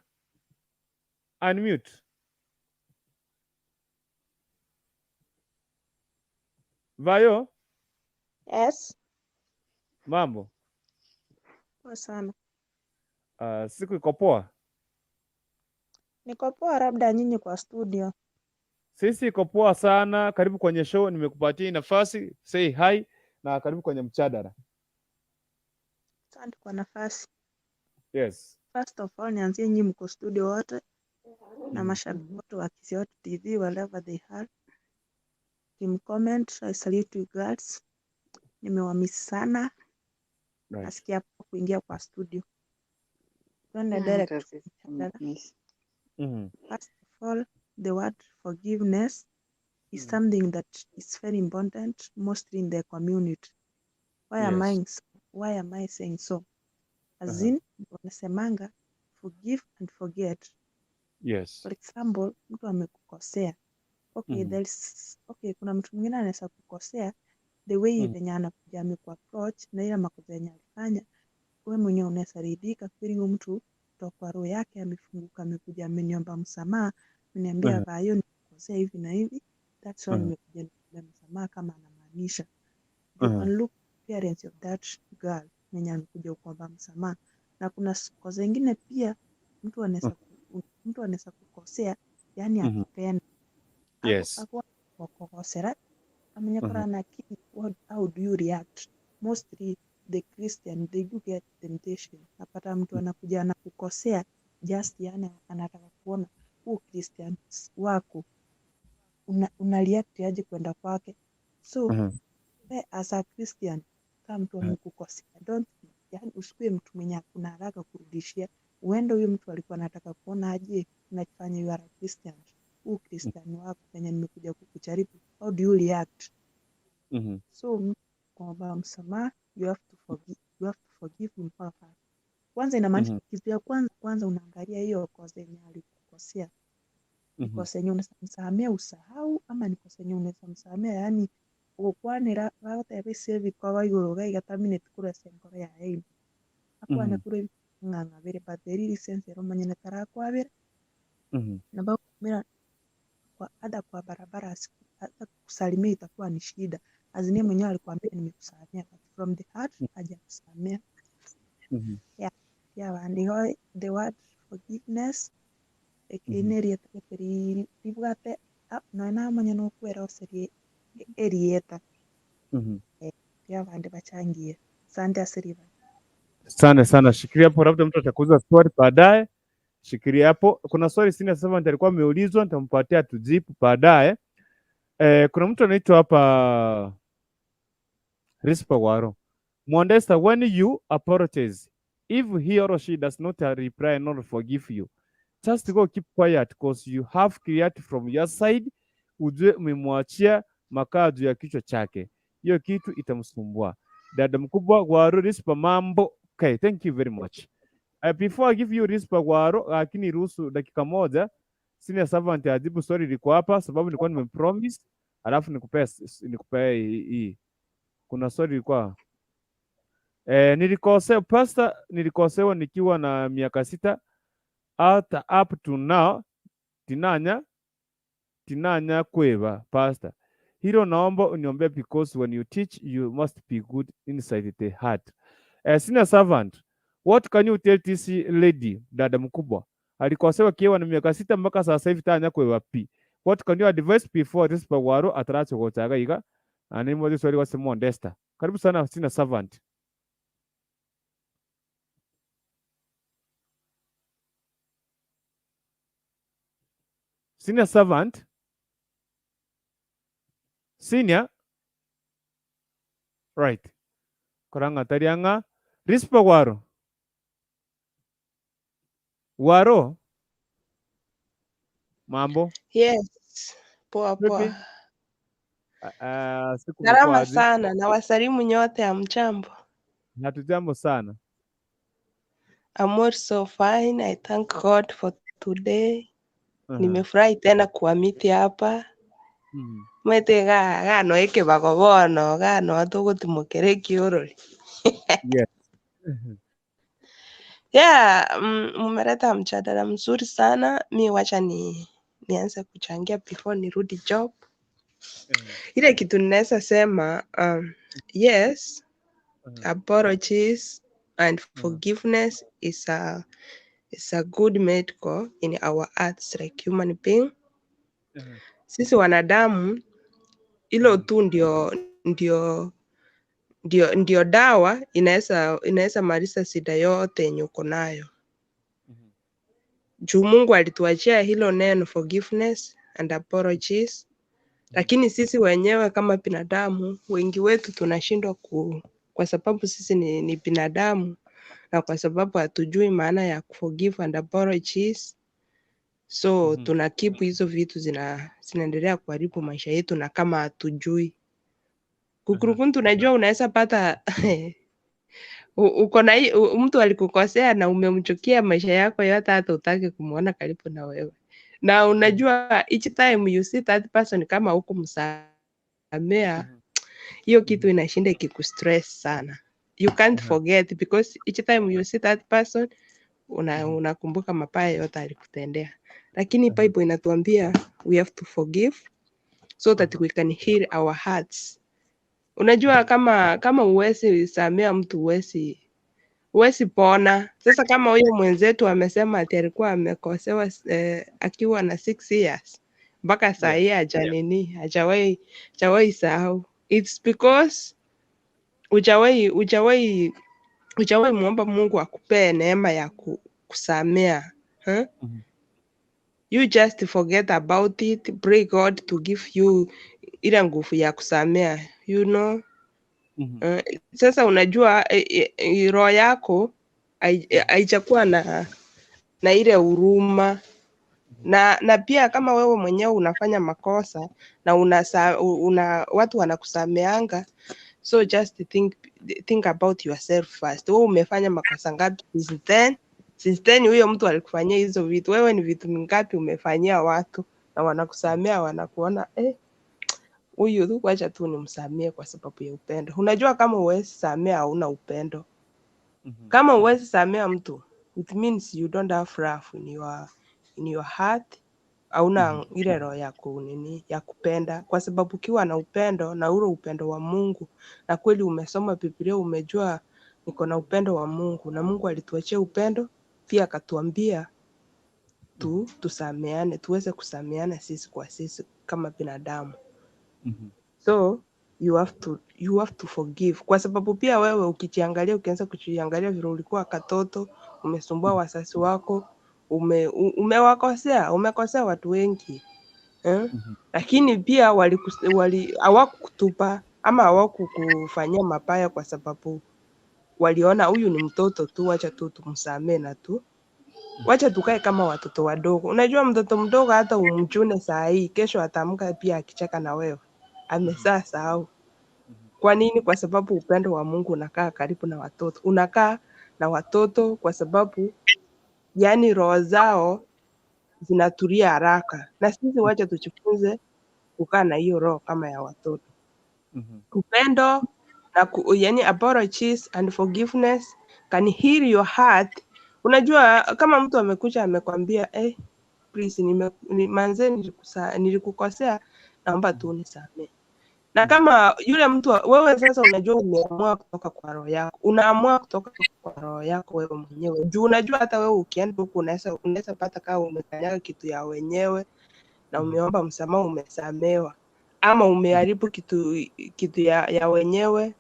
Unmute. Vayo. Yes. Mambo? Poa sana. Siku iko poa? Niko poa, labda nyinyi kwa studio. Sisi iko poa sana. Karibu kwenye show, nimekupatia nafasi, say hi na karibu kwenye mjadala. Asante kwa nafasi. Yes. First of all, nianzie nyinyi mko studio wote na mashabiki wote wa Kisii Hot TV wherever they are. Team comment, I salute you girls. Nimewamiss sana. Nasikia poa kuingia kwa studio. Twende direct Hata sisi mjadala. tumemiss. First of all, the word forgiveness is something that is very important, mostly in the community. Why am I why am I saying so? As in, wanasemanga forgive and forget. For example, mtu amekukosea. Okay, there's okay, kuna mtu mwingine anaweza kukosea the way venye anakuja amekuapproach na ile makosa yenye alifanya, wewe mwenyewe unaweza ridhika kweli huyu mtu kutoka kwa roho yake amefunguka, amekuja ameniomba msamaha, ameniambia vayo nilikosea hivi na hivi, that's why nimekuja nikuombe msamaha kama anamaanisha. You can look appearance of that girl mwenye amekuja kuomba msamaha. Na kuna kosa ingine pia mtu anaweza mtu anaweza kukosea yani akipenda ako wakukosera amenye korana ki what, how do you react? Mostly the Christian, they do get temptation. Napata mtu anakuja anakukosea just yani anataka kuona huu Christian wako una react aje kwenda kwake. So we as a Christian, kama mtu amekukosea, don't, yani usikue mtu mwenye akuna haraka kurudishia. Huenda huyo mtu alikuwa anataka kuona aje unafanya, you are a Christian, huu Christian wako venye nimekuja kukujaribu, how do you react? So mtu kuomba msamaha, you have to forgive, you have to forgive him her. Kwanza inamaanisha kitu ya kwanza kwanza unaangalia hiyo kosa yenye alikukosea ni kosa yenye unaweza msamea usahau ama ni kosa yenye unaweza msamea yani gukwanira bagoteba ebikoba igoro gaiga minute kuresa enkoro yaye ime akwane kure ng'ang'abire but the real sense ero omonyene tarakwabera na bakumira kwa hata kwa barabara hata kusalimia itakuwa ni shida. Azinie mwenyewe alikwambia nimekusamea, but from the heart hajakusamea. Yeah, and the word forgiveness eki nerieta gete ribwate nonya namanya nokwera ase erieta ya abande bachangie. Asante ase ribaga. Asante sana, shikilia hapo, labda mtu atakuuliza swali baadaye. Shikilia hapo, kuna swali senior servant alikuwa ameulizwa, nitampatia tujibu baadaye. Kuna mtu anaitwa hapa Rispa Waro. Mwandesta, when you apologize, if he or she does not reply nor forgive you, just go keep quiet because you have cleared from your side. Ujue umemwachia makaa juu ya kichwa chake, hiyo kitu itamsumbua. Dada mkubwa Waro Rispa, mambo. Okay, thank you very much. Before I give you Rispa Waro, lakini ruhusu dakika moja senior servant ajibu swali liko hapa, sababu nilikuwa nimepromise, alafu nikupee hii. Kuna swali ilikuwa nilikosewa pastor, nilikosewa nikiwa na miaka 6 hata up to now tinanya kweva pastor. Hilo naomba uniombee because when you teach you must be good inside the heart. Senior servant, What can you tell this lady, dada mkubwa? Alikosewa kiwa na miaka 6 mpaka sasa hivi tanya kwa pi. What can you advise before this pagwaro ataracho gochaga iga? Ani mmoja swali wa Simon Desta. Karibu sana sina servant. Senior servant. Senior. Right. Koranga tarianga Rispa waro. Waro. Mambo. Yes, poa Vipi? poa. Siku Salama imekuwaje? sana na wasalimu nyote, hamjambo? Hatujambo sana. I'm also fine. I thank God for today. Uh-huh. Nimefurahi tena kuwamiti hapa. Mwete ga gano eke bagobono gano tugutimukira ekiorori. Yes. Yeah, mmeleta mjadala mzuri sana. Mi wacha nianze kuchangia before nirudi job. Ile kitu ninaweza sema yes, apologies and forgiveness is a good medical in our hearts like human being. Sisi wanadamu hilo tu ndio dawa inaweza maliza shida yote yenye uko nayo. Juu Mungu alituachia hilo neno forgiveness and apologies, lakini sisi wenyewe kama binadamu wengi wetu tunashindwa kwa sababu sisi ni binadamu na kwa sababu hatujui maana ya forgive and apologies. So tuna keep hizo vitu zinaendelea kuharibu maisha yetu, na kama hatujui. Kukurukuntu, unajua unaweza pata uko na mtu alikukosea na umemchukia maisha yako yote, hata utaki kumuona karibu na wewe. Na unajua each time you see that person kama hukumsamea, hiyo kitu inashinda ikikustress sana. You can't forget because each time you see that person unakumbuka mabaya yote alikutendea. Lakini Bible inatuambia we have to forgive so that we can heal our hearts. Unajua kama huwezi samea mtu huwezi pona. Sasa kama huyo mwenzetu amesema ati alikuwa amekosewa akiwa na 6 years mpaka saa hii hajawahi sahau. It's because hujawahi muomba Mungu akupee neema ya kusamea. Huh? You just forget about it, pray God to give you ile nguvu ya kusamea, you know. Sasa unajua roho yako haijakuwa na ile huruma. Na pia kama wewe mwenyewe unafanya makosa na watu wanakusameanga, so just think about yourself first. Wewe umefanya makosa ngapi since then? Since then huyo mtu alikufanyia hizo vitu, wewe ni vitu mingapi umefanyia watu na wanakusamea, wanakuona huyu tu wacha tu nimsamee kwa sababu ya upendo. Unajua kama huwezi samea hauna upendo. Kama huwezi samea mtu, it means you don't have love in your heart. Hauna ile roho ya ya kupenda, kwa sababu ukiwa na upendo na ule upendo wa Mungu, na kweli umesoma Biblia umejua niko na upendo wa Mungu, na Mungu alituachia upendo pia akatuambia tusameane, tuweze kusameana sisi kwa sisi kama binadamu. So you have to forgive, kwa sababu pia wewe ukijiangalia, ukianza kujiangalia vile ulikuwa katoto, umesumbua wazazi wako, umewakosea, umekosea watu wengi Lakini pia hawakukutupa ama hawakukufanyia mabaya kwa sababu waliona huyu ni mtoto tu, wacha tu tumsamee na tu wacha tukae kama watoto wadogo. Unajua mtoto mdogo hata umchune saa hii, kesho ataamka pia akicheka na wewe, amesahau. Kwa nini? Kwa sababu upendo wa Mungu unakaa karibu na watoto, unakaa na watoto kwa sababu yani roho zao zinatulia haraka, na sisi wacha tujifunze kukaa na hiyo roho kama ya watoto. Upendo na yani apologies and forgiveness can heal your heart. Unajua kama mtu amekuja amekwambia please manze nilikukosea, naomba tu unisamee. Na kama yule mtu wewe sasa unajua umeamua kutoka kwa roho yako, unaamua kutoka kwa roho yako wewe mwenyewe, juu unajua hata wewe ukienda huku unaweza pata kama umekanyaga kitu ya wenyewe na umeomba msamaha umesamewa, ama umeharibu kitu ya wenyewe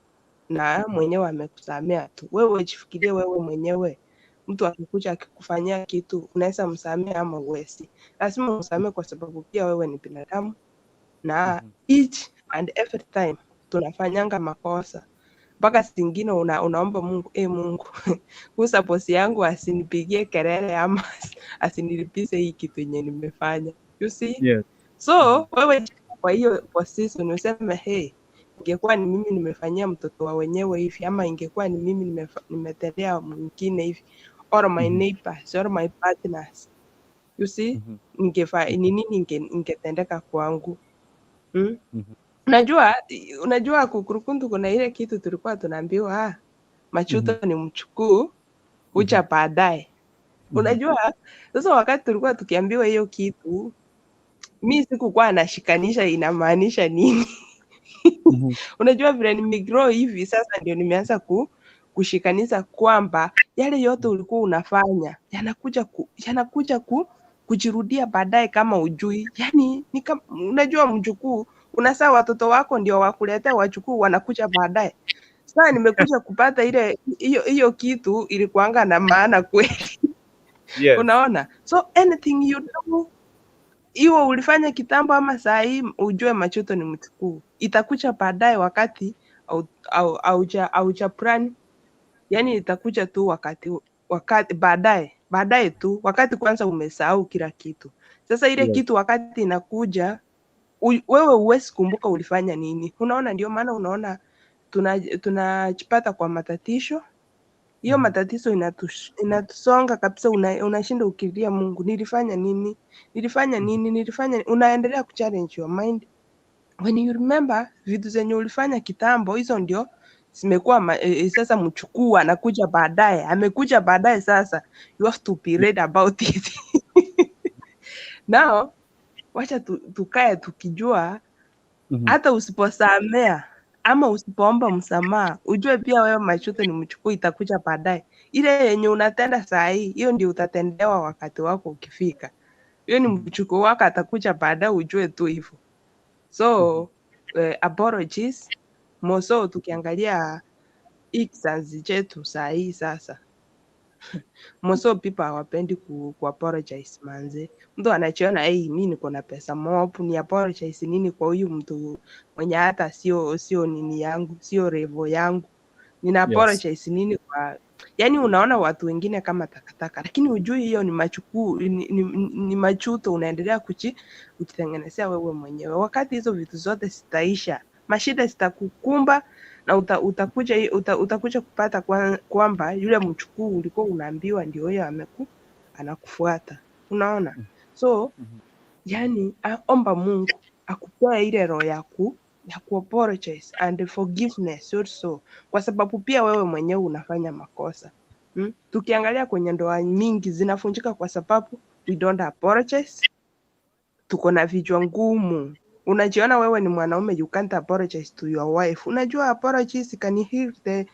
na mwenyewe amekusamea tu. Wewe jifikirie wewe mwenyewe, mtu akikuja akikufanyia kitu unaweza msamea ama huwezi? Lazima umsamee kwa sababu pia wewe ni binadamu, na each and every time tunafanyanga makosa mpaka zingine unaomba Mungu, Mungu gusa bosi yangu asinipigie kelele ama asinilipize hii kitu yenye nimefanya, you see? Yes. So wewe kwa hiyo position useme, hey, ingekuwa ni mimi nimefanyia mtoto wa wenyewe hivi, ama ingekuwa ni mimi nimetendea mwingine hivi, or my neighbors or my partners, you see? Ni nini ingetendeka kwangu? Unajua Kukurukuntu, kuna ile kitu tulikuwa tunaambiwa, machuto ni mchukuu huja baadaye. Unajua sasa wakati tulikuwa tukiambiwa hiyo kitu, mi sikukuwa nashikanisha inamaanisha nini. Unajua vile nimegrow hivi sasa ndio nimeanza kushikanisha kwamba yale yote ulikuwa unafanya yanakuja kujirudia baadaye kama ujui. Yani ni kama, unajua mjukuu unasaa watoto wako ndio wakuletea wajukuu wanakuja baadaye. Sasa nimekuja kupata ile hiyo kitu ilikuanga na maana kweli. Yes. Unaona? So anything you do, iwe ulifanya kitambo ama saa hii, ujue machuto ni mchukuu, itakuja baadaye wakati hauja plan. Yani itakuja tu wakati baadaye tu, wakati kwanza umesahau kila kitu. Sasa ile kitu wakati inakuja, wewe huwezi kumbuka ulifanya nini. Unaona, ndio maana unaona tunajipata kwa matatizo. Hiyo matatizo inatusonga kabisa, unashinda ukilia Mungu, nilifanya nini? Nilifanya nini? Nilifanya. Unaendelea kuchallenge your mind. When you remember vitu zenye ulifanya kitambo, hizo ndio zimekuwa sasa mchukuu anakuja baadaye, amekuja baadaye sasa. You have to be ready about it. Now, wacha tukae tukijua hata usiposamea ama usipoomba msamaha, ujue pia wewe machuto ni mchukuu, itakuja baadaye. Ile yenye unatenda saa hii, hiyo ndio utatendewa wakati wako ukifika. Hiyo ni mchukuu wako, atakuja baadaye, ujue tu hivyo. So apologies moso, tukiangalia hii kizazi chetu saa hii sasa, moso people hawapendi ku apologize manze. Mtu anachiona, hey, mimi niko na pesa mob, ni apologize nini kwa huyu mtu mwenye hata sio nini yangu, sio revo yangu. Nina apologize nini kwa, yani unaona watu wengine kama takataka, lakini hujui hiyo ni machukuu, ni machuto unaendelea kujitengenezea wewe mwenyewe. Wakati hizo vitu zote zitaisha, mashida zitakukumba na utakuja kupata kwamba yule mchukuu ulikuwa unaambiwa ndio yeye anakufuata. Unaona? So yani omba Mungu akupee ile roho ya ku apologize and forgiveness also, kwa sababu pia wewe mwenyewe unafanya makosa. Tukiangalia kwenye ndoa mingi zinafunjika kwa sababu we don't apologize. Tuko na vichwa ngumu. Unajiona wewe ni mwanaume, you can't apologize to your wife. Unajua apologies can heal the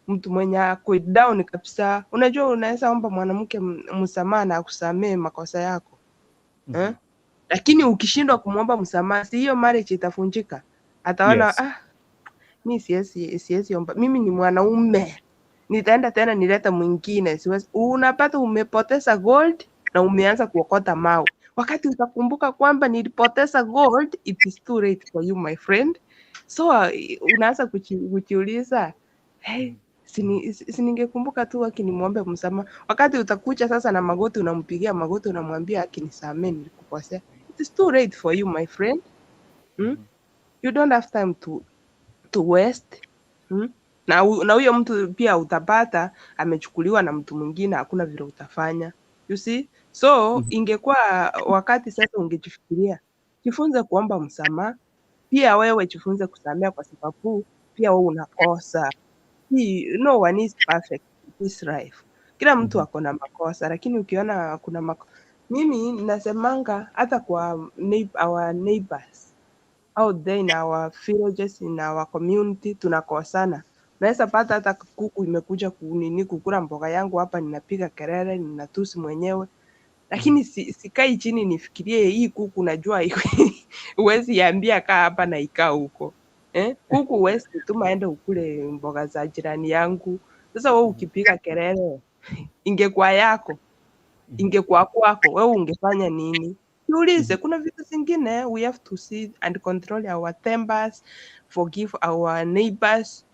mtu mwenye ako down kabisa. Unajua unaweza omba mwanamke msamaha na akusamee makosa yako. Lakini ukishindwa kumuomba msamaha, si hiyo marriage itafunjika. Ataona mimi siwezi omba. Mimi ni mwanaume. Nitaenda tena nileta mwingine. Siwezi. Unapata umepoteza gold na umeanza kuokota mawe. Wakati utakumbuka kwamba nilipoteza gold, it is too late for you my friend. So unaanza kujiuliza, hey, siningekumbuka tu akinimuombe msamaha. Wakati utakuja sasa na magoti, unampigia magoti, unamwambia akinisamee nilikukosea. It is too late for you my friend. You don't have time to waste. Na huyo mtu pia utapata amechukuliwa na mtu mwingine, hakuna vile utafanya. You see? So ingekuwa wakati sasa ungejifikiria, jifunze kuomba msamaha, pia wewe jifunze kusamea, kwa sababu pia wewe unakosa. No one is perfect in this life. Kila mtu ako na makosa, lakini ukiona kuna mimi nasemanga hata kwa our neighbors. Out there in our villages, in our community, tunakosana. Unaweza pata hata kuku imekuja kunini kukula mboga yangu hapa, ninapiga kelele, ninatusi mwenyewe, lakini sikai chini nifikirie hii kuku, najua huwezi iambia kaa hapa na ikaa huko, eh? Kuku huwezi tuma ende ukule mboga za jirani yangu. Sasa wewe ukipiga kelele, ingekuwa yako, ingekuwa kwako, wewe ungefanya nini? Jiulize. Kuna vitu zingine we have to see and control our tempers, forgive our neighbors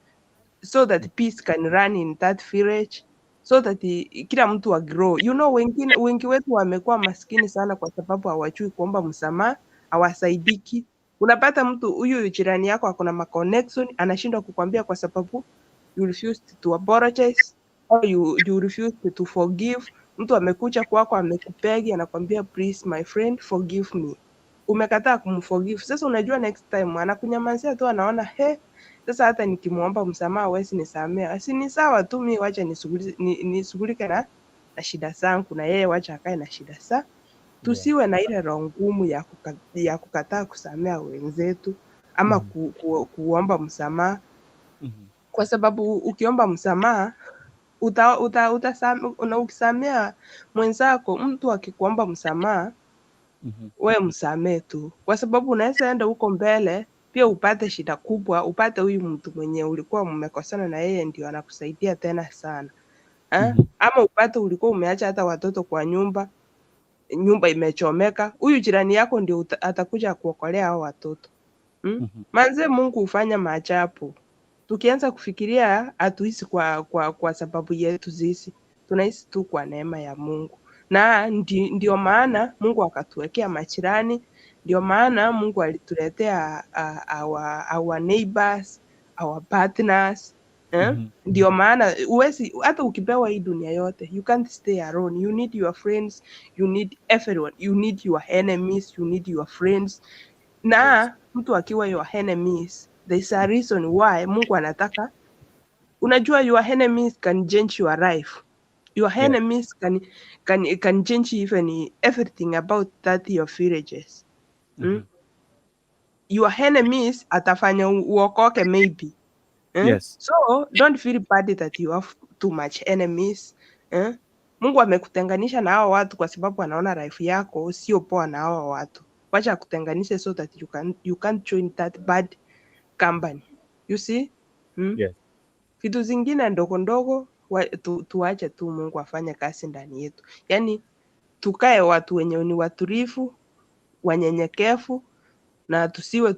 so that peace can run in that village, so that kila mtu wa grow. Wengine wengi wetu wamekuwa maskini sana kwa sababu hawajui kuomba msamaha, hawasaidiki. Unapata mtu huyu jirani yako ako na ma-connection, anashindwa kukwambia kwa sababu you refused to apologize or you refused to forgive. Mtu amekuja kwako, amekubeg, anakwambia, "Please, my friend, forgive me." Umekataa kumforgive. Sasa unajua next time anakunyamazia tu, anaona, "He, sasa hata nikimuomba msamaha hawezi nisamea. Si ni sawa tu, mi wacha nishughulike na shida zangu na yeye wacha akae na shida za." Tusiwe na ile roho ngumu ya kukataa kusamea wenzetu ama kuomba msamaha, kwa sababu ukiomba msamaha uta, uta, utasame, na ukisamea mwenzako, mtu akikuomba msamaha, we msamee tu, kwa sababu unaweza enda huko mbele pia upate shida kubwa, upate huyu mtu mwenye ulikuwa mmekosana na yeye ndio anakusaidia tena sana, eh? Ama upate ulikuwa umeacha hata watoto kwa nyumba, nyumba imechomeka, huyu jirani yako ndio atakuja kuokolea hao watoto. Manze, Mungu hufanya maajabu. Tukianza kufikiria, hatuishi kwa sababu yetu sisi, tunaishi tu kwa neema ya Mungu, na ndio maana Mungu akatuwekea majirani, ndio maana Mungu alituletea our neighbors, our partners, eh? Ndio maana huwezi, hata ukipewa hii dunia yote, you can't stay alone. You need your friends, you need everyone, you need your enemies, you need your friends. Na mtu akiwa your enemies, there's a reason why Mungu anataka. Unajua your enemies can change your life. Your enemies can change even everything about that your villages. Your enemies atafanya uokoke maybe. Eh? Yes. So don't feel bad that you have too much enemies. Eh? Mungu amekutenganisha na hao watu kwa sababu anaona life yako sio poa na hao watu. Wacha akutenganishe so that you can't join that bad company. You see? Yes. Vitu zingine ndogo ndogo tuache tu Mungu afanye kazi ndani yetu. Yaani tukae watu wenye ni watulivu, wanyenyekevu na tusiwe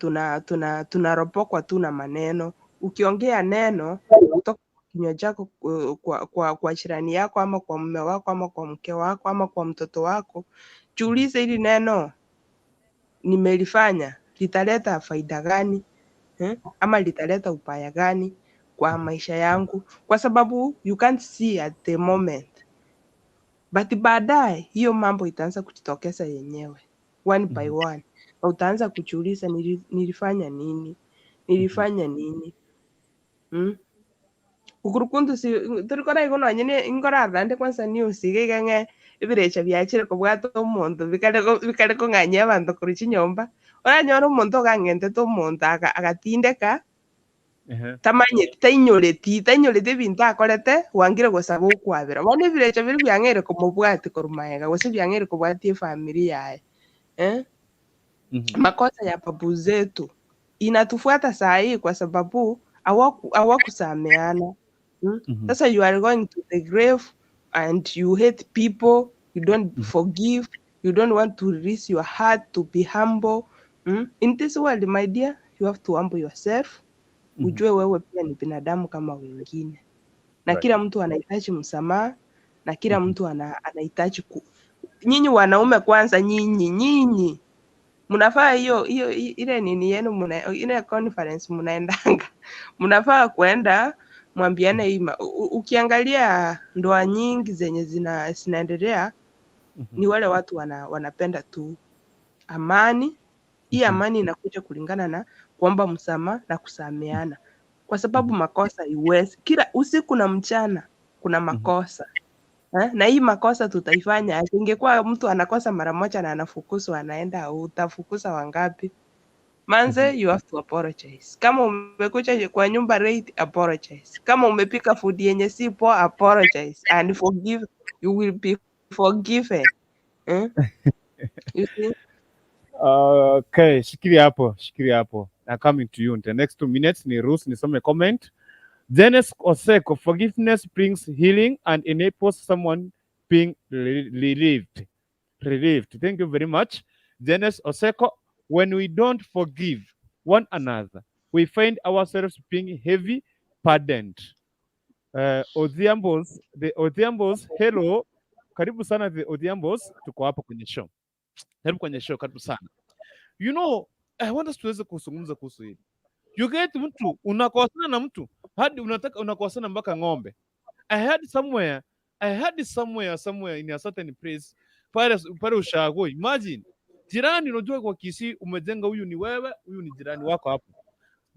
tunaropokwa tu na maneno. Ukiongea neno kutoka kwa kinywa chako kwa jirani yako ama kwa mume wako ama kwa mke wako ama kwa mtoto wako, jiulize, hili neno nimelifanya litaleta faida gani, eh? Ama litaleta ubaya gani kwa maisha yangu? Kwa sababu you can't see at the moment, but baadaye hiyo mambo itaanza kujitokeza yenyewe one by one, na utaanza kujiuliza, "Nilifanya nini? Nilifanya nini?" Ukurukundu si turikora igo nonye inkorathande kwanza news iga igang'e ebirecha biachire kobwata omonto bikare kong'anyia abanto korwa chinyomba, oranyore omonto ogang'entete omonto agatindeka tamanyeti, tainyoreti ebinto akorete, wangire gosaba okwabera. Bono ebirecha biri biang'eire komobwati korwa maega gose biang'eire kobwati efamiri yaye, eh? Makosa ya babu zetu inatufuata saa hii kwa sababu hawakusameana. Sasa you are going to the grave and you hate people, you don't forgive, you don't want to release your heart to be humble. In this world, my dear, you have to humble yourself. Ujue wewe pia ni binadamu kama wengine na kila mtu anahitaji msamaha na kila mtu anahitaji nyinyi wanaume kwanza, nyinyi mnafaa hiyo ile nini yenu ile conference mnaendanga, mnafaa kwenda mwambiane hii ukiangalia ndoa nyingi zenye zinaendelea ni wale watu wanapenda tu amani. Hii amani inakuja kulingana na kuomba msamaha na kusameana, kwa sababu makosa iwezi kila usiku na mchana kuna makosa, eh? Na hii makosa tutaifanya aje? Ingekuwa mtu anakosa mara moja na anafukuzwa anaenda, utafukuza wangapi? Manze, you have to apologize. Kama umekuja kwa nyumba late, apologize. Kama umepika food yenye si poa, apologize and forgive. You will be forgiven. Eh? You see? Okay, shikilia hapo, shikilia hapo. I'm coming to you in the next 2 minutes. Ni ruhusu nisome comment. Dennis Oseko, forgiveness brings healing and enables someone being relieved. Relieved. Thank you very much. Dennis Oseko, when we don't forgive one another, we find ourselves being heavy burdened. Odhiambos, the Odhiambos, hello. Karibu sana, the Odhiambos, tuko hapa kwenye show. Karibu kwenye show, karibu sana. I want us tuweze kuzungumza kuhusu hili. You get mtu unakosana na mtu hadi unataka unakosana mpaka ng'ombe. I had somewhere somewhere in a certain place pale pale ushago. Imagine jirani, unajua kwa Kisii umejenga, huyu ni wewe, huyu ni jirani wako hapo.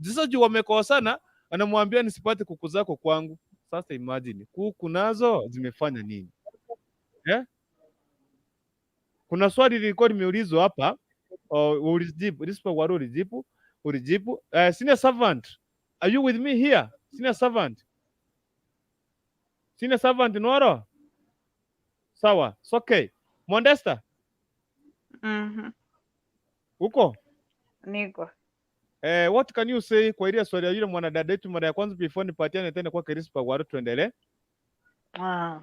Sasa juu wamekosana, anamwambia nisipate kuku zako kwangu. Sasa imagine kuku nazo zimefanya nini? Eh? Kuna swali lilikuwa limeulizwa hapa, ulijibu, Rispa ulijibu, ulijibu. Senior servant, are you with me here? Senior servant. Senior servant Nwaro? Sawa, it's okay. Mondesta, uko? Niko. What can you say kwa ile swali ya yule mwanadada wetu mara ya kwanza before nipatiane tena kwa Rispa Waru tuendelee? Ah.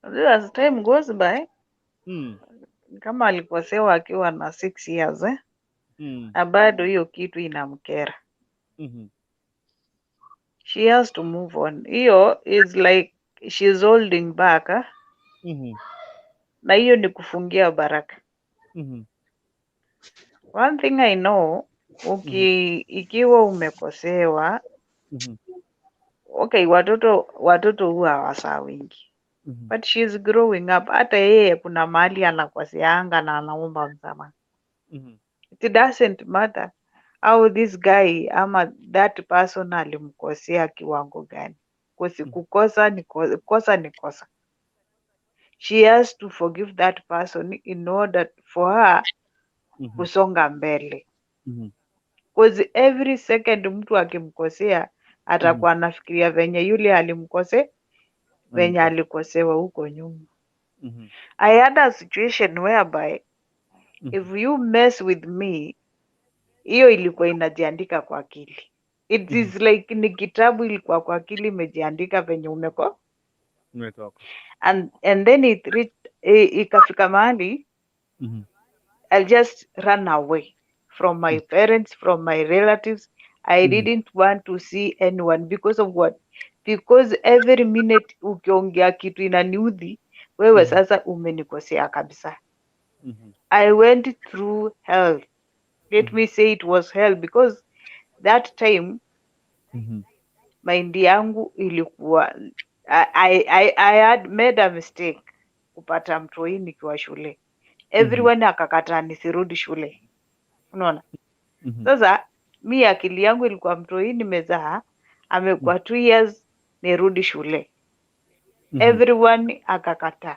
Unajua, as time goes by, kama alikosewa akiwa na 6 years, eh? Na bado hiyo kitu inamkera. She has to move on. Hiyo is like she's holding back, eh? Na hiyo ni kufungia baraka. One thing I know, ikiwa umekosewa, okay, watoto huwa hawasaa wingi, but she's growing up. Hata yeye kuna mahali anakoseanga na anaomba msamaha. It doesn't matter how this guy ama that person alimkosea kiwango gani. Kukosa ni kosa ni kosa. She has to forgive that person in order for her kusonga mbele. 'Cause every second mtu akimkosea atakuwa anafikiria venye yule alimkose, venye alikosewa huko nyuma. I had a situation whereby if you mess with me, hiyo ilikuwa inajiandika kwa akili. It is like ni kitabu ilikuwa kwa akili imejiandika venye umeko Umetoka. and then it reached, ikafika mahali I'll just run away from my parents, from my relatives. I didn't want to see anyone because of what? Because every minute ukiongea kitu inaniudhi, wewe sasa umenikosea kabisa. I went through hell. Let me say it was hell because that time mind yangu ilikuwa I had made a mistake kupata mtoi nikiwa shule. Everyone akakataa nisirudi shule. Unaona? Sasa mi akili yangu ilikuwa mtoi nimezaa, amekuwa 2 years, nirudi shule. Everyone akakataa.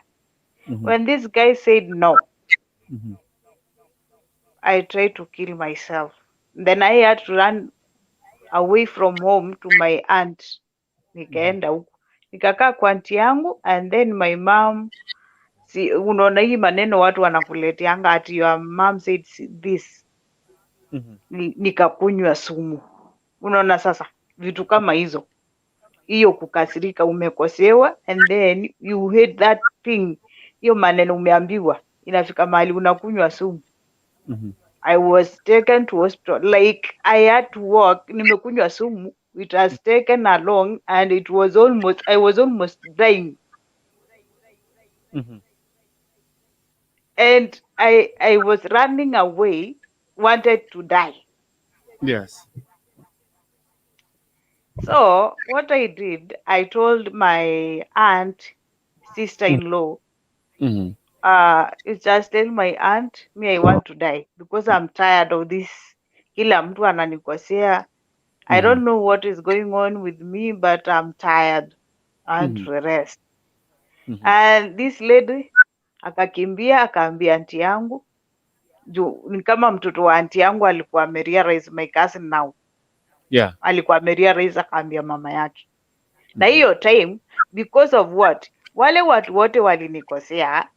When this guy said no, I tried to kill myself. Then I had to run away from home to my aunt. Nikaenda huko nikakaa kwa auntie yangu and then my mom, si unaona hii maneno watu wanakuleteanga ati your mom said this, nikakunywa sumu. Unaona sasa vitu kama hizo, hiyo kukasirika, umekosewa and then you hate that thing, hiyo maneno umeambiwa, inafika mahali unakunywa sumu. I was taken to hospital. Like I had to walk. Nimekunywa sumu. It has taken a long and it was almost I was almost dying. And I was running away, wanted to die. So what I did, I told my aunt, sister-in-law, it's just tell my aunt, me I want to die because I'm tired of this. Kila mtu ananikosea. I don't know what is going on with me, but I'm tired. I want to rest. And this lady akakimbia akaambia auntie yangu. Juu ni kama mtoto wa auntie yangu alikuwa amerealize, my cousin now, alikuwa amerealize akaambia mama yake. Na hiyo time, because of what, wale watu wote walinikosea,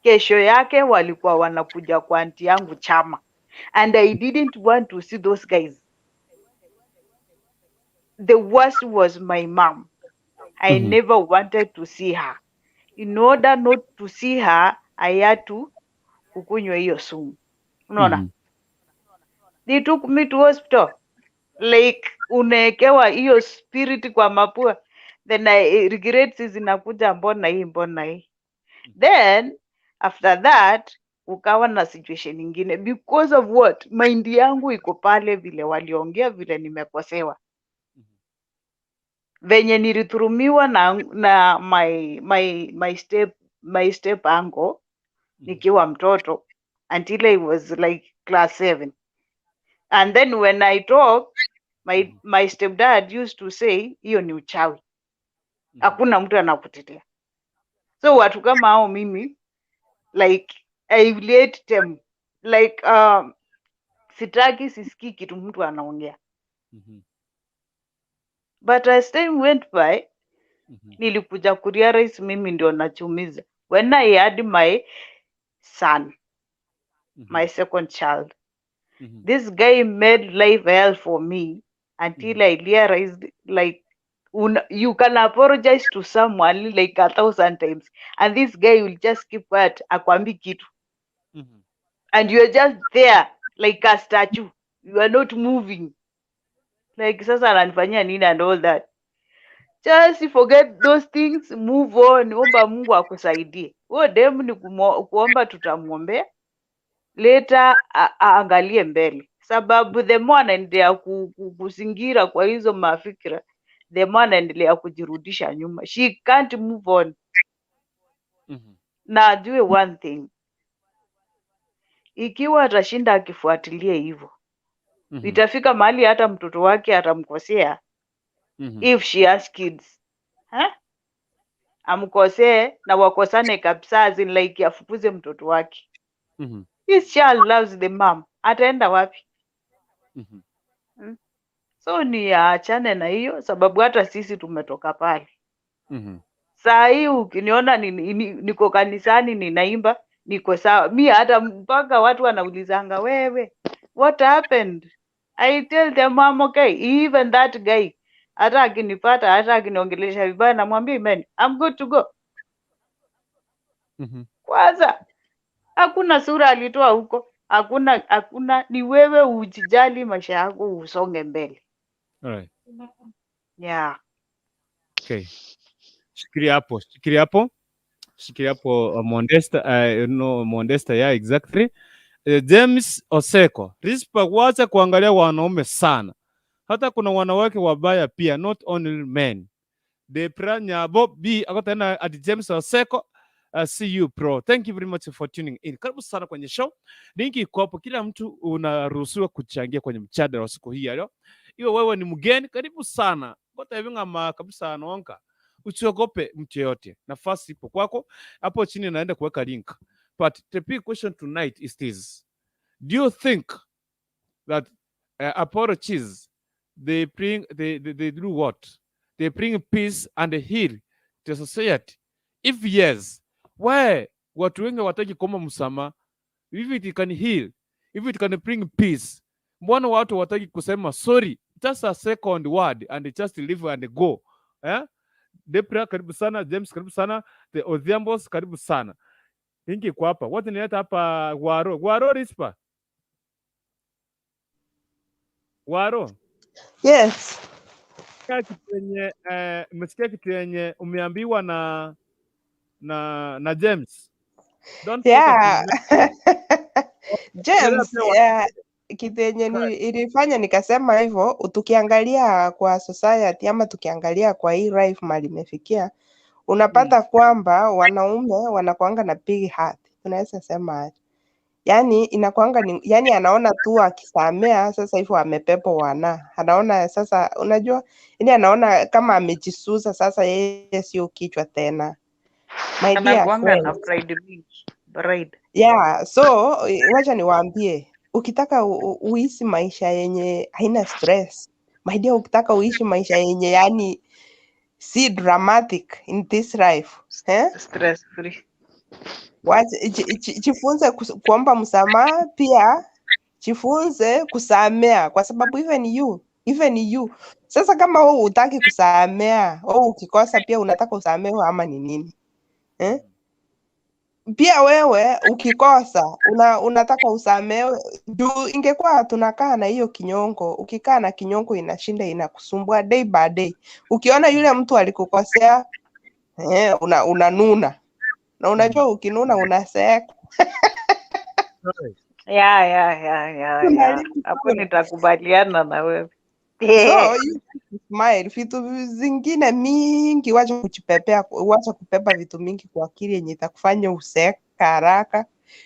kesho yake walikuwa wanakuja kwa auntie yangu chama, and I didn't want to see those guys. The worst was my mom. I never wanted to see her. In order not to see her, I had to kukunywa hiyo sumu, unaona? They took me to hospital, like unaekewa hiyo spirit kwa mapua, then I regrets zinakuja, mbona hii, mbona hii? Then after that ukawa na situation ingine, because of what, mind yangu iko pale vile waliongea, vile nimekosewa, venye nilidhulumiwa na my step uncle nikiwa mtoto until I was like class 7. And then when I talk, my stepdad used to say hiyo ni uchawi, hakuna mtu anakutetea. So watu kama hao, mimi like I relate them like sitaki, sisikii kitu mtu anaongea. But as time went by, nilikuja kurealize mimi ndio nachumiza. When I had my son, my second child, this guy made life hell for me until I realized like you can apologize to someone like 1,000 times and this guy will just keep quiet, akwambi kitu, and you're just there like a statue, you are not moving, like sasa ananifanyia nini and all that. Just forget those things, move on, omba Mungu akusaidie. Huyo demu ni kuomba, tutamwombea later aangalie mbele, sababu the more anaendelea kuzingira kwa hizo mafikira, the more anaendelea kujirudisha nyuma. She can't move on. Na ajue one thing, ikiwa atashinda akifuatilia hivyo, itafika mahali hata mtoto wake atamkosea, if she has kids, huh? Amkosee na wakosane kabisa, as in like afukuze mtoto wake. This child loves the mom, ataenda wapi? So ni aachane na hiyo, sababu hata sisi tumetoka pale. Saa hii ukiniona niko kanisani ninaimba, niko sawa. Mi hata mpaka watu wanaulizanga, "Wewe, what happened?" I tell them I'm okay. Even that guy, hata akinipata, hata akiniongelesha vibaya, namwambia, "Amen, I'm good to go." Kwanza hakuna sura alitoa huko, hakuna, hakuna. Ni wewe ujijali maisha yako, usonge mbele. Yeah. Okay. Shikilia hapo, shikilia hapo. Shikilia hapo, Mondesta, no, Mondesta, yeah, exactly. James Oseko, Rispa, wacha kuangalia wanaume sana. Hata kuna wanawake wabaya pia, not only men. Depra Nyabo B akotena at James Oseko. See you, bro. Thank you very much for tuning in. Karibu sana kwenye show. Link iko hapo, kila mtu unaruhusiwa kuchangia kwenye mjadala wa siku hii ya leo. Iwe wewe ni mgeni, karibu sana. Kota hivi ngama kabisa naonka. Usiogope mtu yeyote. Nafasi ipo kwako. Hapo chini naenda kuweka link. But the big question tonight is this. Do you think that apologies, they bring they do what? They bring peace and heal the society? If yes, why watu wengi hawataki kuomba msamaha? If it can heal, if it can bring peace, mbona watu hawataki kusema sorry? Just a second word and just leave and go. Eh? Depra, karibu sana. James, karibu sana. The Odhiambos, karibu sana. Link iko hapa. Watu nileta hapa Gwaro. Gwaro Rispa. Gwaro. Yes. Umesikia kitu yenye umesikia kitu yenye umeambiwa na James. Don't focus on men. James, Pia kitu yenye ilifanya nikasema hivyo, tukiangalia kwa society ama tukiangalia kwa hii life mali imefikia, unapata kwamba wanaume wanakuanga na big heart, tunaweza sema aje? Yani inakuanga ni, yani anaona tu akisamea sasa hivyo amebeba wana, anaona sasa, unajua, yani anaona kama amejisusa sasa, yeye sio kichwa tena. My dear Anakuanga na friends, pride mingi. Bride. Yeah, so wacha niwaambie, ukitaka uishi maisha yenye haina stress, my dear, ukitaka uishi maisha yenye yani si dramatic in this life, eh? Stress free. Jifunze kuomba msamaha, pia jifunze kusamea, kwa sababu even you sasa, kama wewe hutaki kusamea, wewe ukikosa pia unataka usamewe ama ni nini, eh? Pia wewe ukikosa unataka usamewe. Juu ingekuwa tunakaa na hiyo kinyongo, ukikaa na kinyongo inashinda inakusumbua day by day. Ukiona yule mtu alikukosea, eh, unanuna na unajua ukinuna unaseeka. Yeah. Unaharibu Hapo sura. nitakubaliana na wewe. So you smile. Vitu zingine mingi wacha kujipepea, wacha kubeba vitu mingi kwa akili yenye itakufanya useeka haraka.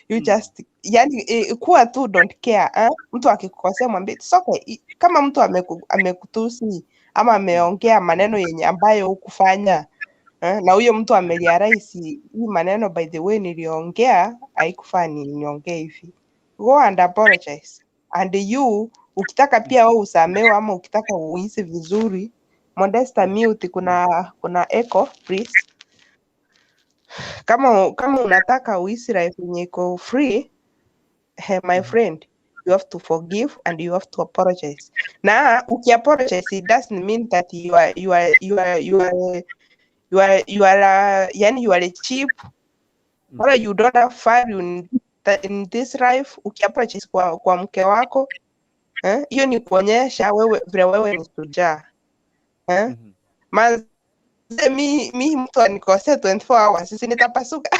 You just yani, kuwa tu don't care, eh? Mtu akikukosea mwambie it's okay. Kama mtu amekutusi ama ameongea maneno yenye ambayo hukufanya, eh? Na huyo mtu amerealize hii maneno, by the way, niliongea haikufaa niongee hivi, go and apologize. And you ukitaka pia wewe usamewe ama ukitaka uhisi vizuri, Modesta, mute, kuna echo, please. Kama unataka uhisi life yenye iko free, hey, my friend, you have to forgive and you have to apologize. Na ukiapologize, it doesn't mean that you are you are you are you are you are you are yani you are a cheap or you don't have value in this life. Ukiapologize kwa mke wako, eh, hiyo ni kuonyesha wewe vile wewe ni shujaa, eh? Manze, mi mtu anikosea 24 hours, sisi nitapasuka.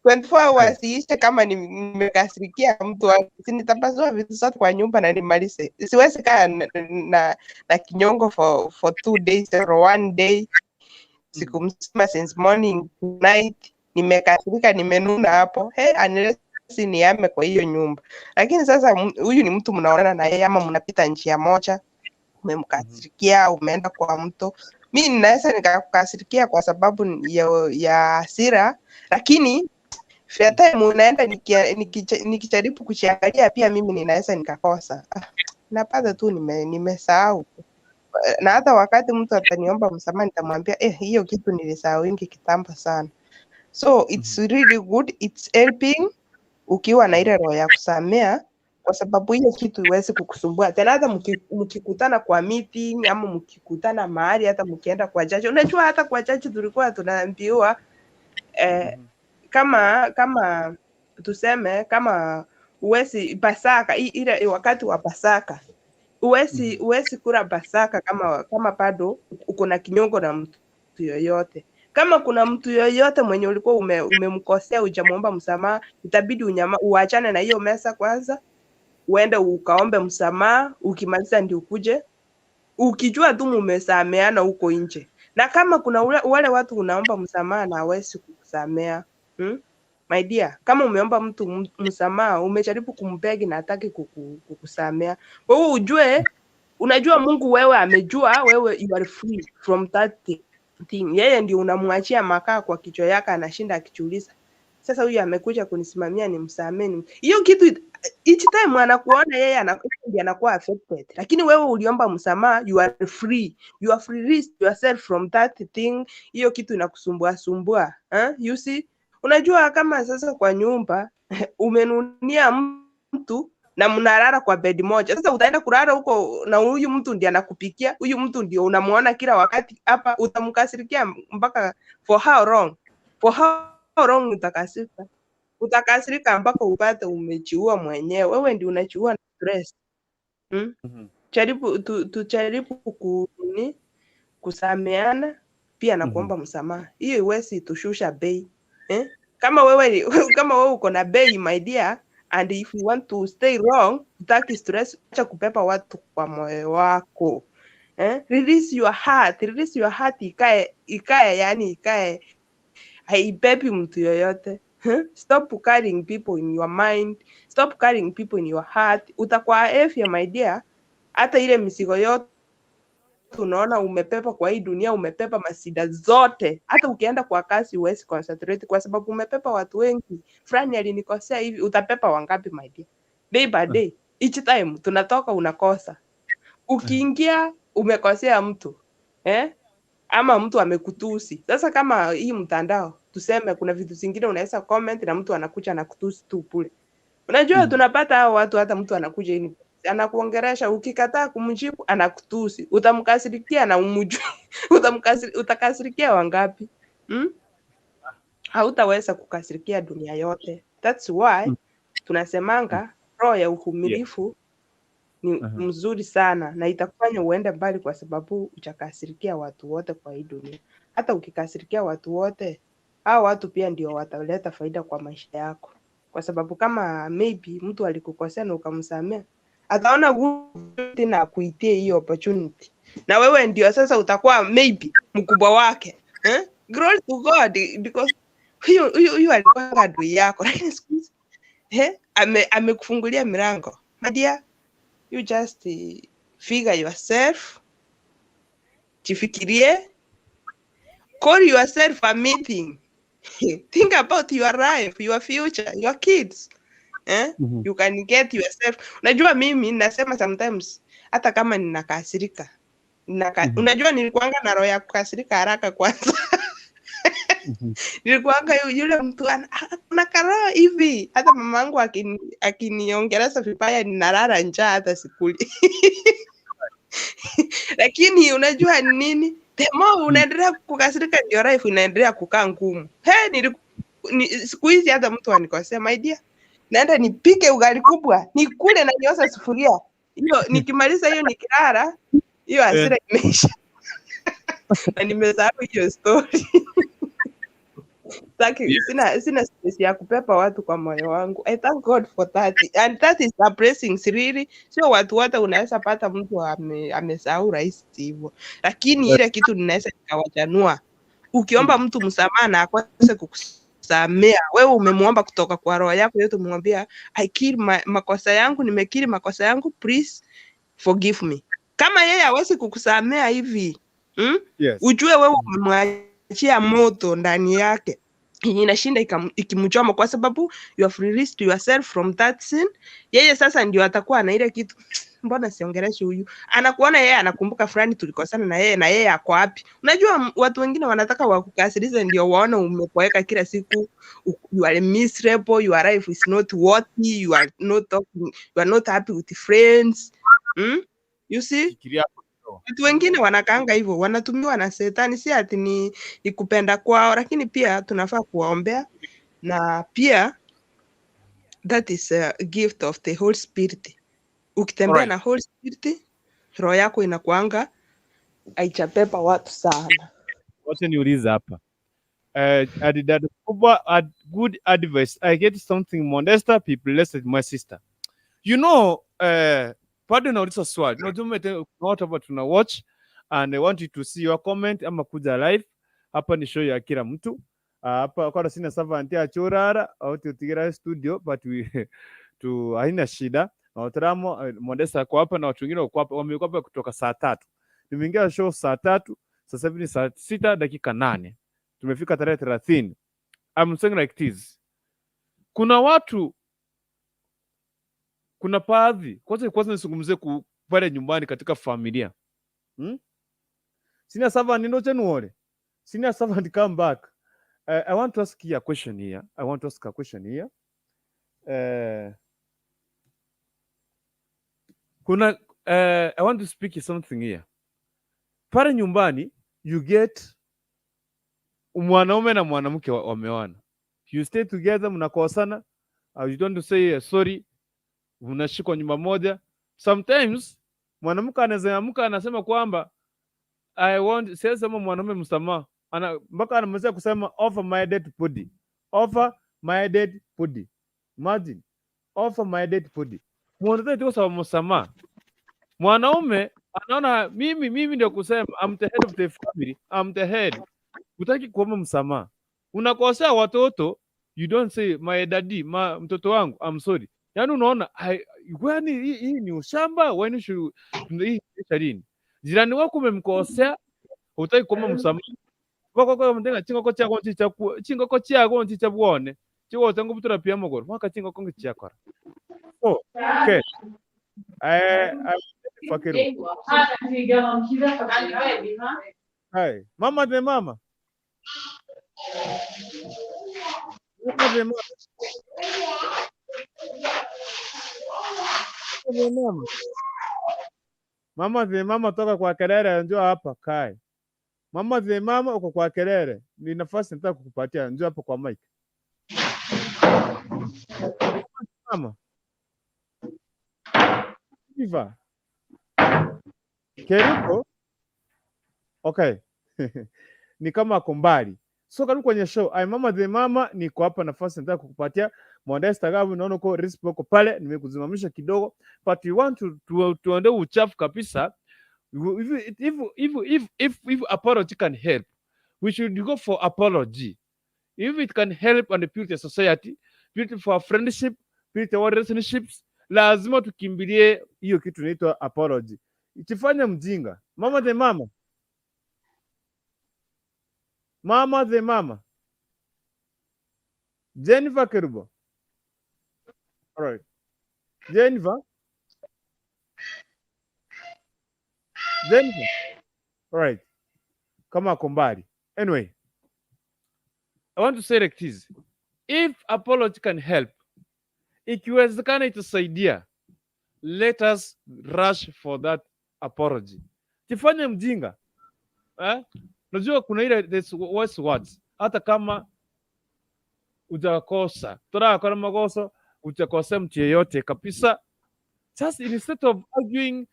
24 hours iishe kama nimekasirikia mtu wangu, si nitapasua vitu zote kwa nyumba na nimalize. Siwezi kaa na kinyongo for 2 days or one day, siku mzima, since morning to night, nimekasirika, nimenuna hapo. Hey, unless nihame kwa hiyo nyumba. Lakini sasa huyu ni mtu mnaonana na yeye ama mnapita njia moja, umemkasirikia, umeenda kwa mto. Mi ninaweza nikakukasirikia kwa sababu ya hasira, lakini fair time unaenda nikijaribu kuchiangalia pia mimi ninaweza nikakosa. Ah, napata tu nimesahau. Na hata wakati mtu ataniomba msamaha nitamwambia, "Eh, hiyo kitu nilisahau wingi kitambo sana." So it's really good, it's helping ukiwa na ile roho ya kusamea, kwa sababu hiyo kitu iwezi kukusumbua tena, hata mkikutana kwa meeting ama mkikutana mahali, hata mkienda kwa church. Unajua hata kwa church tulikuwa tunaambiwa, eh, kama tuseme kama uwezi Pasaka, ile wakati wa Pasaka uwezi kula Pasaka kama bado uko na kinyongo na mtu yoyote. Kama kuna mtu yoyote mwenye ulikuwa umemkosea, hujamuomba msamaha, itabidi uachane na hiyo mesa kwanza, uende ukaombe msamaha. Ukimaliza ndio ukuje, ukijua tu mumesameana huko nje. Na kama kuna wale watu unaomba msamaha na hawezi kukusamea, My dear, kama umeomba mtu msamaha, umejaribu kumbeg na hataki kukusamea, wewe ujue, unajua Mungu wewe amejua wewe you are free from that thing. Yeye ndio unamwachia makaa kwa kichwa yake, anashinda akijiuliza, "Sasa huyu amekuja kunisimamia nimsamee?" Hiyo kitu each time anakuona yeye ndiye anakuwa affected, lakini wewe uliomba msamaha, you are free, you have released yourself from that thing. Hiyo kitu inakusumbua sumbua, eh? You see, unajua kama sasa kwa nyumba umenunia mtu na mnalala kwa bed moja, sasa utaenda kulala huko na huyu mtu ndiye anakupikia, huyu mtu ndio unamuona kila wakati hapa, utamkasirikia mpaka for how long? For how long utakasirika? Utakasirika mpaka upate umejiua mwenyewe. Wewe ndio unajiua na stress. Tujaribu ni kusameana pia na kuomba msamaha. Hiyo iwezi tushusha bei, eh? Kama wewe uko na bei, my dear, and if you want to stay long, hutaki stress, acha kubeba watu kwa moyo wako, eh? Release your heart, release your heart, ikae yani ikae haibebi mtu yoyote. Huh? Stop carrying people in your mind, stop carrying people in your heart. Utakuwa afya, my dear, hata ile mizigo yote Unaona umepepa kwa hii dunia, umepepa masida zote. Hata ukienda kwa kazi huwezi concentrate kwa sababu umepepa watu wengi. Fulani alinikosea hivi, utapepa wangapi my dear? Day by day, each time tunatoka unakosa. Ukiingia umekosea mtu, eh? Ama mtu amekutusi. Sasa kama hii mtandao, tuseme kuna vitu zingine unaweza comment na mtu anakuja anakutusi tu bure. Unajua tunapata hao watu, hata mtu anakuja ini anakuongeresha, ukikataa kumjibu anakutusi, utamkasirikia na umjui utakasirikia wangapi? Hautaweza kukasirikia dunia yote. That's why tunasemanga roho ya uvumilivu ni mzuri sana na itakufanya uende mbali, kwa sababu utakasirikia watu wote kwa hii dunia. Hata ukikasirikia watu wote, hao watu pia ndio wataleta faida kwa maisha yako, kwa sababu kama maybe mtu alikukosea na ukamsamea, ataona good na akuitie hiyo opportunity, na wewe ndio sasa utakuwa maybe mkubwa wake, eh? Glory to God, because huyu alikuwa adui yako, lakini siku hizi amekufungulia milango. My dear, you just figure yourself, jifikirie, call yourself a meeting. Think about your life, your future, your kids. Eh? You can get yourself. Unajua mimi nasema sometimes hata kama ninakasirika, unajua nilikuanga na roho ya kukasirika haraka kwanza. Nilikuanga yule mtu ana karoho hivi, hata mamangu akiniongeleza vibaya ninalala njaa hata sikuli. Lakini unajua ni nini? The more unaendelea kukasirika ndio life inaendelea kukaa ngumu. Siku hizi hata mtu anikosea, my dear, naenda nipike ugali kubwa, nikule na nioshe sufuria. Hiyo nikimaliza hiyo nikilala, hiyo hasira imeisha. Na nimesahau hiyo story. Sitaki, sina space ya kupepa watu kwa moyo wangu. I thank God for that. And that is a blessing really. Sio watu wote unaweza pata mtu amesahau rahisi hivyo. Lakini ile kitu ninaweza nikawachanua. Ukiomba mtu msamaha na akose kukusamea, wewe umemuomba kutoka kwa roho yako yote, umemwambia I kiri makosa yangu, nimekiri makosa yangu, please forgive me. Kama yeye hawezi kukusamea hivi, Yes. Ujue wewe umemwachia moto ndani yake yenye inashinda ikimchoma, kwa sababu you have released yourself from that sin. Yeye sasa ndio atakuwa na ile kitu, mbona siongeleshi huyu? Anakuona yeye, anakumbuka fulani tulikosana na yeye, na yeye ako wapi? Unajua watu wengine wanataka wakukasirishe ndio waone umepoeka kila siku, you are miserable, your life is not worthy, you are not talking, you are not happy with friends. You see? Fikiria hapo kidogo. Watu wengine wanakaanga hivyo, wanatumiwa na shetani, si ati ni kupenda kwao, lakini pia tunafaa kuwaombea, na pia that is a gift of the Holy Spirit. Ukitembea na Holy Spirit, roho yako inakuanga haijapepa watu sana. Wacha niulize hapa. Dada kubwa, good advice. I get something, Modesta, be blessed, my sister. You know, bado nauliza swali. Unajua kuna watu hapa tuna watch and I want you to see your comment ama kuja live. Hapa ni show ya kila mtu. Hapa kwa sina servant ya churara au tutigera studio, but we tu haina shida. Na wataalamu Modesta kwa hapa na watu wengine wako hapa, wamekuwa hapa kutoka saa 3. Nimeingia show saa 3, sasa hivi ni saa 6 dakika 8. Tumefika tarehe 30. I'm saying like this. Kuna watu, kuna baadhi, kwanza nizungumzie pale nyumbani katika familia. Senior servant ndo chenuole. Senior servant, come back. I want to ask you a question here. I want to ask a question here. Kuna I want to speak something here. Pale nyumbani you get mwanaume na mwanamke wameoana. You stay together, mnakosana, you don't say sorry, mnashikwa nyumba moja. Sometimes mwanamke anaweza amka anasema kwamba I want, siwezi sema mwanaume msamaha. Ana mpaka anamweza kusema "Over my dead body. Over my dead body." Imagine, "Over my dead body." Mwanaume tu sababu msamaha. Mwanaume anaona mimi ndio kusema I'm the head of the family. I'm the head. Hutaki kuomba msamaha. Unakosea watoto, you don't say, "My daddy, mtoto wangu, I'm sorry." Yaani unaona kwani hii ni ushamba? When should hii inaisha lini? Jirani wako umemkosea, hutaki kuomba msamaha. Wako kwa mtenga chingoko chako nchicha ku chingoko chako nchicha bwone. Chigo tangu butura pia mogoro. Mwaka chingoko ngichakora. Oh, okay. Fakiru. Hai, mama the mama. Mama the mama. The mama. Mama the mama toka kwa kelele, njoo hapa kai. Mama the mama uko kwa kelele. Ni nafasi nataka kukupatia, njoo hapa kwa mic. Mama. Iva. Kerubo. Okay. Ni kama ako mbali. So karibu kwenye show. Ai, mama the mama, niko hapa, nafasi nataka kukupatia. Modesta Gabu, naona uko Rispo uko pale, nimekuzimamisha kidogo, but we want to tuondoe uchafu kabisa. If apology can help, we should go for apology. If it can help and build a society, build for friendship, build our relationships, lazima tukimbilie hiyo kitu inaitwa apology. Itifanya mjinga. Mama the mama. Mama the mama. Jennifer Kerubo. All right. Jennifer. Jennifer. All right. Kama ako mbali. Anyway, I want to say like this. If apology can help, ikiwezekana itasaidia, let us rush for that apology. Tifanye mjinga. Eh? Unajua kuna ile there's worse words. Hata kama hujakosa, turakora makosa, hujakosea mtu yeyote kabisa. Just instead of arguing,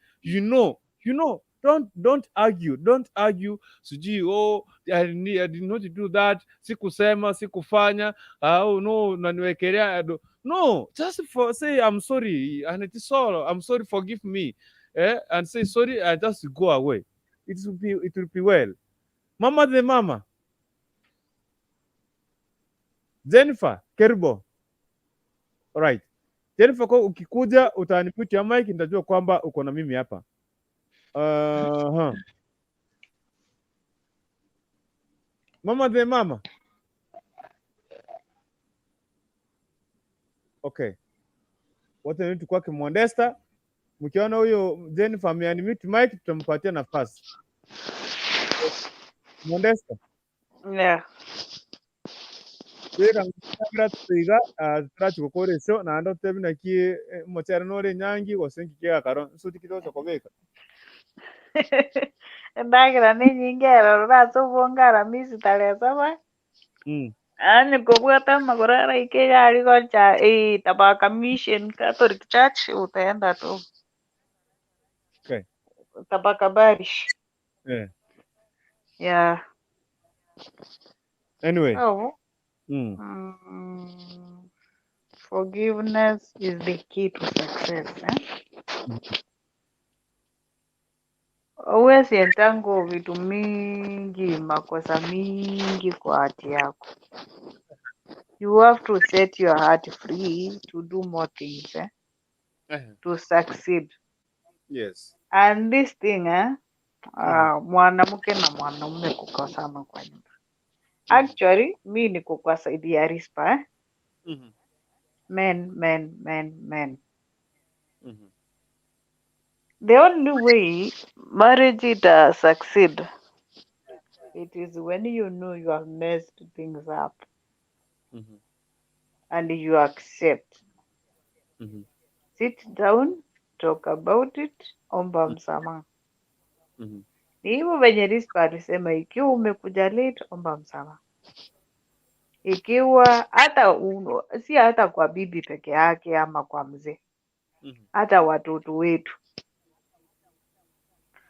don't argue, don't argue. Sijui, oh, I did not do that, sikusema, sikufanya, oh no, naniwekelea. No, just for say I'm sorry and it is all, I'm sorry, forgive me. And say sorry and just go away. It will be well. Mama the mama. Jennifer Kerubo. All right. Jennifer, kwa ukikuja utaniputia ya mic, nitajua kwamba uko na mimi hapa. Mama the mama. Okay. Wote ni kwake Mwandesta. Mkiona huyo Jennifer ameunmute mic, tutampatia nafasi. Mwandesta. Yeah. Wega tuiga turachi show na ndo tebi naki mochere nore nyangi gose nkikiga karo nsuti kidogo kobeka. Endagera ni nyingi ero rurase obongo Aramisi tarehe saba. Yaani kobwata amagoro araike gari gocha Tabaka Mission Catholic Church utaenda tu. Okay. Tabaka Parish. Yeah. Yeah. Anyway. Oh. Forgiveness is the key to success, eh? Huwezi entango vitu mingi, makosa mingi kwa hati yako. You have to set your heart free to do more things, eh? To succeed. Yes. And this thing, eh? Mwanamke na mwanaume kukosana kwa nyumba. Actually, mi niko kwa side ya Rispa, eh? Men, men, men, men. The only way marriage ita succeed, it is when you know you have messed things up and you accept. Sit down, talk about it, omba msamaha. Ni hivyo venye Rispa alisema, ikiwa umekuja late, omba msamaha. Ikiwa hata si hata kwa bibi peke yake ama kwa mzee, hata watoto wetu.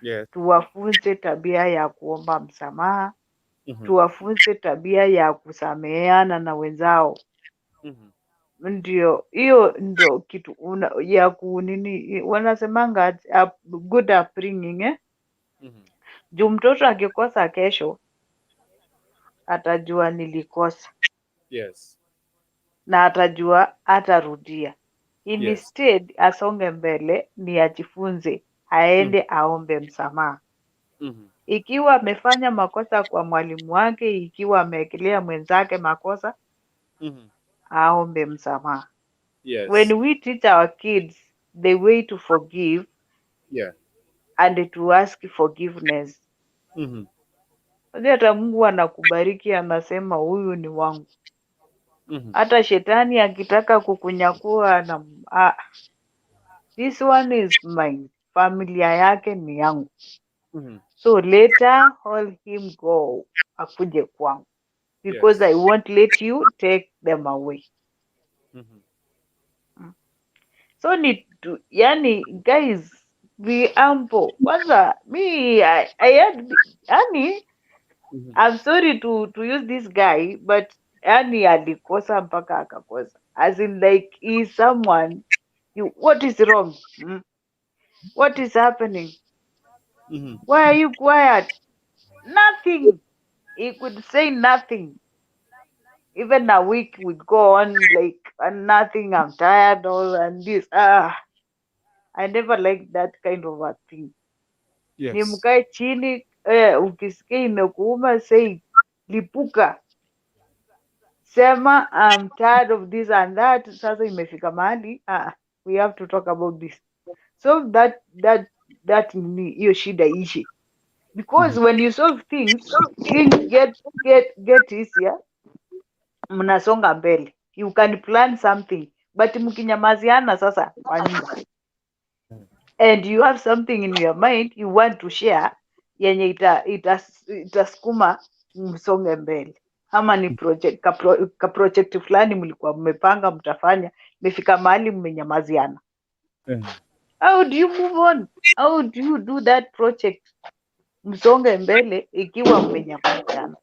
Yes. Tuwafunze tabia ya kuomba msamaha. Tuwafunze tabia ya kusameheana na wenzao. Ndio hiyo ndio kitu ya kunini wanasemanga good upbringing, eh? Juu mtoto akikosa kesho atajua nilikosa. Yes. Na atajua atarudia. Instead asonge mbele ni ajifunze, aende aombe msamaha. Ikiwa amefanya makosa kwa mwalimu wake, ikiwa amewekelea mwenzake makosa, aombe msamaha. When we teach our kids the way to forgive and to ask forgiveness, unajua hata Mungu anakubariki, anasema huyu ni wangu. Hata shetani akitaka kukunyakua na ah, this one is mine, familia yake ni yangu, so later hold him go akuje kwangu because I won't let you take them away. So ni tu, yani guys, be humble. Kwanza mi I had, yani, I'm sorry to use this guy, but yani alikosa mpaka akakosa, as in like he is someone you, what is wrong? What is happening? Why are you quiet? Nothing. He could say nothing. Even a week would go on like and nothing. I'm tired all and this. Ah, I never liked that kind of a thing. Ni mkae chini eh, ukisikia imekuuma say lipuka, sema I'm tired of this and that. Sasa imefika mahali ah, we have to talk about this so that nini hiyo shida iishe, because when you solve things, things get easier, mnasonga mbele, you can plan something. But mkinyamaziana sasa kwa nyumba and you have something in your mind you want to share yenye itasukuma msonge mbele, ama ni project ka project fulani mlikuwa mmepanga mtafanya, imefika mahali mmenyamaziana, how do you move on? How do you do that project msonge mbele ikiwa mmenyamaziana,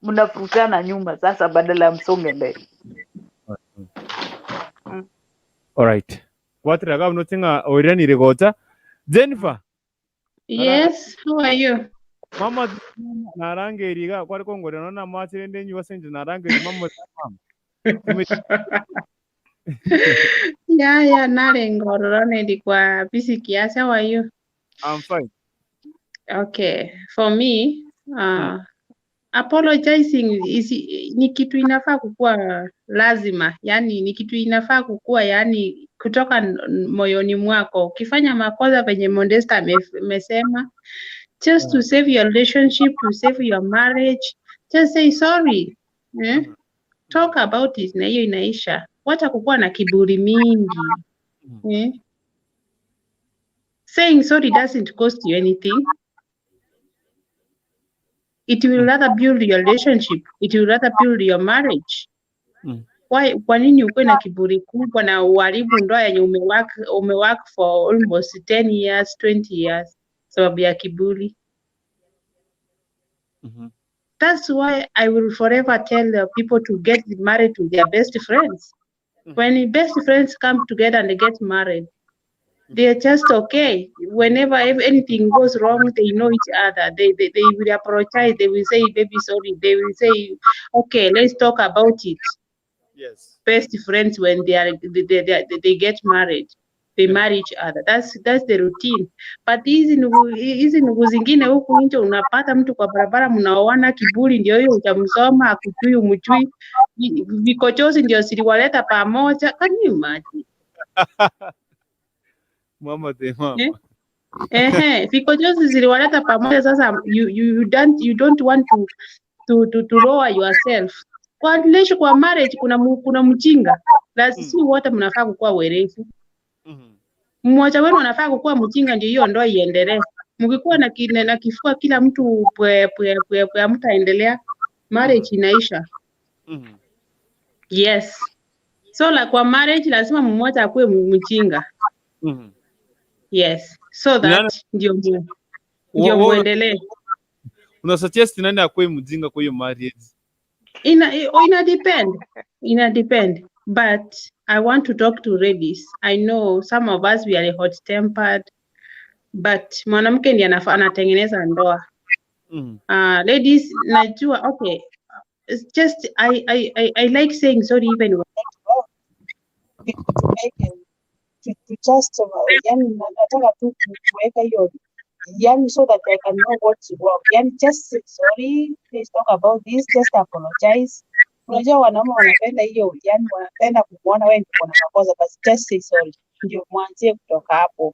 mnafurutana nyuma sasa badala ya msonge mbele? Alright. Kwatiraga notinga oiranire gota. Jennifer. Yes, how are you? Mama narangeriga kwari kongorera na machirende nyuwa senje narangeri mama mama. Yeah, nalengorora nilikuwa busy kiasi. How are you? I'm fine. Okay, for me, apologizing is, ni kitu inafaa kukua lazima, yani ni kitu inafaa kukua, yani kutoka moyoni mwako. Ukifanya makosa venye Modesta amesema, just to save your relationship, to save your marriage, just say sorry. Eh? Talk about it na hiyo inaisha. Wacha kukuwa na kiburi mingi. Eh? Saying sorry doesn't cost you anything. It will rather build your relationship. It will rather build your marriage. Why, kwa nini ukuwe na kiburi kubwa na uharibu ndoa yenye umework for almost 10 years, 20 years sababu ya kiburi? That's why I will forever tell the people to get married to their best friends. When best friends come together and they get married, they are just okay. Whenever if anything goes wrong, they know each other. They will apologize. They will say, "Baby, sorry." They will say, "Okay, let's talk about it." Best friends, when they are they get married, they marry each other. That's the routine. But hizi ndugu zingine huku nje unapata mtu kwa barabara mnaoana, kiburi ndio hiyo, utamsoma akujui umjui, vikochozi ndio ziliwaleta pamoja. Can you imagine? Mama te mama. Eh? Ehe, vikojozi ziliwaleta pamoja. Sasa you don't want to lower yourself. Kwa relation, kwa marriage kuna mjinga. Na sisi wote mnafaa kukuwa werevu. Mmoja wenu anafaa kukuwa mjinga ndio hiyo ndoa iendelee. Mkikuwa na kifua kila mtu pwe pwe pwe pwe, hamtaendelea. Marriage inaisha. Yes. So la kwa marriage lazima mmoja akuwe mjinga. Yes. So that ndio muendelee. Una suggest nani akuwe mjinga kwa hiyo marriage? Ina depend. Ina depend. But I want to talk to ladies. I know some of us, we are hot tempered, but mwanamke ndiye anatengeneza ndoa. Ladies, najua, okay. It's just I like saying sorry even when to make it, to just yani nataka tu kuweka hiyo Yani so that I can know what's wrong. Yani just say sorry, please talk about this, just apologize. Unajua wanaume wanapenda hiyo, yani wanapenda kukuona wewe ndio uko na makosa, but just say sorry. Ndio mwanzie kutoka hapo,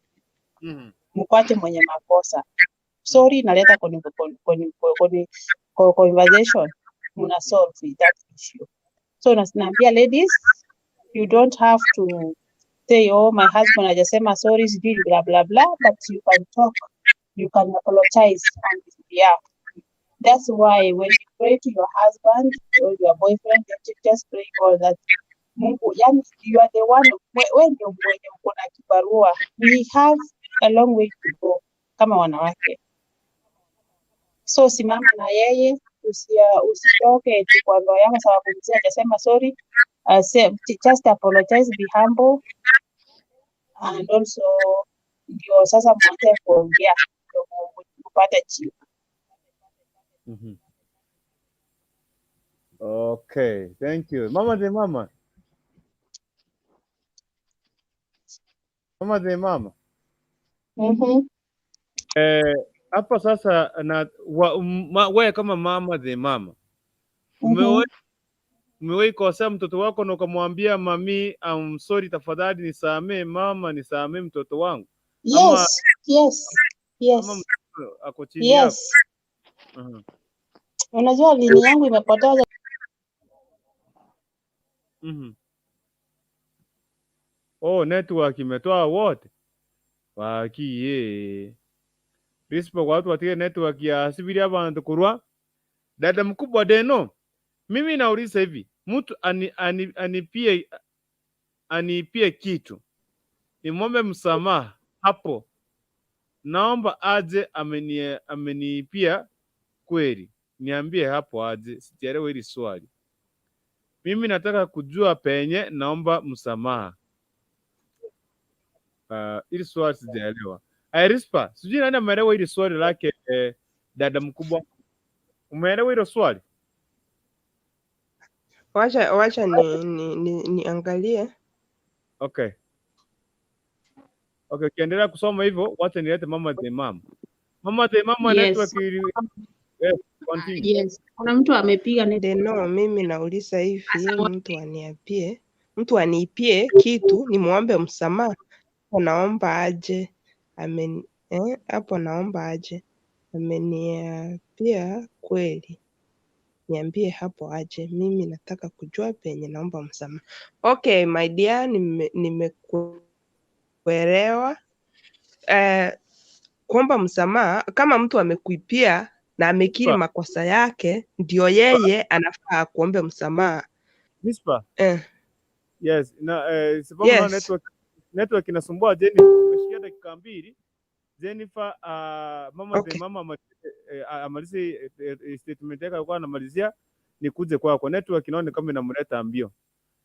mpate mwenye makosa. Sorry inaleta conversation, mna solve that issue. So naambia ladies, you don't have to say, "Oh, my husband hajasema sorry," sijui blah blah blah, but you can talk, you can apologize on his behalf. That's why when you pray to your husband or your boyfriend, just pray all that Mungu, yani you are the one, we ndio mwenye uko na kibarua. We have a long way to go kama wanawake. So simama na yeye, usitoke eti kwa ndoa yako sababu mzee hajasema sorry. Say, just apologize, be humble and also ndio sasa mwanze kuongea ndio upate jibu. Okay, thank you. Mama the mama. Mama the mama. Hapa sasa na wewe kama mama the mama. Umewahi kosea mtoto wako na ukamwambia, "Mami, I'm sorry, tafadhali nisamee mama, nisamee mtoto wangu"? Ama Yes. ama mtoto ako chini yako? Yes. Unajua lini yangu imepotea. Oh, network imetoa wote. Wakiye. Rispo kwa watu watige network ya sibiri abantu kurwa. Dada mkubwa Deno. Mimi nauliza hivi, mtu anipie kitu, nimwombe msamaha hapo, naomba aje ameniipia kweli, niambie hapo aje, sijaelewa hili swali. Mimi nataka kujua penye naomba msamaha. Hili swali sijaelewa. Rispa, sijui nani ameelewa hili swali lake dada mkubwa. Umeelewa hilo swali? Wacha niangalie. Okay. Okay, ukiendelea kusoma hivyo, wacha nilete mama the mama. Mama the mama. Yes. Network ili yes, continue. Yes. Kuna mtu amepiga network. Deno, mimi nauliza hivi, mtu aniipie kitu nimwombe msamaha, hapo naomba aje hapo naomba aje ameniapia kweli, niambie hapo aje, mimi nataka kujua penye naomba msamaha. Okay my dear, nimekuelewa. Kuomba msamaha kama mtu amekuipia na amekiri Mispa, makosa yake, ndio yeye anafaa kuombe msamaha. Mispa. Yes, na sababu naona network inasumbua Jennifer. Umeshikia dakika 2. Jennifer, mama the mama amalize statement yake alikuwa anamalizia, nikuje kwako. Network inaona kama inamleta mbio.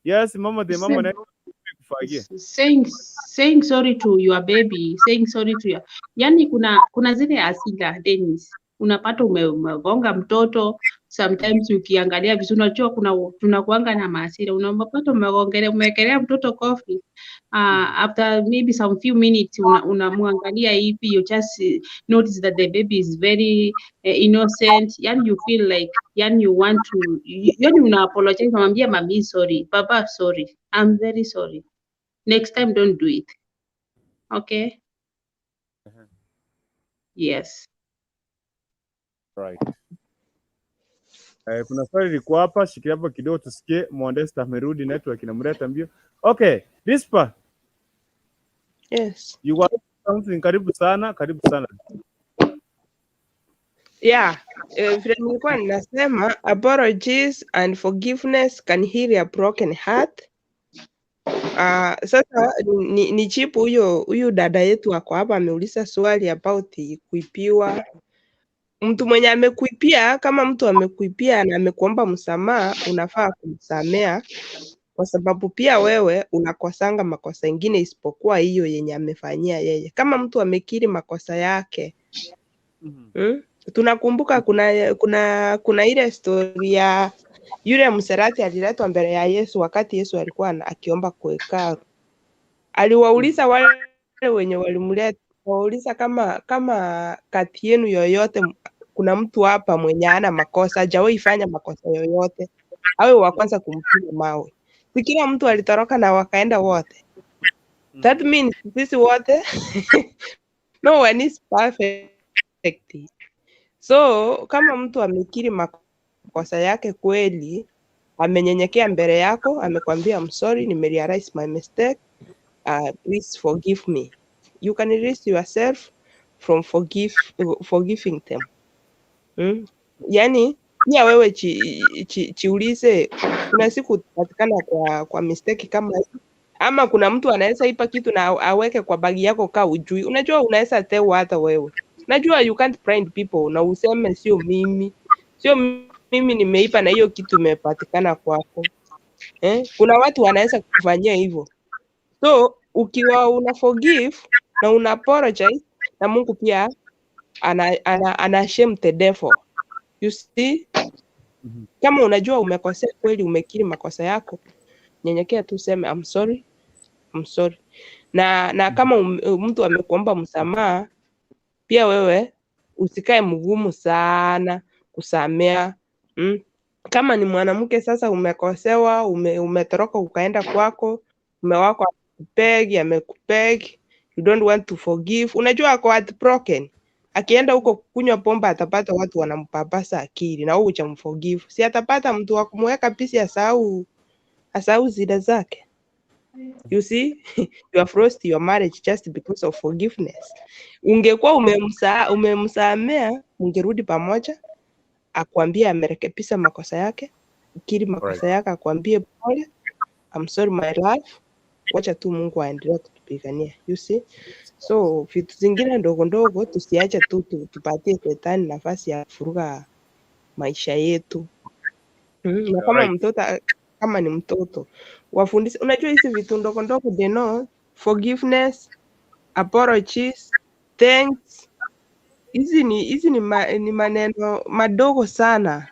Yes, mama the mama, network kufagia. Saying sorry to your baby, saying sorry to your, yani kuna zile hasira Dennis, unapata umegonga mtoto. Sometimes ukiangalia vizuri, unajua kuna tunakuanga na mahasira, unapata umewekelea mtoto kofi, after maybe some few minutes unamwangalia hivi, you just notice that the baby is very innocent, yani you feel like, yani you want to, yani una apologize, unamwambia, "Mami sorry, baba sorry, I'm very sorry, next time don't do it, okay?" Yes. Right. Kuna swali liko hapa, shikilia hapo kidogo tusikie. Mwandesta amerudi, network inamleta mbio. Okay, Rispa, Yes. you want something? Karibu sana, karibu sana. Yeah, vile nilikuwa ninasema, apologies and forgiveness can heal a broken heart. Sasa ni chipu huyu dada yetu ako hapa ameuliza swali about kuipiwa. Mtu mwenye amekuipia, kama mtu amekuipia na amekuomba msamaha, unafaa kumsamea kwa sababu pia wewe unakosanga makosa ingine isipokuwa hiyo yenye amefanyia yeye. Kama mtu amekiri makosa yake, Tunakumbuka kuna ile story ya yule mserati aliletwa mbele ya Yesu wakati Yesu alikuwa akiomba kwa hekalu. Aliwauliza wale wenye walimleta Wauliza kama kati yenu yoyote kuna mtu hapa mwenye hana makosa, hajawahi fanya makosa yoyote, awe wa kwanza kumpiga mawe. Si kila mtu alitoroka na wakaenda wote. That means sisi wote no one is perfect. So kama mtu amekiri makosa yake kweli, amenyenyekea mbele yako, amekwambia I'm sorry, nimerealize my mistake, please forgive me. You can release yourself from forgiving them. Yani pia wewe chiulize, kuna siku utapatikana kwa mistake kama hii, ama kuna mtu anaweza ipa kitu na aweke kwa bagi yako kaa ujui. Unajua unaweza tewa hata wewe. Unajua you can't blind people na useme sio mimi. Sio mimi nimeipa na hiyo kitu imepatikana kwako. Kuna watu wanaweza kufanyia hivyo. So ukiwa una forgive na una apologize, na Mungu pia ana shame the devil. You see? Kama unajua umekosea kweli, umekiri makosa yako, nyenyekea tu, useme I'm sorry, I'm sorry. Na kama mtu amekuomba msamaha, pia wewe usikae mgumu sana kusamea. Kama ni mwanamke sasa umekosewa, umetoroka ukaenda kwako, mume wako amekupeg, amekupeg, you don't want to forgive. Unajua ako heartbroken. Akienda huko kunywa pombe atapata watu wanampapasa akili na wewe hujamforgive. Si atapata mtu wa kumweka pisi asahau zida zake. You see, you have lost your marriage just because of forgiveness. Ungekuwa umemsamea, ungerudi pamoja, akwambie amerekebisha makosa yake, ukiri makosa yake, akwambie pole, I'm sorry my love, wacha tu Mungu aendelee kutupigania. You see? So vitu zingine ndogo ndogo tusiache tu tupatie shetani nafasi ya kufuruga maisha yetu. Na kama mtoto, kama ni mtoto wafundishe. Unajua hizi vitu ndogo ndogo, they know forgiveness, apologies, thanks. Hizi ni maneno madogo sana,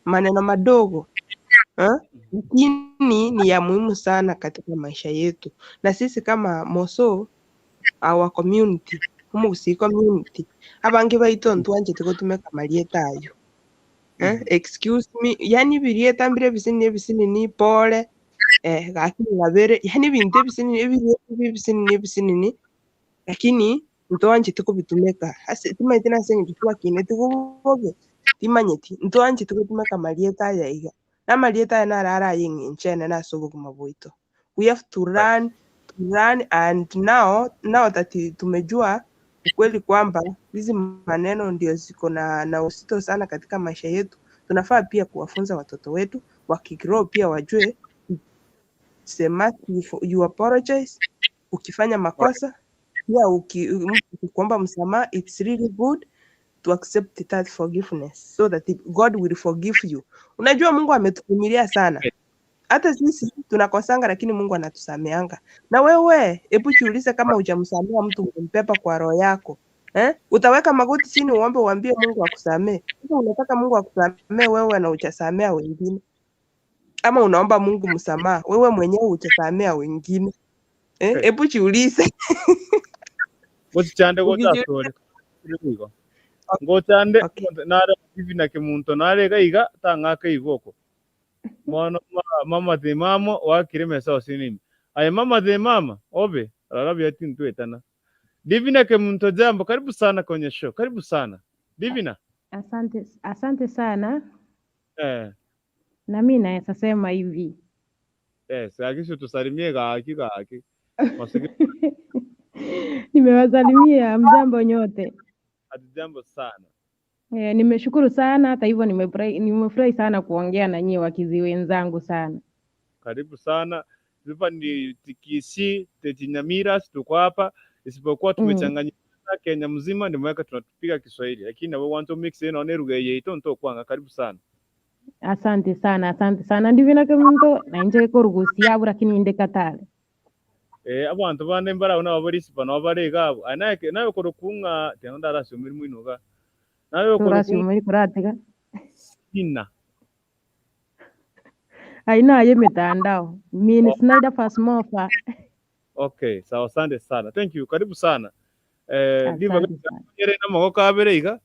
maneno madogo lakini ni ya muhimu sana katika maisha yetu. Na sisi kama moso our community, umusi community, abange baito ntwanje tugotumeka malieta ayo. Excuse me, yani birieta mbire bisini bisini ni pole, gaki ngabere, yani bintu bisini bisini bisini ni, lakini ntwanje tukubitumeka. Ase timaite sengi tuwa kine tukuboge timanyeti ntwanje tukutumeka malieta aya iga. Na malieta aya narara yinginchene na sobo kumaboito. We have to run and now that tumejua ukweli kwamba hizi maneno ndio ziko na uzito sana katika maisha yetu, tunafaa pia kuwafunza watoto wetu wakigrow pia wajue sema you apologize ukifanya makosa, pia ukikuomba msamaha, it's really good to accept that forgiveness so that God will forgive you. Unajua Mungu ametuvumilia sana. Hata sisi tunakosanga lakini Mungu anatusameanga. Na wewe hebu jiulize kama hujamsamea mtu umempepa kwa roho yako. Utaweka magoti chini uombe uambie Mungu akusamee. Sasa unataka Mungu akusamee wewe na hujasamea wengine? Ama unaomba Mungu msamaha wewe mwenyewe hujasamea wengine? Hebu jiulize. Ngochande gotasore. Ngochande nare divina kemuntu nare gaiga tangaka iboko. Mwana mama the mama wakire mesa osinimi. Ay mama the mama obe rarabi ati ntwetana. Divina Kemunto, jambo, karibu sana kwenye show. Karibu sana. Divina. Asante sana. Na mimi naweza sema hivi. Sasa tusalimie gaki gaki. Nimewasalimia, mjambo nyote. Hatujambo sana. Nimeshukuru sana, hata hivyo nimefurahi sana kuongea na nyie wakizi wenzangu sana. Karibu sana. Hapa ni Tikisi, Techinyamira, tuko hapa isipokuwa tumechanganyika Kenya mzima ni mweka tunatupiga Kiswahili lakini we want to mix in on lugha yetu nto kwanga. Karibu sana. Asante sana, asante sana. Ndivina Kemunto na nje korugusia lakini ndekatale. Abantu bane mbara na abarisi bano barega anake nayo korukunga tena ndarasumira mwinuga. Nayo korukunga kuratega. Sina. Aina ye mitandao. Mimi Snyder Fasmofa. Okay, sawa, asante sana. Thank you. Karibu sana. Ribaga Asante sana. ere na amagoko abere iga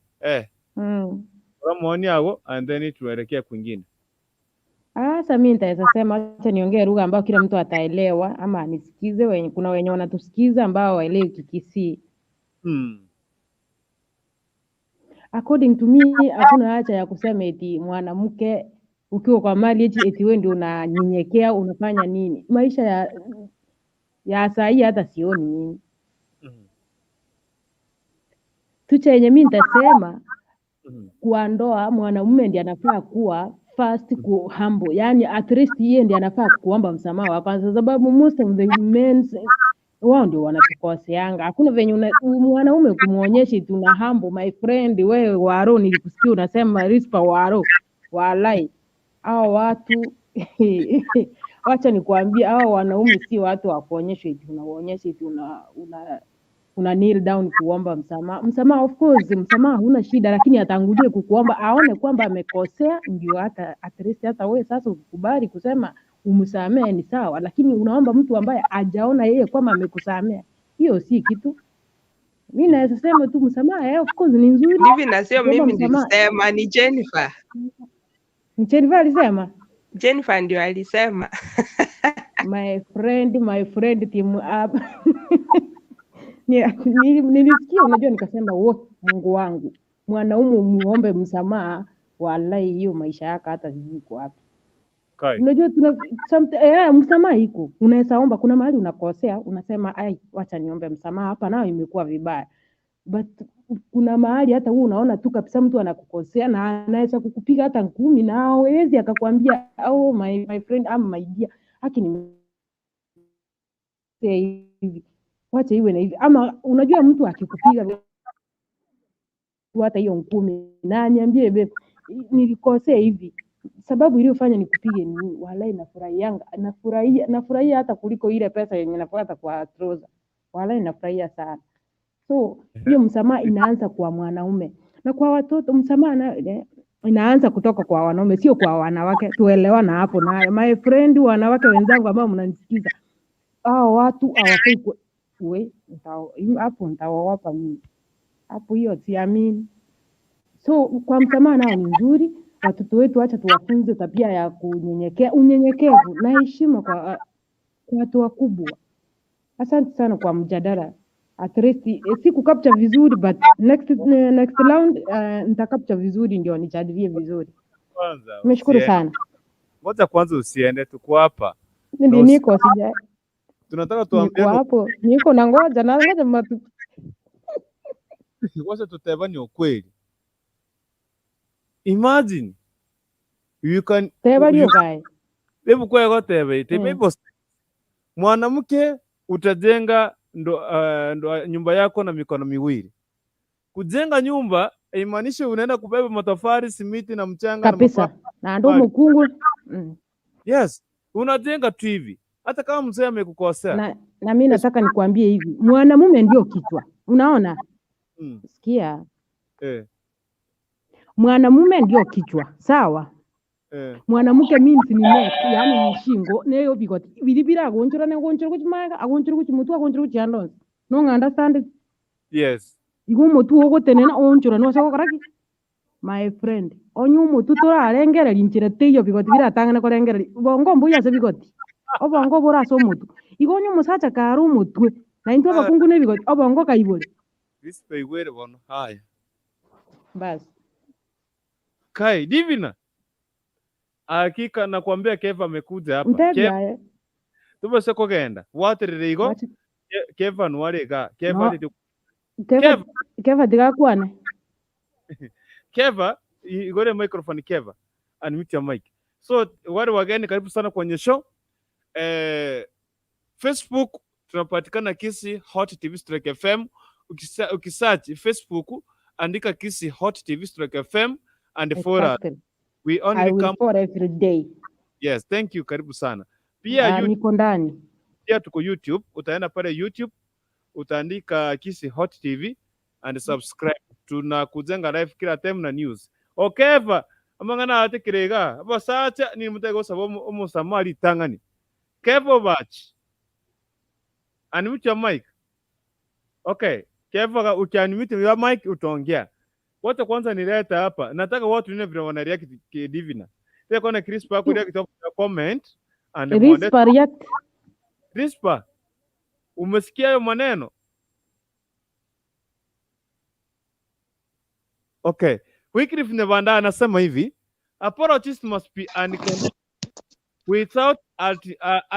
ora maoni yago and then tuelekea kwingine. Sasa mimi nitaweza sema, acha niongee lugha ambayo kila mtu ataelewa ama anisikize. Kuna wenye wanatusikiza ambao hawaelewi Kikisii. According to me, hakuna haja ya kusema eti mwanamke ukiwa kwa marriage eti wewe ndio unanyenyekea unafanya nini. Maisha ya saa hii hata sioni mimi. Tu chenye mimi nitasema kwa ndoa, mwanamume ndiye anafaa kuwa first ku humble, yani at least yeye ndiye anafaa kuomba msamaha wa kwanza, sababu most of the men wao ndio wanatukoseanga. Hakuna venye mwanaume kumuonyesha tuna humble. My friend, wewe waro, nilikusikia unasema rispa waro, walai hao watu wacha nikuambie, hao wanaume si watu wa kuonyesha eti unawaonyesha eti una kneel down kuomba msamaha. Msamaha, of course, msamaha huna shida, lakini atangulie kukuomba aone kwamba amekosea, ndio hata at least hata wewe sasa ukikubali kusema umsamehe ni sawa, lakini unaomba mtu ambaye hajaona yeye kwamba amekusamea, hiyo si kitu. Mi naweza sema tu msamaha, of course ni nzuri Mimi na sio kuomba mimi msamaha. nilisema, ni Jennifer. Ni Jennifer alisema. Jennifer ndio alisema. My friend, my friend, team up. Nilisikia unajua, nikasema wo, Mungu wangu, mwanaume muombe msamaha, wallahi hiyo maisha yako hata sijui iko wapi. Kai. Unajua tuna msamaha iko, unaweza omba. Kuna mahali unakosea, unasema ai, wacha niombe msamaha hapa, nayo imekuwa vibaya, but kuna mahali hata wewe unaona tu kabisa mtu anakukosea na anaweza kukupiga hata ngumi na hawezi akakwambia, oh my friend ama my dear, haki nimekosea hivi, wacha iwe na hivi. Ama unajua mtu akikupiga tu hata hiyo ngumi na aniambie, babe, nilikosea hivi, sababu iliyofanya nikupige ni hii, walai nafurahianga, nafurahia, nafurahia hata kuliko ile pesa yenye napata kwa trouser. Walai nafurahia sana. So hiyo msamaha inaanza kwa mwanaume na kwa watoto. Msamaha inaanza kutoka kwa wanaume, sio kwa wanawake. Tuelewana hapo nayo, my friend, wanawake wenzangu ambao mnanisikiza, hao watu hawafai we hapo nitawawapa mimi hapo, hiyo siamini. So kwa msamaha nao ni nzuri. Watoto wetu acha tuwafunze tabia ya kunyenyekea, unyenyekevu na heshima kwa watu wakubwa. Asante sana kwa mjadala. At least sikukapcha vizuri, but next round nitakapcha vizuri ndio nijadilie vizuri. Kwanza Nimeshukuru usiende. Sana. Ngoja kwanza usiende, tuko hapa. Ndio niko sija Tunataka niko tuambiane hapo, niko na ngoja na ngoja matu. Wacha tuteba ni ukweli. Imagine you can Teba you lio kae. Hebu kwa gotebe tebe hivyo, mwanamke utajenga ndo nyumba yako na mikono miwili. Kujenga nyumba haimaanishi unaenda kubeba matofali, simiti na mchanga na Kabisa. Na ndo matofali. mukungu. Yes, unajenga tu hivi. Hata kama mzee amekukosea. Na mi nataka nikuambie hivi, mwanamume ndio kichwa. Unaona? Sikia. Mwanamume ndio kichwa, sawa? Mwanamke means ni neck, yani ni shingo, neyo bigoti biri biragonchora negonchora kuchimaega agonchora kuchimutu agonchora kuchiandonsi nong'a understand? Yes. Igo omotu ogotenena oonchora nose gokora ki, my friend, onye omotu torarengereria nchera teiyo bigoti biratang'ana korengereria bongo mbuya ase bigoti obongo bore ase omotu igo onye omosacha kare omotwe na intwe abakungu na ebigoti obongo kaibore. Rispe igwere bono. Haya. Basi. Kai Divina. Hakika nakwambia Keva amekuja hapa. Mtebi Keva aye. tubase kogenda. Waterere igo Wacha Keva nwarega. Keva no titi Keva Keva Keva tigakwane. Keva igore microphone. Keva, unmute your mic. So wale wageni, karibu sana kwenye show. Facebook tunapatikana Kisii Hot TV Strike FM. Ukisearch Facebook, andika Kisii Hot TV Strike FM and follow us. We I only will come follow every day. Yes, thank you, karibu sana. Pia Ah, niko ndani. Pia tuko YouTube, utaenda pale YouTube utaandika Kisii Hot TV and subscribe. Tunakujenga live kila time na news. Okeva amang'ana atekirega abasacha ni mutego sabo omusamali tangani. Kevo bach. Unmute your mic. Okay. Kefa, ukiunmute your mic utaongea. Wote kwanza nileta hapa. Nataka watu nene vile wana react Divina. Tena kona Crispa hapo react hapo comment and Rispa react. Rispa, umesikia hayo maneno? Okay. Wycliffe Nebanda anasema hivi, apologies must be unconditional without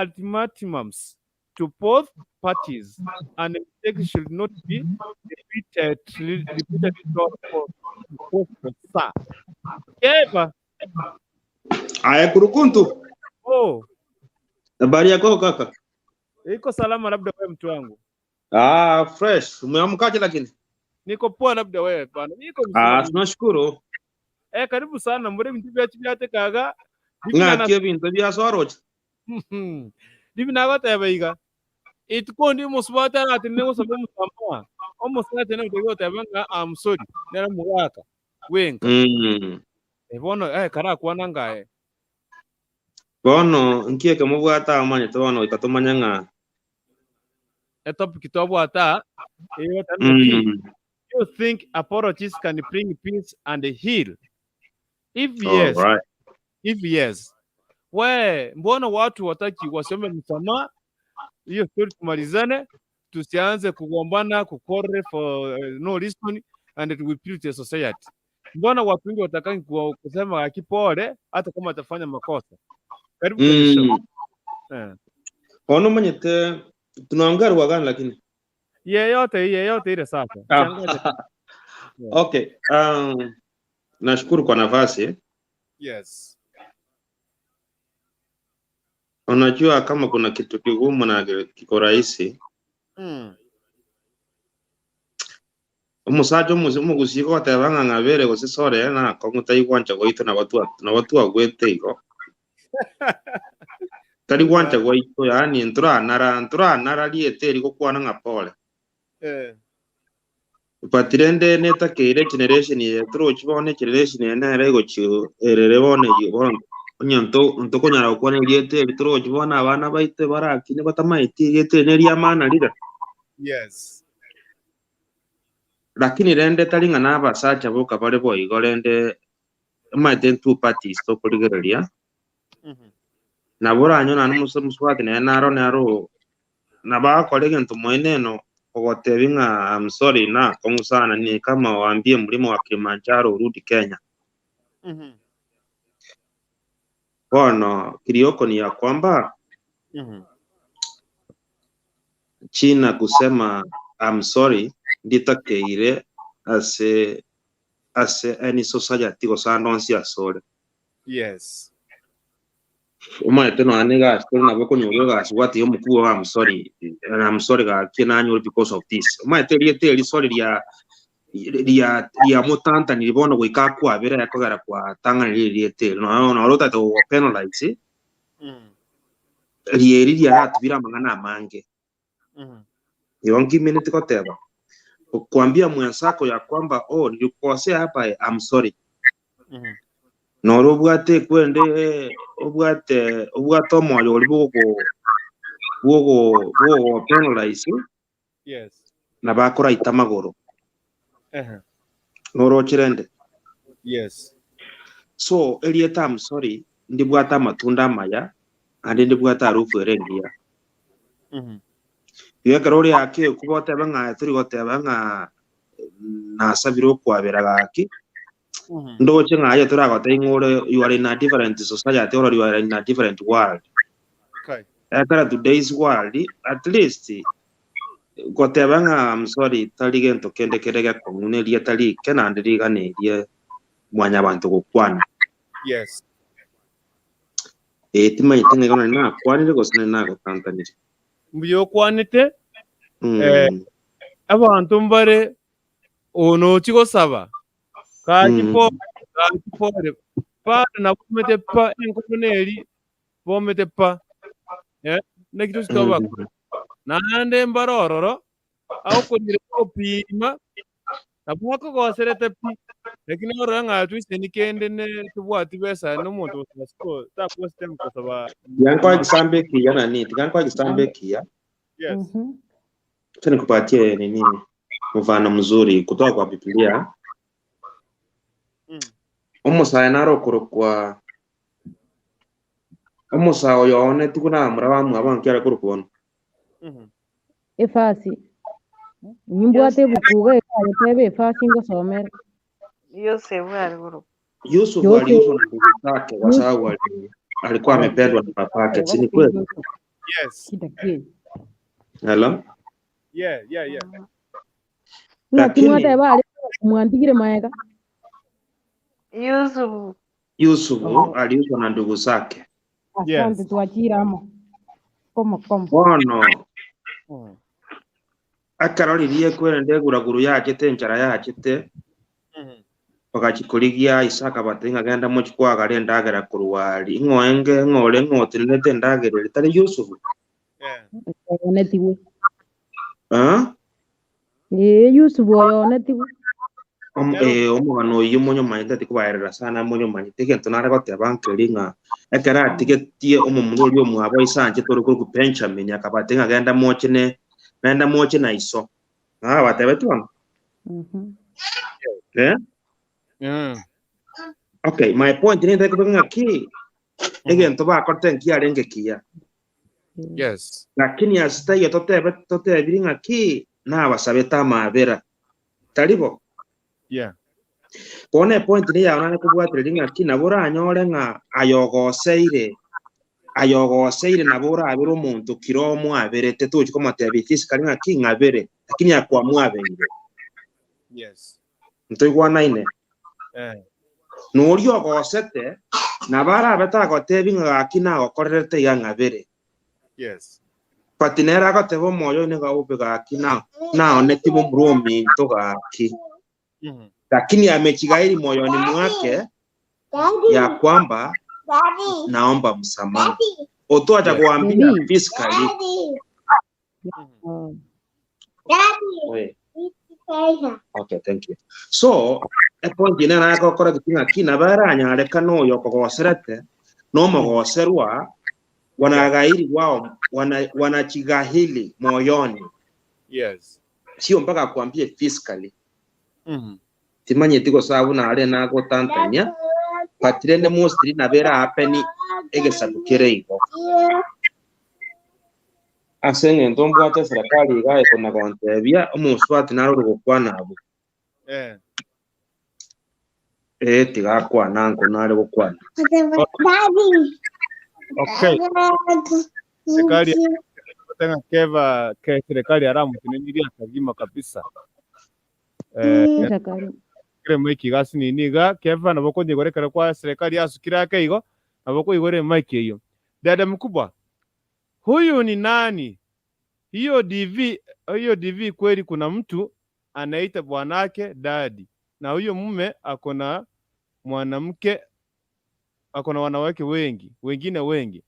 ultimatums to both parties, and mistakes should not be repeated. Keva. Aya kurukuntu. Oh. Habari yako kaka? Iko salama, labda wewe mtu wangu. Ah, fresh. Umeamkaje lakini? Niko poa, labda wewe bana. Niko mzuri. Tunashukuru. Karibu sana. Mbure bintu byacu byatekaga. Ng'akie bintu bya soroch. Divina goteba iga. Ituko ndi musubata ati ne gusaba musamaha. Omusate ne goteba nga I'm sorry. Nera mugaka. Wenga. Bono kara kwana ngae. Bono nkiye kemubwata amanye tono ikatumanya nga. Topic tobwata. You think apologies can bring peace and heal? If yes, right. If yes, we mbona watu wataki waseme msamaha? Hiyo story tumalizane, tusianze kugombana, kukore for no reason and it will build a society. Mbona watu wengi watakangi kusema akipole hata kama atafanya makosa? Karibu kwenye show. Ono manyete tunaongea lugha gani lakini? Yeyote ile sasa. Okay. Nashukuru kwa nafasi. Yes. Unajua kama kuna kitu kigumu na kiko rahisi. Umusajo umugusiko atebanga ngabere gosesore na komutayigwancha goito na watu agwete igo. Tari gwancha goito yani ntura liete liko kwana ngapole. Patirende neta keire generation ye troch bone generation ye nere gochi erere bone bono onyanto ntokonyara gokwana liete troch bona abana baite barakine batamaiti yete neria mana lira. Yes. Lakini rende talinga na abasacha boka bare boigo rende maite two parties to kurigereria. Nabora anyona n'umuswati naye naro naro nabakora egento moeneno ogotebinga I'm sorry na kongusana ni kama waambie mlima wa Kilimanjaro urudi Kenya. Bono kilioko ni ya kwamba China kusema I'm sorry nditakeire ase any society gosandonsi asore. Yes. Umaete no anega story na boko nyoro ga swati omukuo I'm sorry and I'm sorry ga kina nyoro because of this. Umaete riete sorry ya ya mutanta nilibono goika kwa bera yakogera kwa tanga riete no no rota to penalize. Rieri ya atubira mangana mange. Yongi minute koteba kuambia mwenzako ya kwamba oh nilikosea hapa I'm sorry. Noro obwate kwende obwate omwoyo ori bwogo penalize. Yes. Na bakora itamagoro. Noro chirende. Yes. So elieta I'm sorry ndibwata matunda maya ande ndibwata harufu erengia. Yekero ri ake kuboteba nga turi goteba nga nasabiro kwabera gaki. Ndoche nga ayo turagota ingore you are in a different society or you are in a different world. Okay. Ekara today's world at least goteba nga I'm sorry tali gento kende kerega komune ria tali kenandiriga nerie mwanya bantu gokwana. Yes. Timaite ngona na kwanire gosine na gotantanire. Mbuyo kwanite abantu mbare ono chigosaba kachipo kachipore pa na bomete pa enkoneri bomete pa nekitu chitoba nande mbarororo au konire kopima nabwako goserete pi lakini oro nga twise nikende ne tubwati besa nomuntu osiko ta post kusaba yankwa gisambe kiya na nini yankwa gisambe kiya. Yes. Tena kupatie nini Mfano mzuri kutoka kwa Biblia. Omusae naro okorokwa omusae oyo one tikunamura bamwabo nkiare korokwa bono. Efasi nimbwate ebuku iga tebe efasi ngosomera. Yosefu ali Yusuf Yosef. Aliuzwa na ndugu zake kwa sababu alikuwa amependwa na babake, si ni kweli? Yes. Kida. Hello? Yeah. Ng'aki Lakini mwateba ari mwandigire maega. Yusuf. Yusufu aliuzwa na ndugu zake. Asante, twachiramo komo komo. Bono akaroririe kwere ndeguraguru yachete enchara yachete bagachikorigia Isaka bati ng'agenda mochikwagara endagera korwa ari ng'oenge ng'ore ng'otenenete endagera eri tari Yusufu. Oyonetiwe. Eh? Ee, Yusufu oyonetiwe. Omogano oyo monyomanyete tikubaerera sana monyomanyete egento nare goteba nkeri ng'a ekero atigetie omomura oria omwabo isanche tore korokwa Benjamin akabati ng'agenda moche ne naenda moche na iso. Ah, batebeti bono. Eh? Okay, my point ni ndeko ng'aki egento bakorete nkiarenge kiya. Yes. Lakini asitaiyo totebe totebiri ng'aki nabasabete amabera. Taribo? Yeah. Kone point ni yaona nekubwatire ng'aki nabo oranyore ng'a ayogoseire ayogoseire nabo orabere omonto kiro omwaberete tochi komotebia physically ng'aki ng'abere lakini akwamwabeire. Yes. Ntoigwanaine. Eh. Nori ogosete nabo arabete agotebi ng'a gaki nagokorerete iga ng'abere. Yes. But nere agoteba omoyo one gaobe gaki na naoneti momura ominto gaki. Lakini amechigairi moyoni mwake ya kwamba naomba msamaha. Oto atakuambia physically. Wait. Okay, thank you. So, a point ina nakokora kitinga kina baranyareka noyo kogoserete no mogoserwa wanagairi wao wanachigahili moyoni. Yes. Sio mpaka kuambie physically. Timanyeti gosabu nare nagotantania patirende mostly nabera hapeni egesabukere igo. Ase eng'ento mbwate serikali iga ekona gontebia omoswati naro gokwana abo. Eh. Eh, tigakwana nko nare gokwana. Okay. Serikali tenga keva ke serikali haramu tineniria kagima kabisa. Eh, kire mic gasi niniga keva nabo konye kwa serikali yasukira ake igo nabo koigore mic eyo. Dada mkubwa, huyu ni nani? Hiyo DV, hiyo DV kweli kuna mtu anaita bwanake dadi na huyo mume akona mwanamke akona wanawake wengi, wengine wengi.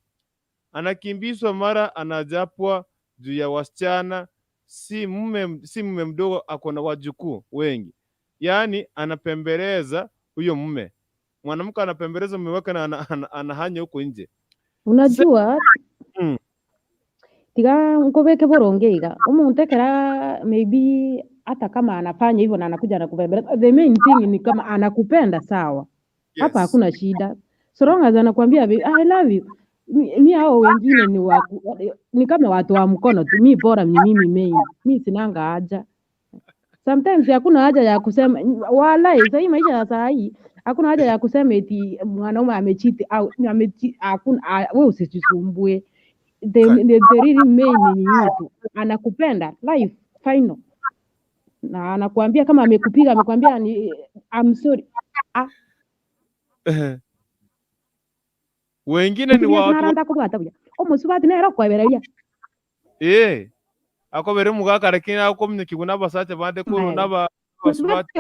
Anakimbizwa mara anajapwa juu ya wasichana, si mume mdogo akona wajukuu wengi. Yaani anapembeleza huyo mume. Mwanamke anapembeleza mume wake na anahanya huko nje. Unajua tiga nkobeke boronge iga omuntu ekera maybe hata kama anafanya hivyo na anakuja anakupembeleza, the main thing ni kama anakupenda sawa. Hapa Yes. hakuna shida. So long as anakuambia I love you. Mi hao wengine ni waku, ni kama watu wa mkono tu. Mi bora ni mimi main. Mi sinanga haja. Sometimes hakuna haja ya kusema walai, sasa hii maisha ya saa hii hakuna haja ya kusema eti mwanaume amecheat au amecheat, hakuna, wewe usijisumbue. The really main ni tu anakupenda life final, na anakuambia kama amekupiga amekwambia ni I'm sorry. Ah, Wengine ni watu naranda kubwata buya omusubati nero kwebereria eh akobere mugaka lakini akomnyekigwa n'abasacha bande kuru n'aba basubati.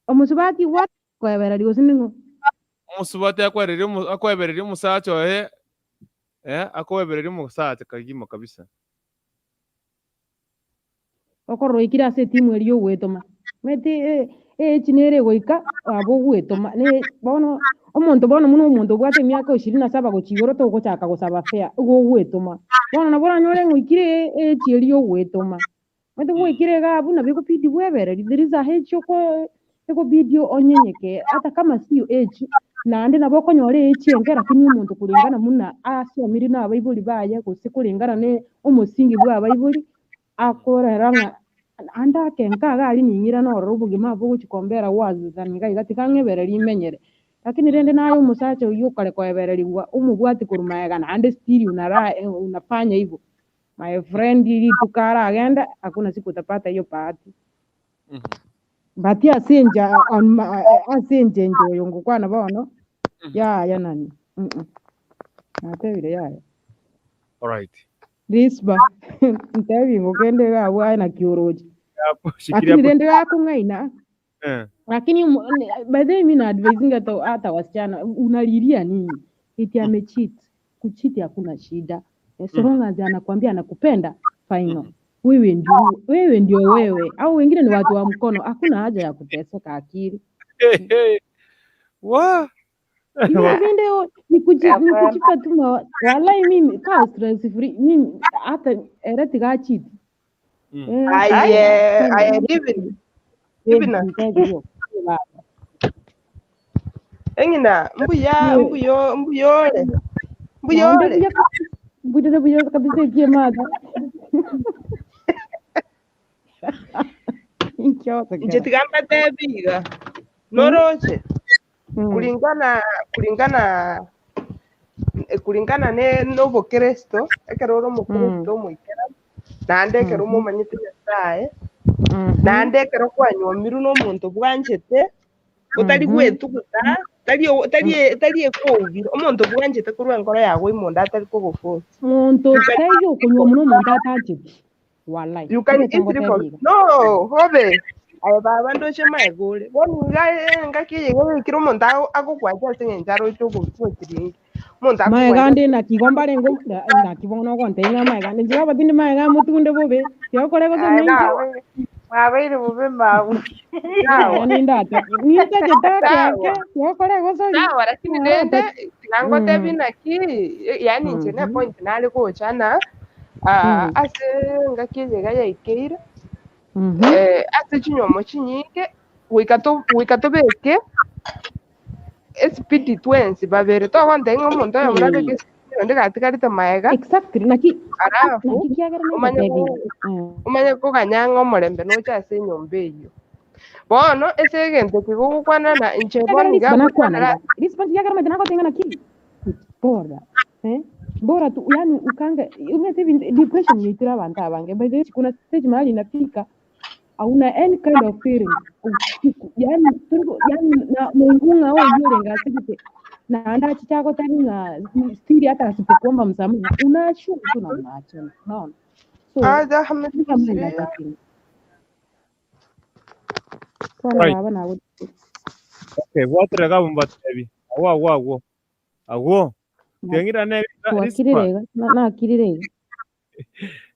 Omusubati wa kwebereria osiningo omusubati akwebereria omusacha oye akwebereria omusacha kagima kabisa okorwo ikira ase timu eriyo gwetoma meti Echi nere goika abo ogwetoma ne bono omonto bono muno omonto obwate emiaka 27 gochia igoro togochaka gosaba fare igo ogwetoma. Bono nabo oranyore ng'a oikire echi eria ogwetoma. Omanyete gwaikire iga abwo nabo ekobidi bwebereri there is a age oko ekobidi onyenyeke hata kama sio age naende nabo okonyora age enke lakini omonto kulingana muna asomire na abaibori baye gose kulingana na omosingi bwa abaibori akorera ng'a ande ake nka iga aria ning'ira nororo obogima abwo ogochi kombera gwasani iga iga tiga ng'ebereri imenyere. Lakini rende naye omosacha oywo okare koebereriwa omobwati korwa maega naende still unara unafanya hivyo. My friend rituko aragenda hakuna siku utapata hiyo bahati. But ase encha on my ase enchencho oyo ngokwana bono yaya nani natebire yaya. Alright. Rispa ntebi ngokende iga abwo aye naki oroche. Hapo shikilia Lakini hapo. rende gakong'aina lakini by the way mi na advising hata wasichana unalilia nini? Eti amecheat. Kucheat hakuna shida. So long as anakuambia anakupenda final. Wewe ndio wewe. Au wengine ni watu wa mkono, hakuna haja ya kuteseka akili. Wa Vile vile ni Hapana. kujipa tu walai mimi ka stress free mimi hata ereti ga cheat. Aye, aye, Divin, Divina. Engina, mbuya, mbuyo, mbuyore. Mbuyore. Mbuyore buya kabisa ikie mada. Inkiota Nche tigamba tebiga. Noroche. Kulingana ne n'obukristo, ekero ore omokristo omoikera, naende ekero omomanyete Nyasaye, naende ekero kwanywomirwe na omonto bwanchete, otari gwetuguta, tari ekoubire, omonto bwanchete korwa enkoro yago omonto atari kogoforce. Muntu You can taiyo okunywa muno omonto atancheti. Walai. You can Ebe easily tongotebiga. No, hobe. Aye baba ndoche maegore. Bono iga engaki eye iga ekero omonto agokwancha ase eng'encho aroche ogochiringi. Omonto Maega agokwancha ande naki igo mbarenge naki bono ogontebia ng'a maega ande inche abatindi maega motunde bobe. Tiokore gose Aye nainche. mwabeire bobe mabu. Sawa. Aya nindate. Nintachete ake ake Sawa. tiokore gosori. Sawa, lakini rende Mwarata. tiga naki yani inche ne point nare gochana ase engaki eye iga yaikeire ase chinyomo chinyinge goika tobeke espeed twensi babere togontebia ng'a omonto oyomo nabeke espeed onde gatigarete maega. Exactly naki Alafu naki kiagera omanye nagotebiga. Omanye koganya ng'a omorembe noche ase enyomba eywo. Bono ase egento kigogokwana na inche Kiagera bono iga Lispa nakwana ngokwanera iga. Lispa kiagera maite nagotenga naki bora. Bora tu yani ukanga umete depression yaitira abantu abange. By the way kuna stage mahali inafika hauna any kind of feeling usiku yani tungo yani na mungunga au yule ngasigite na anda chichako tani na stili hata asipokuomba msamaha unaachua tu na unaachana unaona so Aja Ahmed kama Misri. inataki sana Right. baba na Okay, bwaterega mbatebi. Agwo agwo agwo. Agwo. Tiangira ne Rispa. twakirire nakirire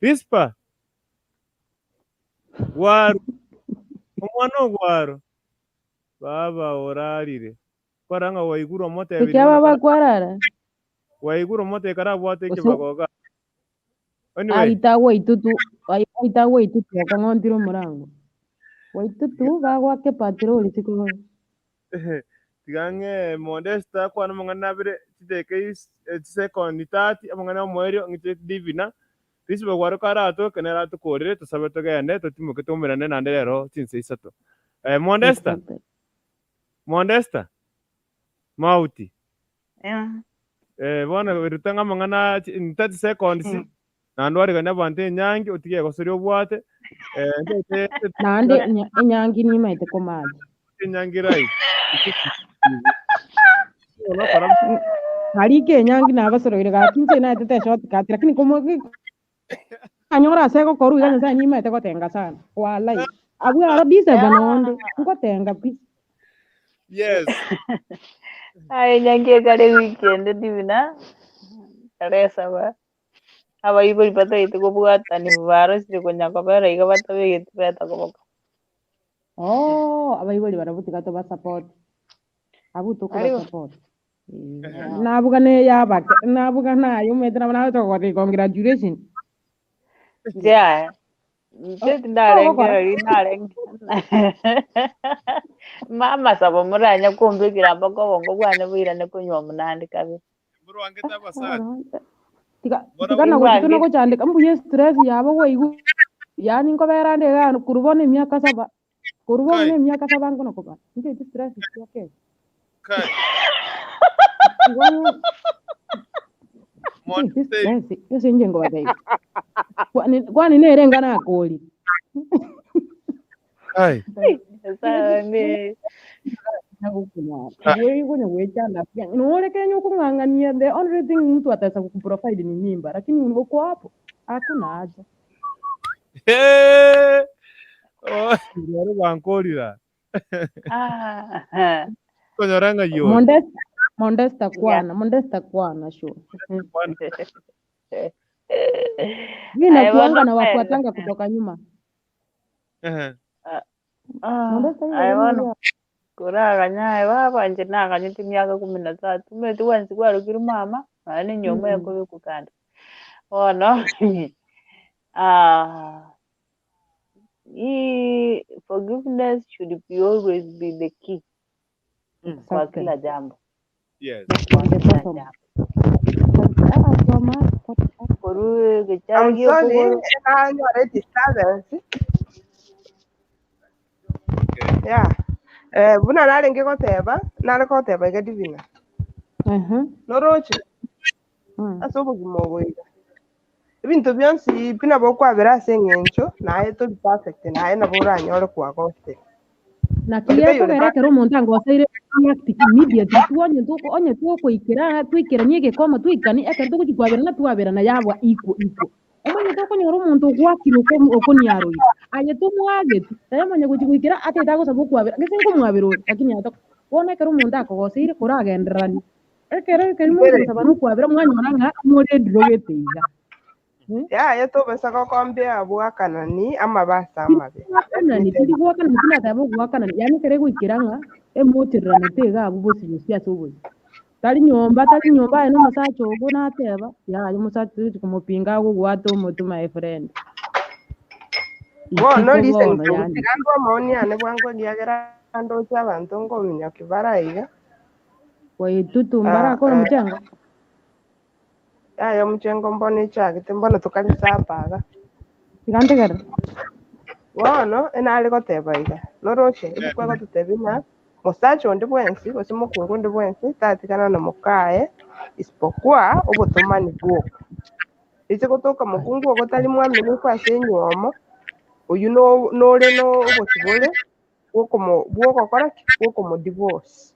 Rispa. Gwaru. Omwana ogwaro. Baba orarire. Kwaranga waiguru omotebiri Ekia bono baba kwarara waiguru omote karabwate Ose ekibagoga. Anyway, aitagwa itutu aitagwa itutu akang'ontire omorango waitutu bagwake patrol siko tiga ng'e Modesta kwana amang'ana abere chideka chisekondi 30 amang'ana omoerio ng'iche Divina Rispa gwaro karatoke nere atokorere tosabe togende totimoke toumerane naende rero chinsa isato. Modesta, Exactly. Modesta, Mauti. Yeah. Bono ruta ng'a amang'ana 30 seconds naende warigania abanto enyangi otige gosoria obwate Naende enyangi nimaete komacha. Enyangi right. Harike enyangi nabasoroire gaki inche naetete shortcut lakini komo anyora ase gokorwa iga Nyasaye nimaete gotenga sana walai abwo aro December nonde ngotenga pi. Yes. Aye nyangi kare weekend Divina. Kare saba. Abaibori bataete kobwatani barosire konya kobera iga batabegete beta koboko. Oh, abaibori barabutika to basupport. Abu tuko Arigo. basupport. Nabuga ne yabake, nabuga nayo metra na to ko congratulations. Yeah. Nche Ogokora. tindarengera rinarenge. Mama sabo muranya kumbikira mpaka obongo bwane bwirane kunywa munandi kabisa. Murwangete abasacha. Tiga Bora tiga na Ingwange. gochituna gochandika mbuye stress yabo weigu. Yani nkobera ndega kurubona emyaka saba. Kurubona Kai. emyaka saba ngono koba. Nje stress yake. Kai. Igo Monde stress yose nje ngo batei. Kwani nerenga nakoli. Kai. Sasa ni Nolekenya the only thing mtu ataweza kukuprovide ni mimba, lakini uko hapo hakuna haja. Hey! Oh, bari bankorira. ah Konyoranga yo. Mondesta, Mondesta yeah. kwana, Mondesta kwana sure. Bwana. Mimi Ai nakuanga bono na wafuatanga kutoka nyuma. Eh. Mondesta hiyo Ai bono hiyo. kuraganya baba nje nakanyita emyaka 13 mete wensi kwarukire mama nane nyoma ekobekukanda bono ah forgiveness should be always be the key kwa Exactly. kila jambo, Yes. kwa From the kila bottom. jambo Ah, soma. koru gichara I'm gio sorry, kogoro nanyora disturbance. Okay. Yeah. Buna narenge goteba, nare goteba iga divina. Noroche ase obogima obo iga. Ebinto bionsi pi nabo okwabera ase eng'encho, naye tori perfect, naye nabo oranyore kwagosire. Na Onde kiye taiyo ore kogera ekero omonto angoseire react immediately tuonye tuko onye tukoikira twikiranie egekoma twikani ekero togochikwabera twaberana yabwa iko iko omanye tokonyora omonto ogwakire okoniaroire aye tomwageti tayamanya gochigwikira atete agosaba okwabera gese nkomwabera ore lakini ata bono ekero omonto akogoseire koragendererani ekero ekero Mbere. mogosaba nokwabera mwanyora ng'a morediro gete iga. Yaya tobesa gokombia bwakanani amabasa amabe. Tiri tiri gwakanani tinateba ogwakanani yaani ekero egoikera ng'a emotererano teiga abwo bosi bosi ase obosi tari nyomba aye na omosacha ogo nateba yaye omosacha togochi komopinga agogwata omotu my friend Bono isiko listen bono to yaani tigandwa maoni ane bwango giagera ndoche abanto nkominyoki baraiga. waitutu mbarakora omuchengo Yaya omuchengo mbono echagete mbono tukarisa apaga. tigantegerera Bono enare goteba iga noroche ebuku egototebia ng'a mosacha onde bwensi gose mokungu onde bwensi tatigana na mokaye isipokuwa obotomani bwoka. Ase gotoka mokungu ogo tari mwaminifu ase enyomo oyu nore no obosibore bwogokora ki bwokomodivorce.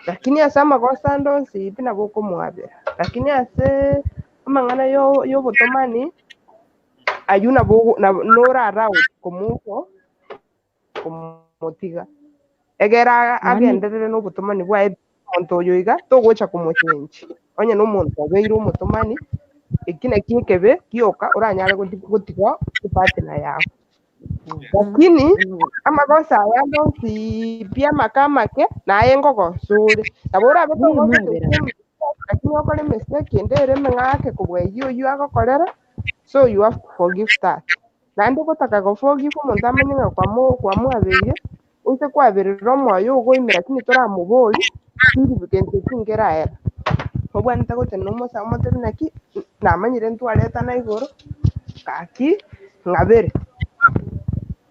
Lakini ase amagoso ande onsi pi nabo okomwabera. Lakini ase amang'ana yobotomani ayu nabo norara komuko komotiga egera yaani agenderere n'obotomani bwaye omonto oyo iga togocha komochenji onye n'omonto abeire omotomani eki naki ekebe gioka oranyare gotiga epartner yago. Lakini amagoso aya ande onsi pi amake amake naye ngogosa ore nabo orabe togosete mwabera lakini okore mistake ende ere emeng'ake kobua eywo oywo agokorera so you have to forgive that. Naende gotaka goforgive omonto amanye ng'a kwamwabeire oise kwaberera omoyo ogoime lakini toramobori tindi gento kingeraera. Obwanete gotenena omosae omotebi naki namanyire ntwaretana igoro gaki ng'abere.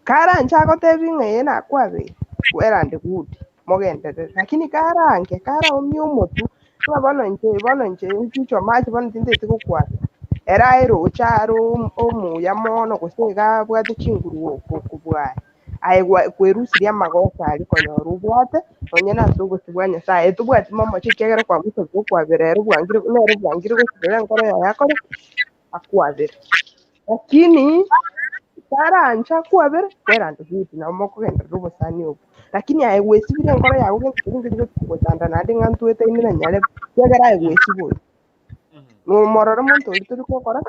Karanche agotebi ng'a eye nakwabeire well and good mogenderere lakini karange karaumia omotu ng'a bono inche nchichwa mache bono tinteti gokwabera era aeroche are omuya mono gose iga abwate chinguru kobwaye aye kwerusiria amagoso aria konyora obwate nonye na ase obosi bwa Nyasaye tobwati momoche ekiagera kwamosabire okwabera ere bwangire nere bwangire gosibera enkoro yaye akore akwabere. Lakini karancha akwabere well and good nabo mokogenderera obosani obwo. Lakini aye gwesibire enkoro yago gento keria nkeri gochanda naende ng'a ntwetaine na nyarebe ekiagera aye gwesibori. Nomorore monto oria tori gokora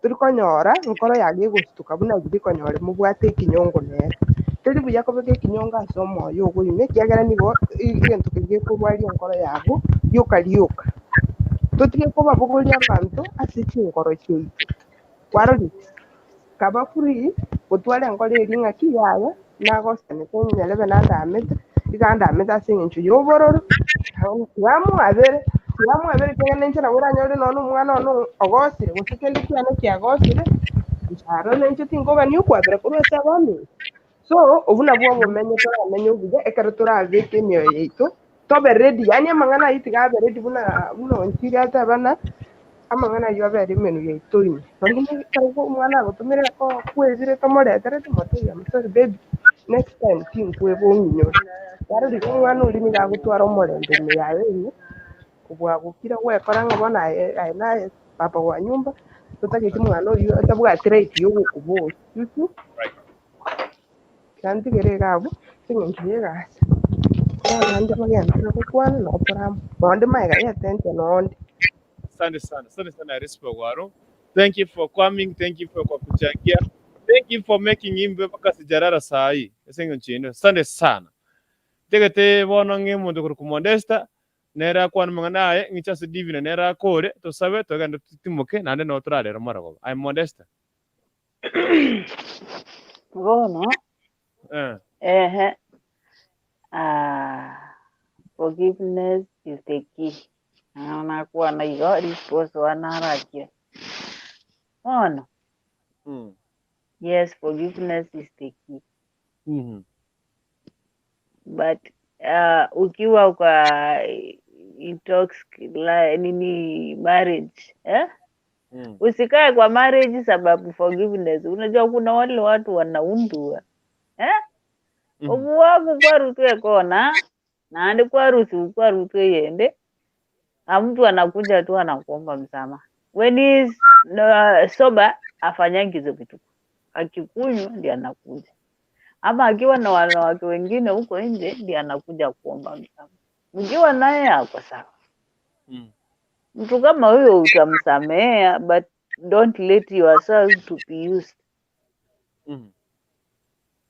tori konyora enkoro yago egostuka buna riria konyora mobwate ekinyongo nere. Teri buya kobeka ekinyongo ase omoyo ogo ime ekiagera nigo egento keria gekorwaria enkoro yago rioka rioka. Totige kobabogoria abanto ase chinkoro chiaito. Kwarorire? Kaba free gotwara enkoro eria ng'aki yaya nagosanete nyarebe nandamete, iga ndamete ase eng'encho ya obororo, tiga mwabere, tiga mwabere ekiagera ninche nabo oranyore nonye na omwana one ogosire gose kende kiane kiagosire, inche aro ninche tinkogania okwabera korwa ase abaminto. So, obwo nabwo obomenyo toramenye obuya ekero torabeke emioyo yaito, tobe ready, yaani amang'ana ayio tiga abe ready buna buna onchire ateba ng'a amang'ana ayio abere emenwa yaito ime. Nonye na ekero omwana agotomire kwebire tomoreterete motebie I'm sorry baby, next time tinkweba ong'inyore. Ekero riria omwana oria nigo agotwara omorembe ime yaye ime, kobua gokira gwekora ng'a bono aye aye naye papa wa nyumba, totageti mwana oyio atabwati right ya ogokoboria, you see? Tiga ntigere iga abwo, ase eng'encho ya egasi, abande bagenderere gokwana nabo toramo nonde magega ya etente nonde. Asante sana, asante sana Rispa Gwaro. Thank you for coming, thank you for kwa kuchangia. Thank you for making imbe mpaka sijarara saa hii. Ase eng'encho ende. Asante sana. Ntagete bono ng'e omonto korwa Modesta nere akwane amang'ana aye ng'iche ase Divina nere akore tosabe togende totimoke naende nabo torarere morogoba. Aye Modesta. Bono Eh. ehe ah, forgiveness is the key. Nabo nakwana igo response one narakire. Bono yes, forgiveness is the key. But ukiwa kwa intoxic nini marriage, eh? Usikae kwa marriage sababu forgiveness. Unajua kuna wale watu wanaundua, eh? Obuwaku kwarutwe kona naende kwarusi kwarutwe yende mtu anakuja tu anakuomba msamaha. When he is sober afanyangi hizo vitu, akikunywa ndiye anakuja, ama akiwa na wanawake wengine huko nje ndiye anakuja kuomba msamaha. Mkiwa naye ako sawa. Mtu kama huyo utamsamehea, but don't let yourself to be used.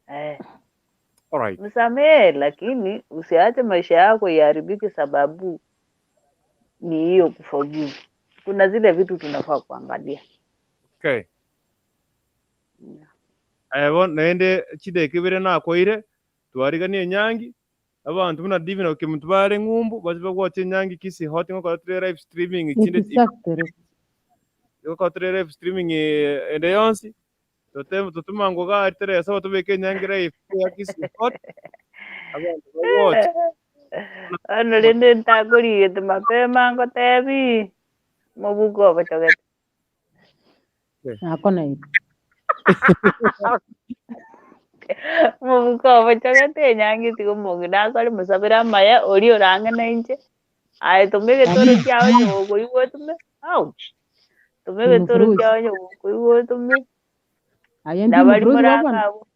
Eh. Alright. Msamehe, lakini usiache maisha yako iharibike sababu ni hiyo kuforgive. Kuna zile vitu tunafaa kuangalia. Okay. Aya bono naende chideka ibere nakoire twariganie enyangi abanto buna Divina okemuntu bare ng'umbu bache bagwache enyangi Kisii Hot ngokora tore live streaming chinde Exactly. ngokora tore live streaming ende yonsi tote totuma ngo gari teresa tobeke enyangi live ya Kisii Hot abanto bagwache. Ano rende ntagorigete mapema ngotebi mobuko obochogete. Nakona hivi. Mobuko obochogete enyangi tiga omong'ina akore mosabere amaya oria orang'e inche aye tome egetoro kiago nyogokoigwa otome ouch tome egetoro Timu kiago nyogokoigwa otome Aye ndi nabari mfuruzi morang'e wabona. abwo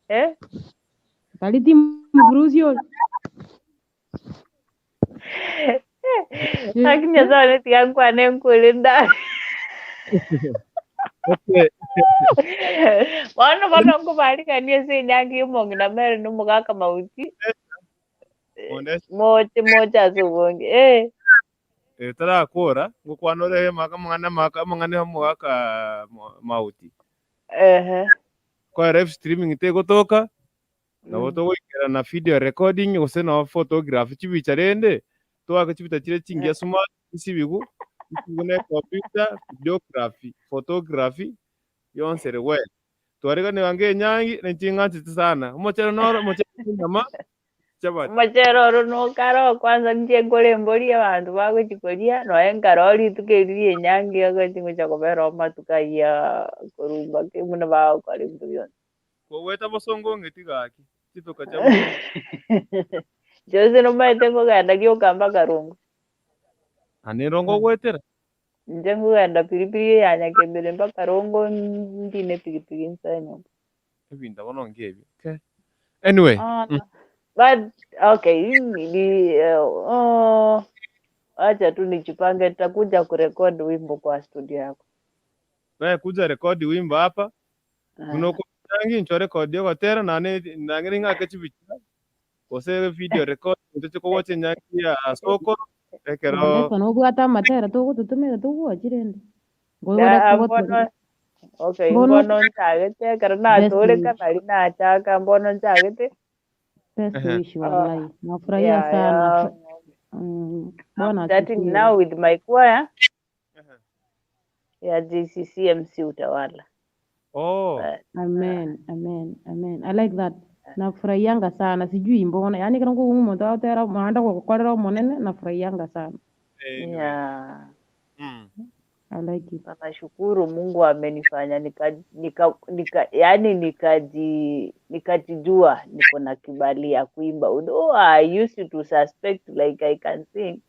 eh Bali timu mfuruzi ori. Lakini nyasaye tiga nkwane nkore nda Okay. Bono bono nkobarikanie ase enyangi ya omong'ina mere na omogaka mauti Modesta moche moche ase obonge eh. Tarakora ngokwana ore maka amang'ana maka amang'ana omogaka mauti. Ehe. Kwa live streaming tegotoka nabo togoikera na video recording gose na photography chibicha rende twaka chibicha chire chingiya smart isibigu isibigu na computer videography photography yonse ere well twarigane wange enyangi nenching'anchete sana omochere noro omochere enyama chapati. Omochere oro nokaro kwanza inche nkore embori abanto bagochikoria noe nkaro rituko eri ria enyangi ogochi ngocha kobera amatuko ayia korumba ki buna bagokora ebinto bionsi. Kogweta bosongo ng'eti gaki chituka chia bosongo. Inche nomanyete nkogenda gioka mpaka Rongo. Ane Rongo ogwetera? Inche nkogenda piripiri ya Nyakembere mpaka Rongo ndine pikipiki nsoe nyomba. Ebinto bono ngebio. Okay. Anyway. Ah, but okay, ni oh, acha tu nijipange, nitakuja kurekodi wimbo kwa studio yako. Wewe kuja rekodi wimbo hapa. Ah. Kuno nyangi ncho record yogotera nane nangere ng'ake chibicha gose video record ntoche kowoche nyangi ya soko ekero Modesta nobwate amatera togototumira togwachire Ya, mbono okay Mbono mbono nchagete ekero best natoreka wish, nari nachaka mbono nchagete best wish wallahi. Nafurahia yeah, sana. yeah. I'm Bwana starting asifiwe. now with my choir ya JCCMC Utawala. Oh. But, Amen, amen, amen. I like that. Nafurahianga sana, sijui mbona. Yaani kana kumuntu atera maanda gukorera omonene nafurahianga sana. yeah. I like it. Nashukuru Mungu amenifanya nika nika nika yani nikajijua niko na kibali ya kuimba. Although I used to suspect like I can sing,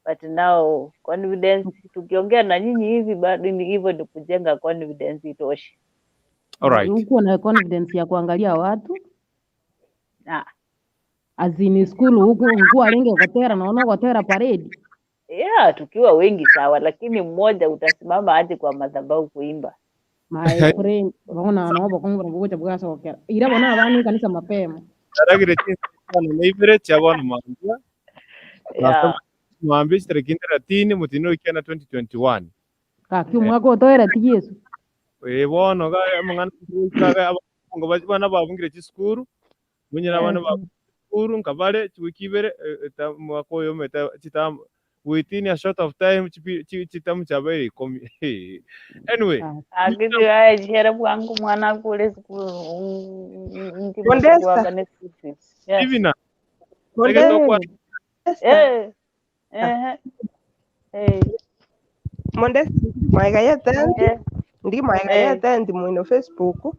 but now confidence, tukiongea na nyinyi hivi bado ni hivyo, ni kujenga confidence itoshe. Alright. Hukuwa na confidence ya kuangalia watu Ah, azini school huku huku alinge gotera naona gotera parade. yeah, tukiwa wengi sawa, lakini mmoja utasimama aje kwa madhabahu kuimba? My friend, bona no bokongo bugocha bwasokera. Ira bona abantu kanisa mapema. Aragire chinsano neibere chiabona mambia Yeah. mwambia chitariki 30 mutino ikiana 2021 Kaki omwaka otoera ti Yesu. Bono ga amang'ana kaga abongo bana babungire chisukuru munyira abana ba sukuru nkabale chiwiki ibere mwaka oyo meta chitam within a short of time chitamu chabaire ikomi. Anyway, Akiti haya chere bwangu mwana kule skulu ndi Modesta. kuwaga ne school fees. Yes. Divina reke tokwa Eh. Eh. Eh. Modesta maega ya tent Eh. ndi maega ya Eh. tent mwino Facebook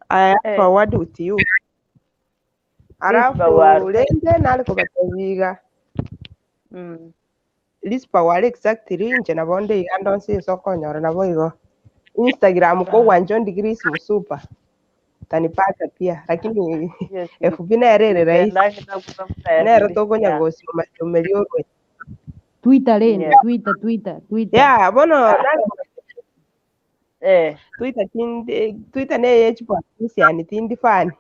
I Eh. forward with you Rispa alafu waro. lende nalikubatebiga Rispa ware exactly nje nabo ndeiga ndonsi isokonyora nabo igo Instagram kogwanja ondigiri musupa utanipata pia lakini Yes. FB nerere rahisi Nipendake nakutafuta nero FB. tokonya Yeah. gosiumasiomeria orwe Twitter lende, Yeah. Twitter, Twitter, Twitter. yeah bono Eh. Twitter tindi Twitter neye chipolisi tindi fani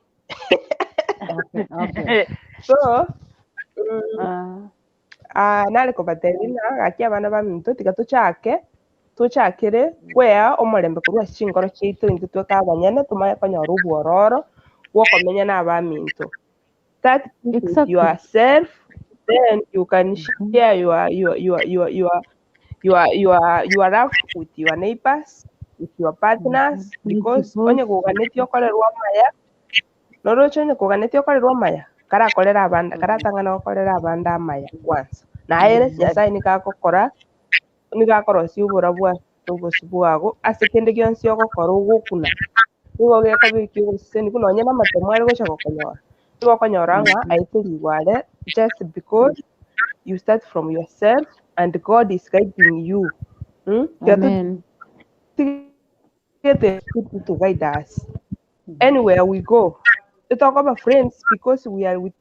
Okay, okay. so nalikubaterina gaki abana baminto tiga tuchake tuchakire kwea omorembe korwa chingoro chiaitu intwe tweka abanyene tumanye konyora obwororo bwokomenya na abaminto. Start peace with Exactly. yourself, then you can share your love with your neighbors, with your partners, because onye kuganetie okorerwa amaya noroche onye kuganetie okorerwa amaya karakorera abanda karatang'ana gokorera abanda amaya kwanza naye Nyasaye nigagokora nigakorosia obora bwa obosi bwago ase kende gionsi ogokora ogokuna nigo gekobeka ogoseseni buna onye na amatemo are gocha gokonyora nigo okonyora ng'a aeterigwe are just because you start from yourself and God is guiding you. Amen. Get the people to guide us anywhere we go. We talk about friends because we are with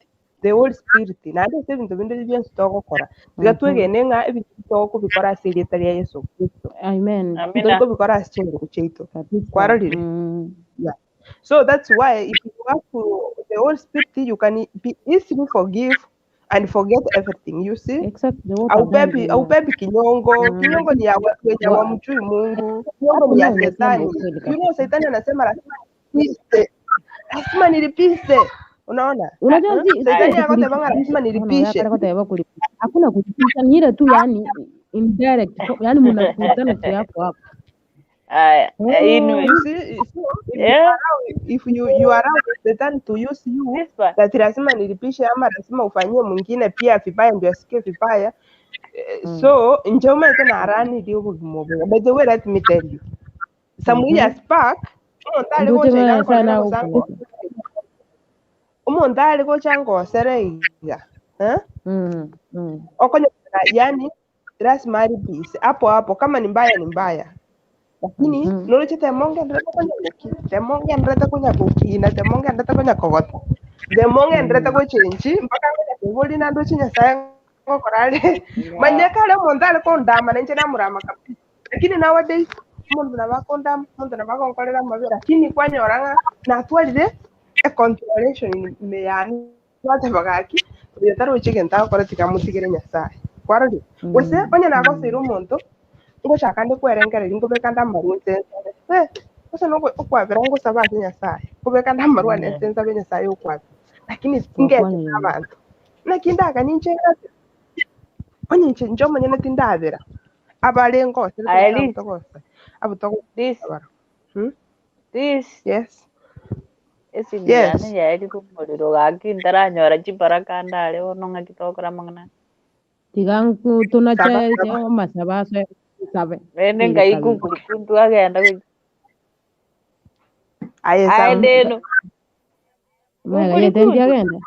the Holy Spirit. Na ase ebinto binde bionsi togokora tiga twegene ng'a ebinto togokobikora ase erieta ria Yesu Kristo. Amen. Amina. Torikobikora ase chinguru chiaitu Kabisa. kwarorire. Yeah. So that's why if you have to, the Holy Spirit, you can be easily forgive and forget everything. You see? Exactly what I've done. Aubebi kinyongo. Kinyongo ni ya watu wenye hawamjui Mungu. Kinyongo ni Hapo ya nayo umesema shetani. ukweli You kabisa. know, shetani anasema lazima nilipize. Lazima nilipize. Unaona? Unajua si Shetani si ati akotebanga kulipisha, lazima ona nilipishe. yakare koteba kulipisha. Hakuna kulipisha, ni ile tu yani indirect, yani mnakutana tu hapo hapo. Aya, anyway. You see, so if you Yeah. allow, if you allow Satan to use you Rispa. that lazima nilipishe ama lazima ufanyie mwingine pia vibaya ndio asikie vibaya. So nje tena arani obogima obuya. By the way, let me tell you. Some years back, omonto are Ndoche gocha iga bana sana nkorera gosa huko. omonto are gocha ngosere iga. Eh? Okonyora yani lazima alipise hapo hapo, kama ni mbaya ni mbaya. Lakini noroche temongenderete konya goki, temongenderete konya gokina, temongenderete konya kogota, temongenderete gochenji mpaka ngonya kebori nandoche Nyasaye ngokora are manyeka are omonto are kondama nainche namurama kabisa. Lakini nowadays Omonto nabo akondama, omonto nabo agonkorera amabe, lakini kwanyora ng'a natwarire econtrolation ime yane gwateba gaki, oyo taroche egento agokora tiga amotigere Nyasaye. Kwarorire? Gose onye nagoseire omonto, ngochaka nde kwerengereria nkobeka nde amarwa nse nsabe. Gose okwabera ngosaba ase Nyasaye, nkobeka nde amarwa ane nse nsabe Nyasaye okwabera. Lakini ngete abanto. Naki ndagani inche ng'ate, onye inche inche omonyene tindabera, abare ngosere Aye, togosa abo this togosabara. This Yes. esimu Yes. yane yaerire omorero gaki ntaranyora chibaraka ndare bono ng'aki togokora amang'ana. Tiga Saba tunache saba. amasaba ase sabe. Rende Tiga ngai sabe. kukuri kuntu agenda gochi. Aye Aye saba. ndeno. Mwega Gukuri yete kuntu. ndiagenda.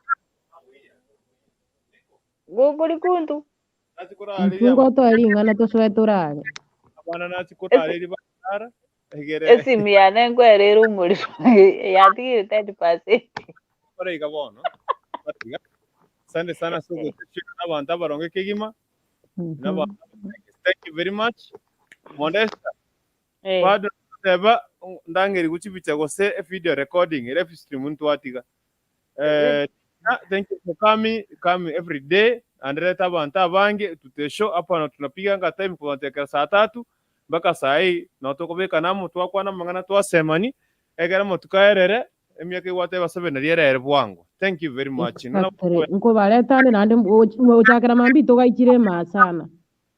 Gukuri kuntu. Mchungo to ring'ana tosoe torare. Abana nachikurareri barara egere Esimu yane nkwerere omorero yatigire 10%. baraiga bono. Baraiga. Asante sana sugu n'abantu abaronge kegima n'abantu. Thank you very much. Modesta. Bado teba ndangeri guchibicha gose e video recording ere stream ntwatiga. Thank you for coming every day and leta abantu abange tutesho hapa na tunapiga nga time kuanzia saa 3 mpaka saa hii na tukobeka namo twakwana mangana twasemani egera mo tukaerere emiaka igwate basabe na rierere bwango. Thank you very much. Exactly. Nkobaretane nande ochakera mambi togaichire masana.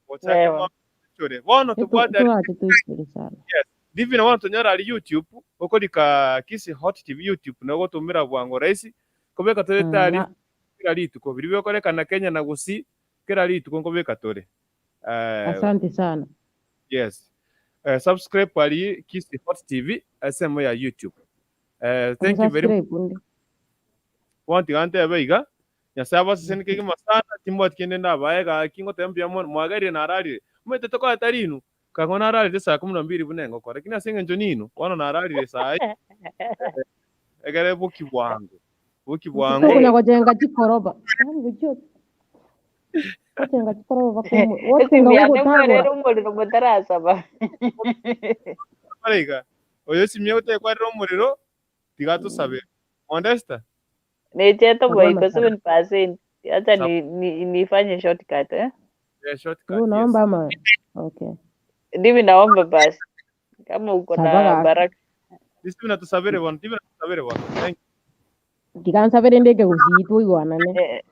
Ochakera chore. Bono tubwate Tuwache tuichire sana. Yes. Divina wana tonyora ali YouTube okolika Kisii Hot TV YouTube na gotumira bwango rahisi kobeka tore tari kila rituko biri na Kenya na Gusii kila rituko nkobeka tore. Asante sana. Yes. Subscribe ali Kisii Hot TV sehemu ya YouTube. Thank you very much. Wanti gante beiga Nyasaye abaseseni kegima sana timbwati kende ndabaye gaki ngotembia mono mwagarire nararire mwete tokoya tarinu kango nararire saa 12 bunengo kora lakini ase eng'encho nino bono nararire saa egere buki bwango buki bwango Tukunya gojenga chikoroba. Gojenga chikoroba bakomu. Esimu Wotinga yane gugotagora. nkwerere omorero motarasaba. Baraiga oyo simye otekwarire omorero tiga tusabe. Modesta. Necheto Saba iko masaba. 7%. Acha nifanye shortcut eh? Yeah, shortcut. Wewe Yes. unaomba ama? Okay. Ndimi naomba basi. Kama uko Saba na gaki. baraka. Divina tusabere bono, Divina tusabere bono. Thank Tiga nsabere ndeke gusii tuigwanane.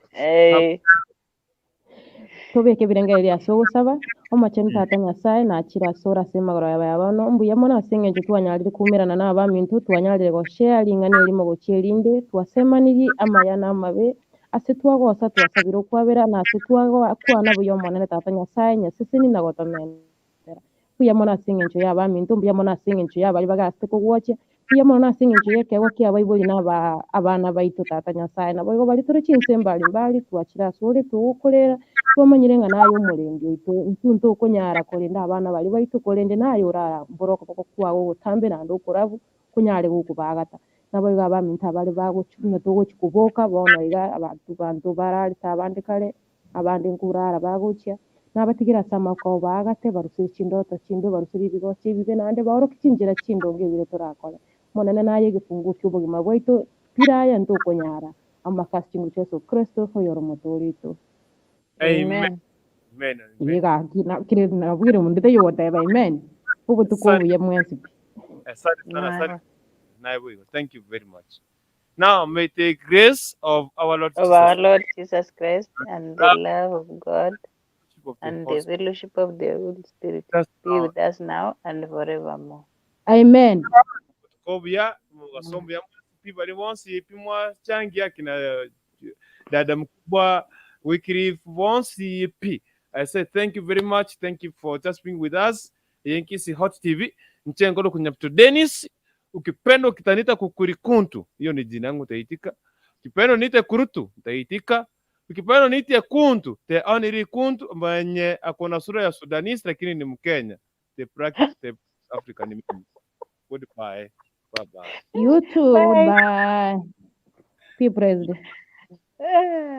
Tobeke birengereria ase ogosaba omachenu tata Nyasaye nachira ase ore magoro yaba yabano mbuya mono ase eng'encho twanyarire kuumerana na abaminto twanyarire goshare ring'ana erimo gochia erinde twasemaniri amaya na amabe ase twagosa twasabire okwabera na ase twakwana buya omonene tata Nyasaye nyaseseni na gotomendera mbuya mono ase eng'encho ya abaminto mbuya mono ase eng'encho ya baria bagase kogwacha mbuya mono ase eng'encho ya ekeegwa kia abaibori na abana baito tata Nyasaye nabo igo bari tore chinse mbari mbari twachira ase ore togokorera twamanyire ng'a naye omorendi oito ntunto okonyara korenda abana bari baito korende naye orara mbora okoboko kwago ogotambe naende okorabu konyare gokobagata nabo igo abaminto abare bagochuna togochi koboka bono iga abantu banto bararete abande kare abande nkurara bagochia nabatigera ase amakao bagate barusire chindoto chimbe barusire ebigosi ebibe naende baorokia chinchera chindonge ebire torakore monene naye egefungu kia obogima bwaito piraya ntokonyara amakasi chingu cha Yesu Kristo oyoro omotoorito. Amen. Amen. Amen. Iga kire nabwire mundu teyogoteba amen. Obotuko obuya mwensi pi. Asante sana, asante. Thank you very much. Now may the grace of our Lord Of Jesus our Lord Jesus Christ and the love of God of the and Holy the fellowship of the Holy Spirit Spirit be with us now and forevermore. Amen. Kobia mugasombo pi bali bonsi pi mwachangia kina dada mkubwa Wycliffe bonsi pi. I say thank you very much. Thank you for just being with us. Yenkisi Hot TV. Mchengo kunyapto Dennis. Ukipenda ukitanita kukurikuntu, hiyo ni jina yangu utaitika. Ukipenda niite kurutu, utaitika. Ukipenda niite kuntu, te oniri kuntu mwenye akona sura ya Sudanese lakini ni Mkenya. The practice the Africa ni mimi. Goodbye. Bye bye. You too. Bye. Bye. Be president.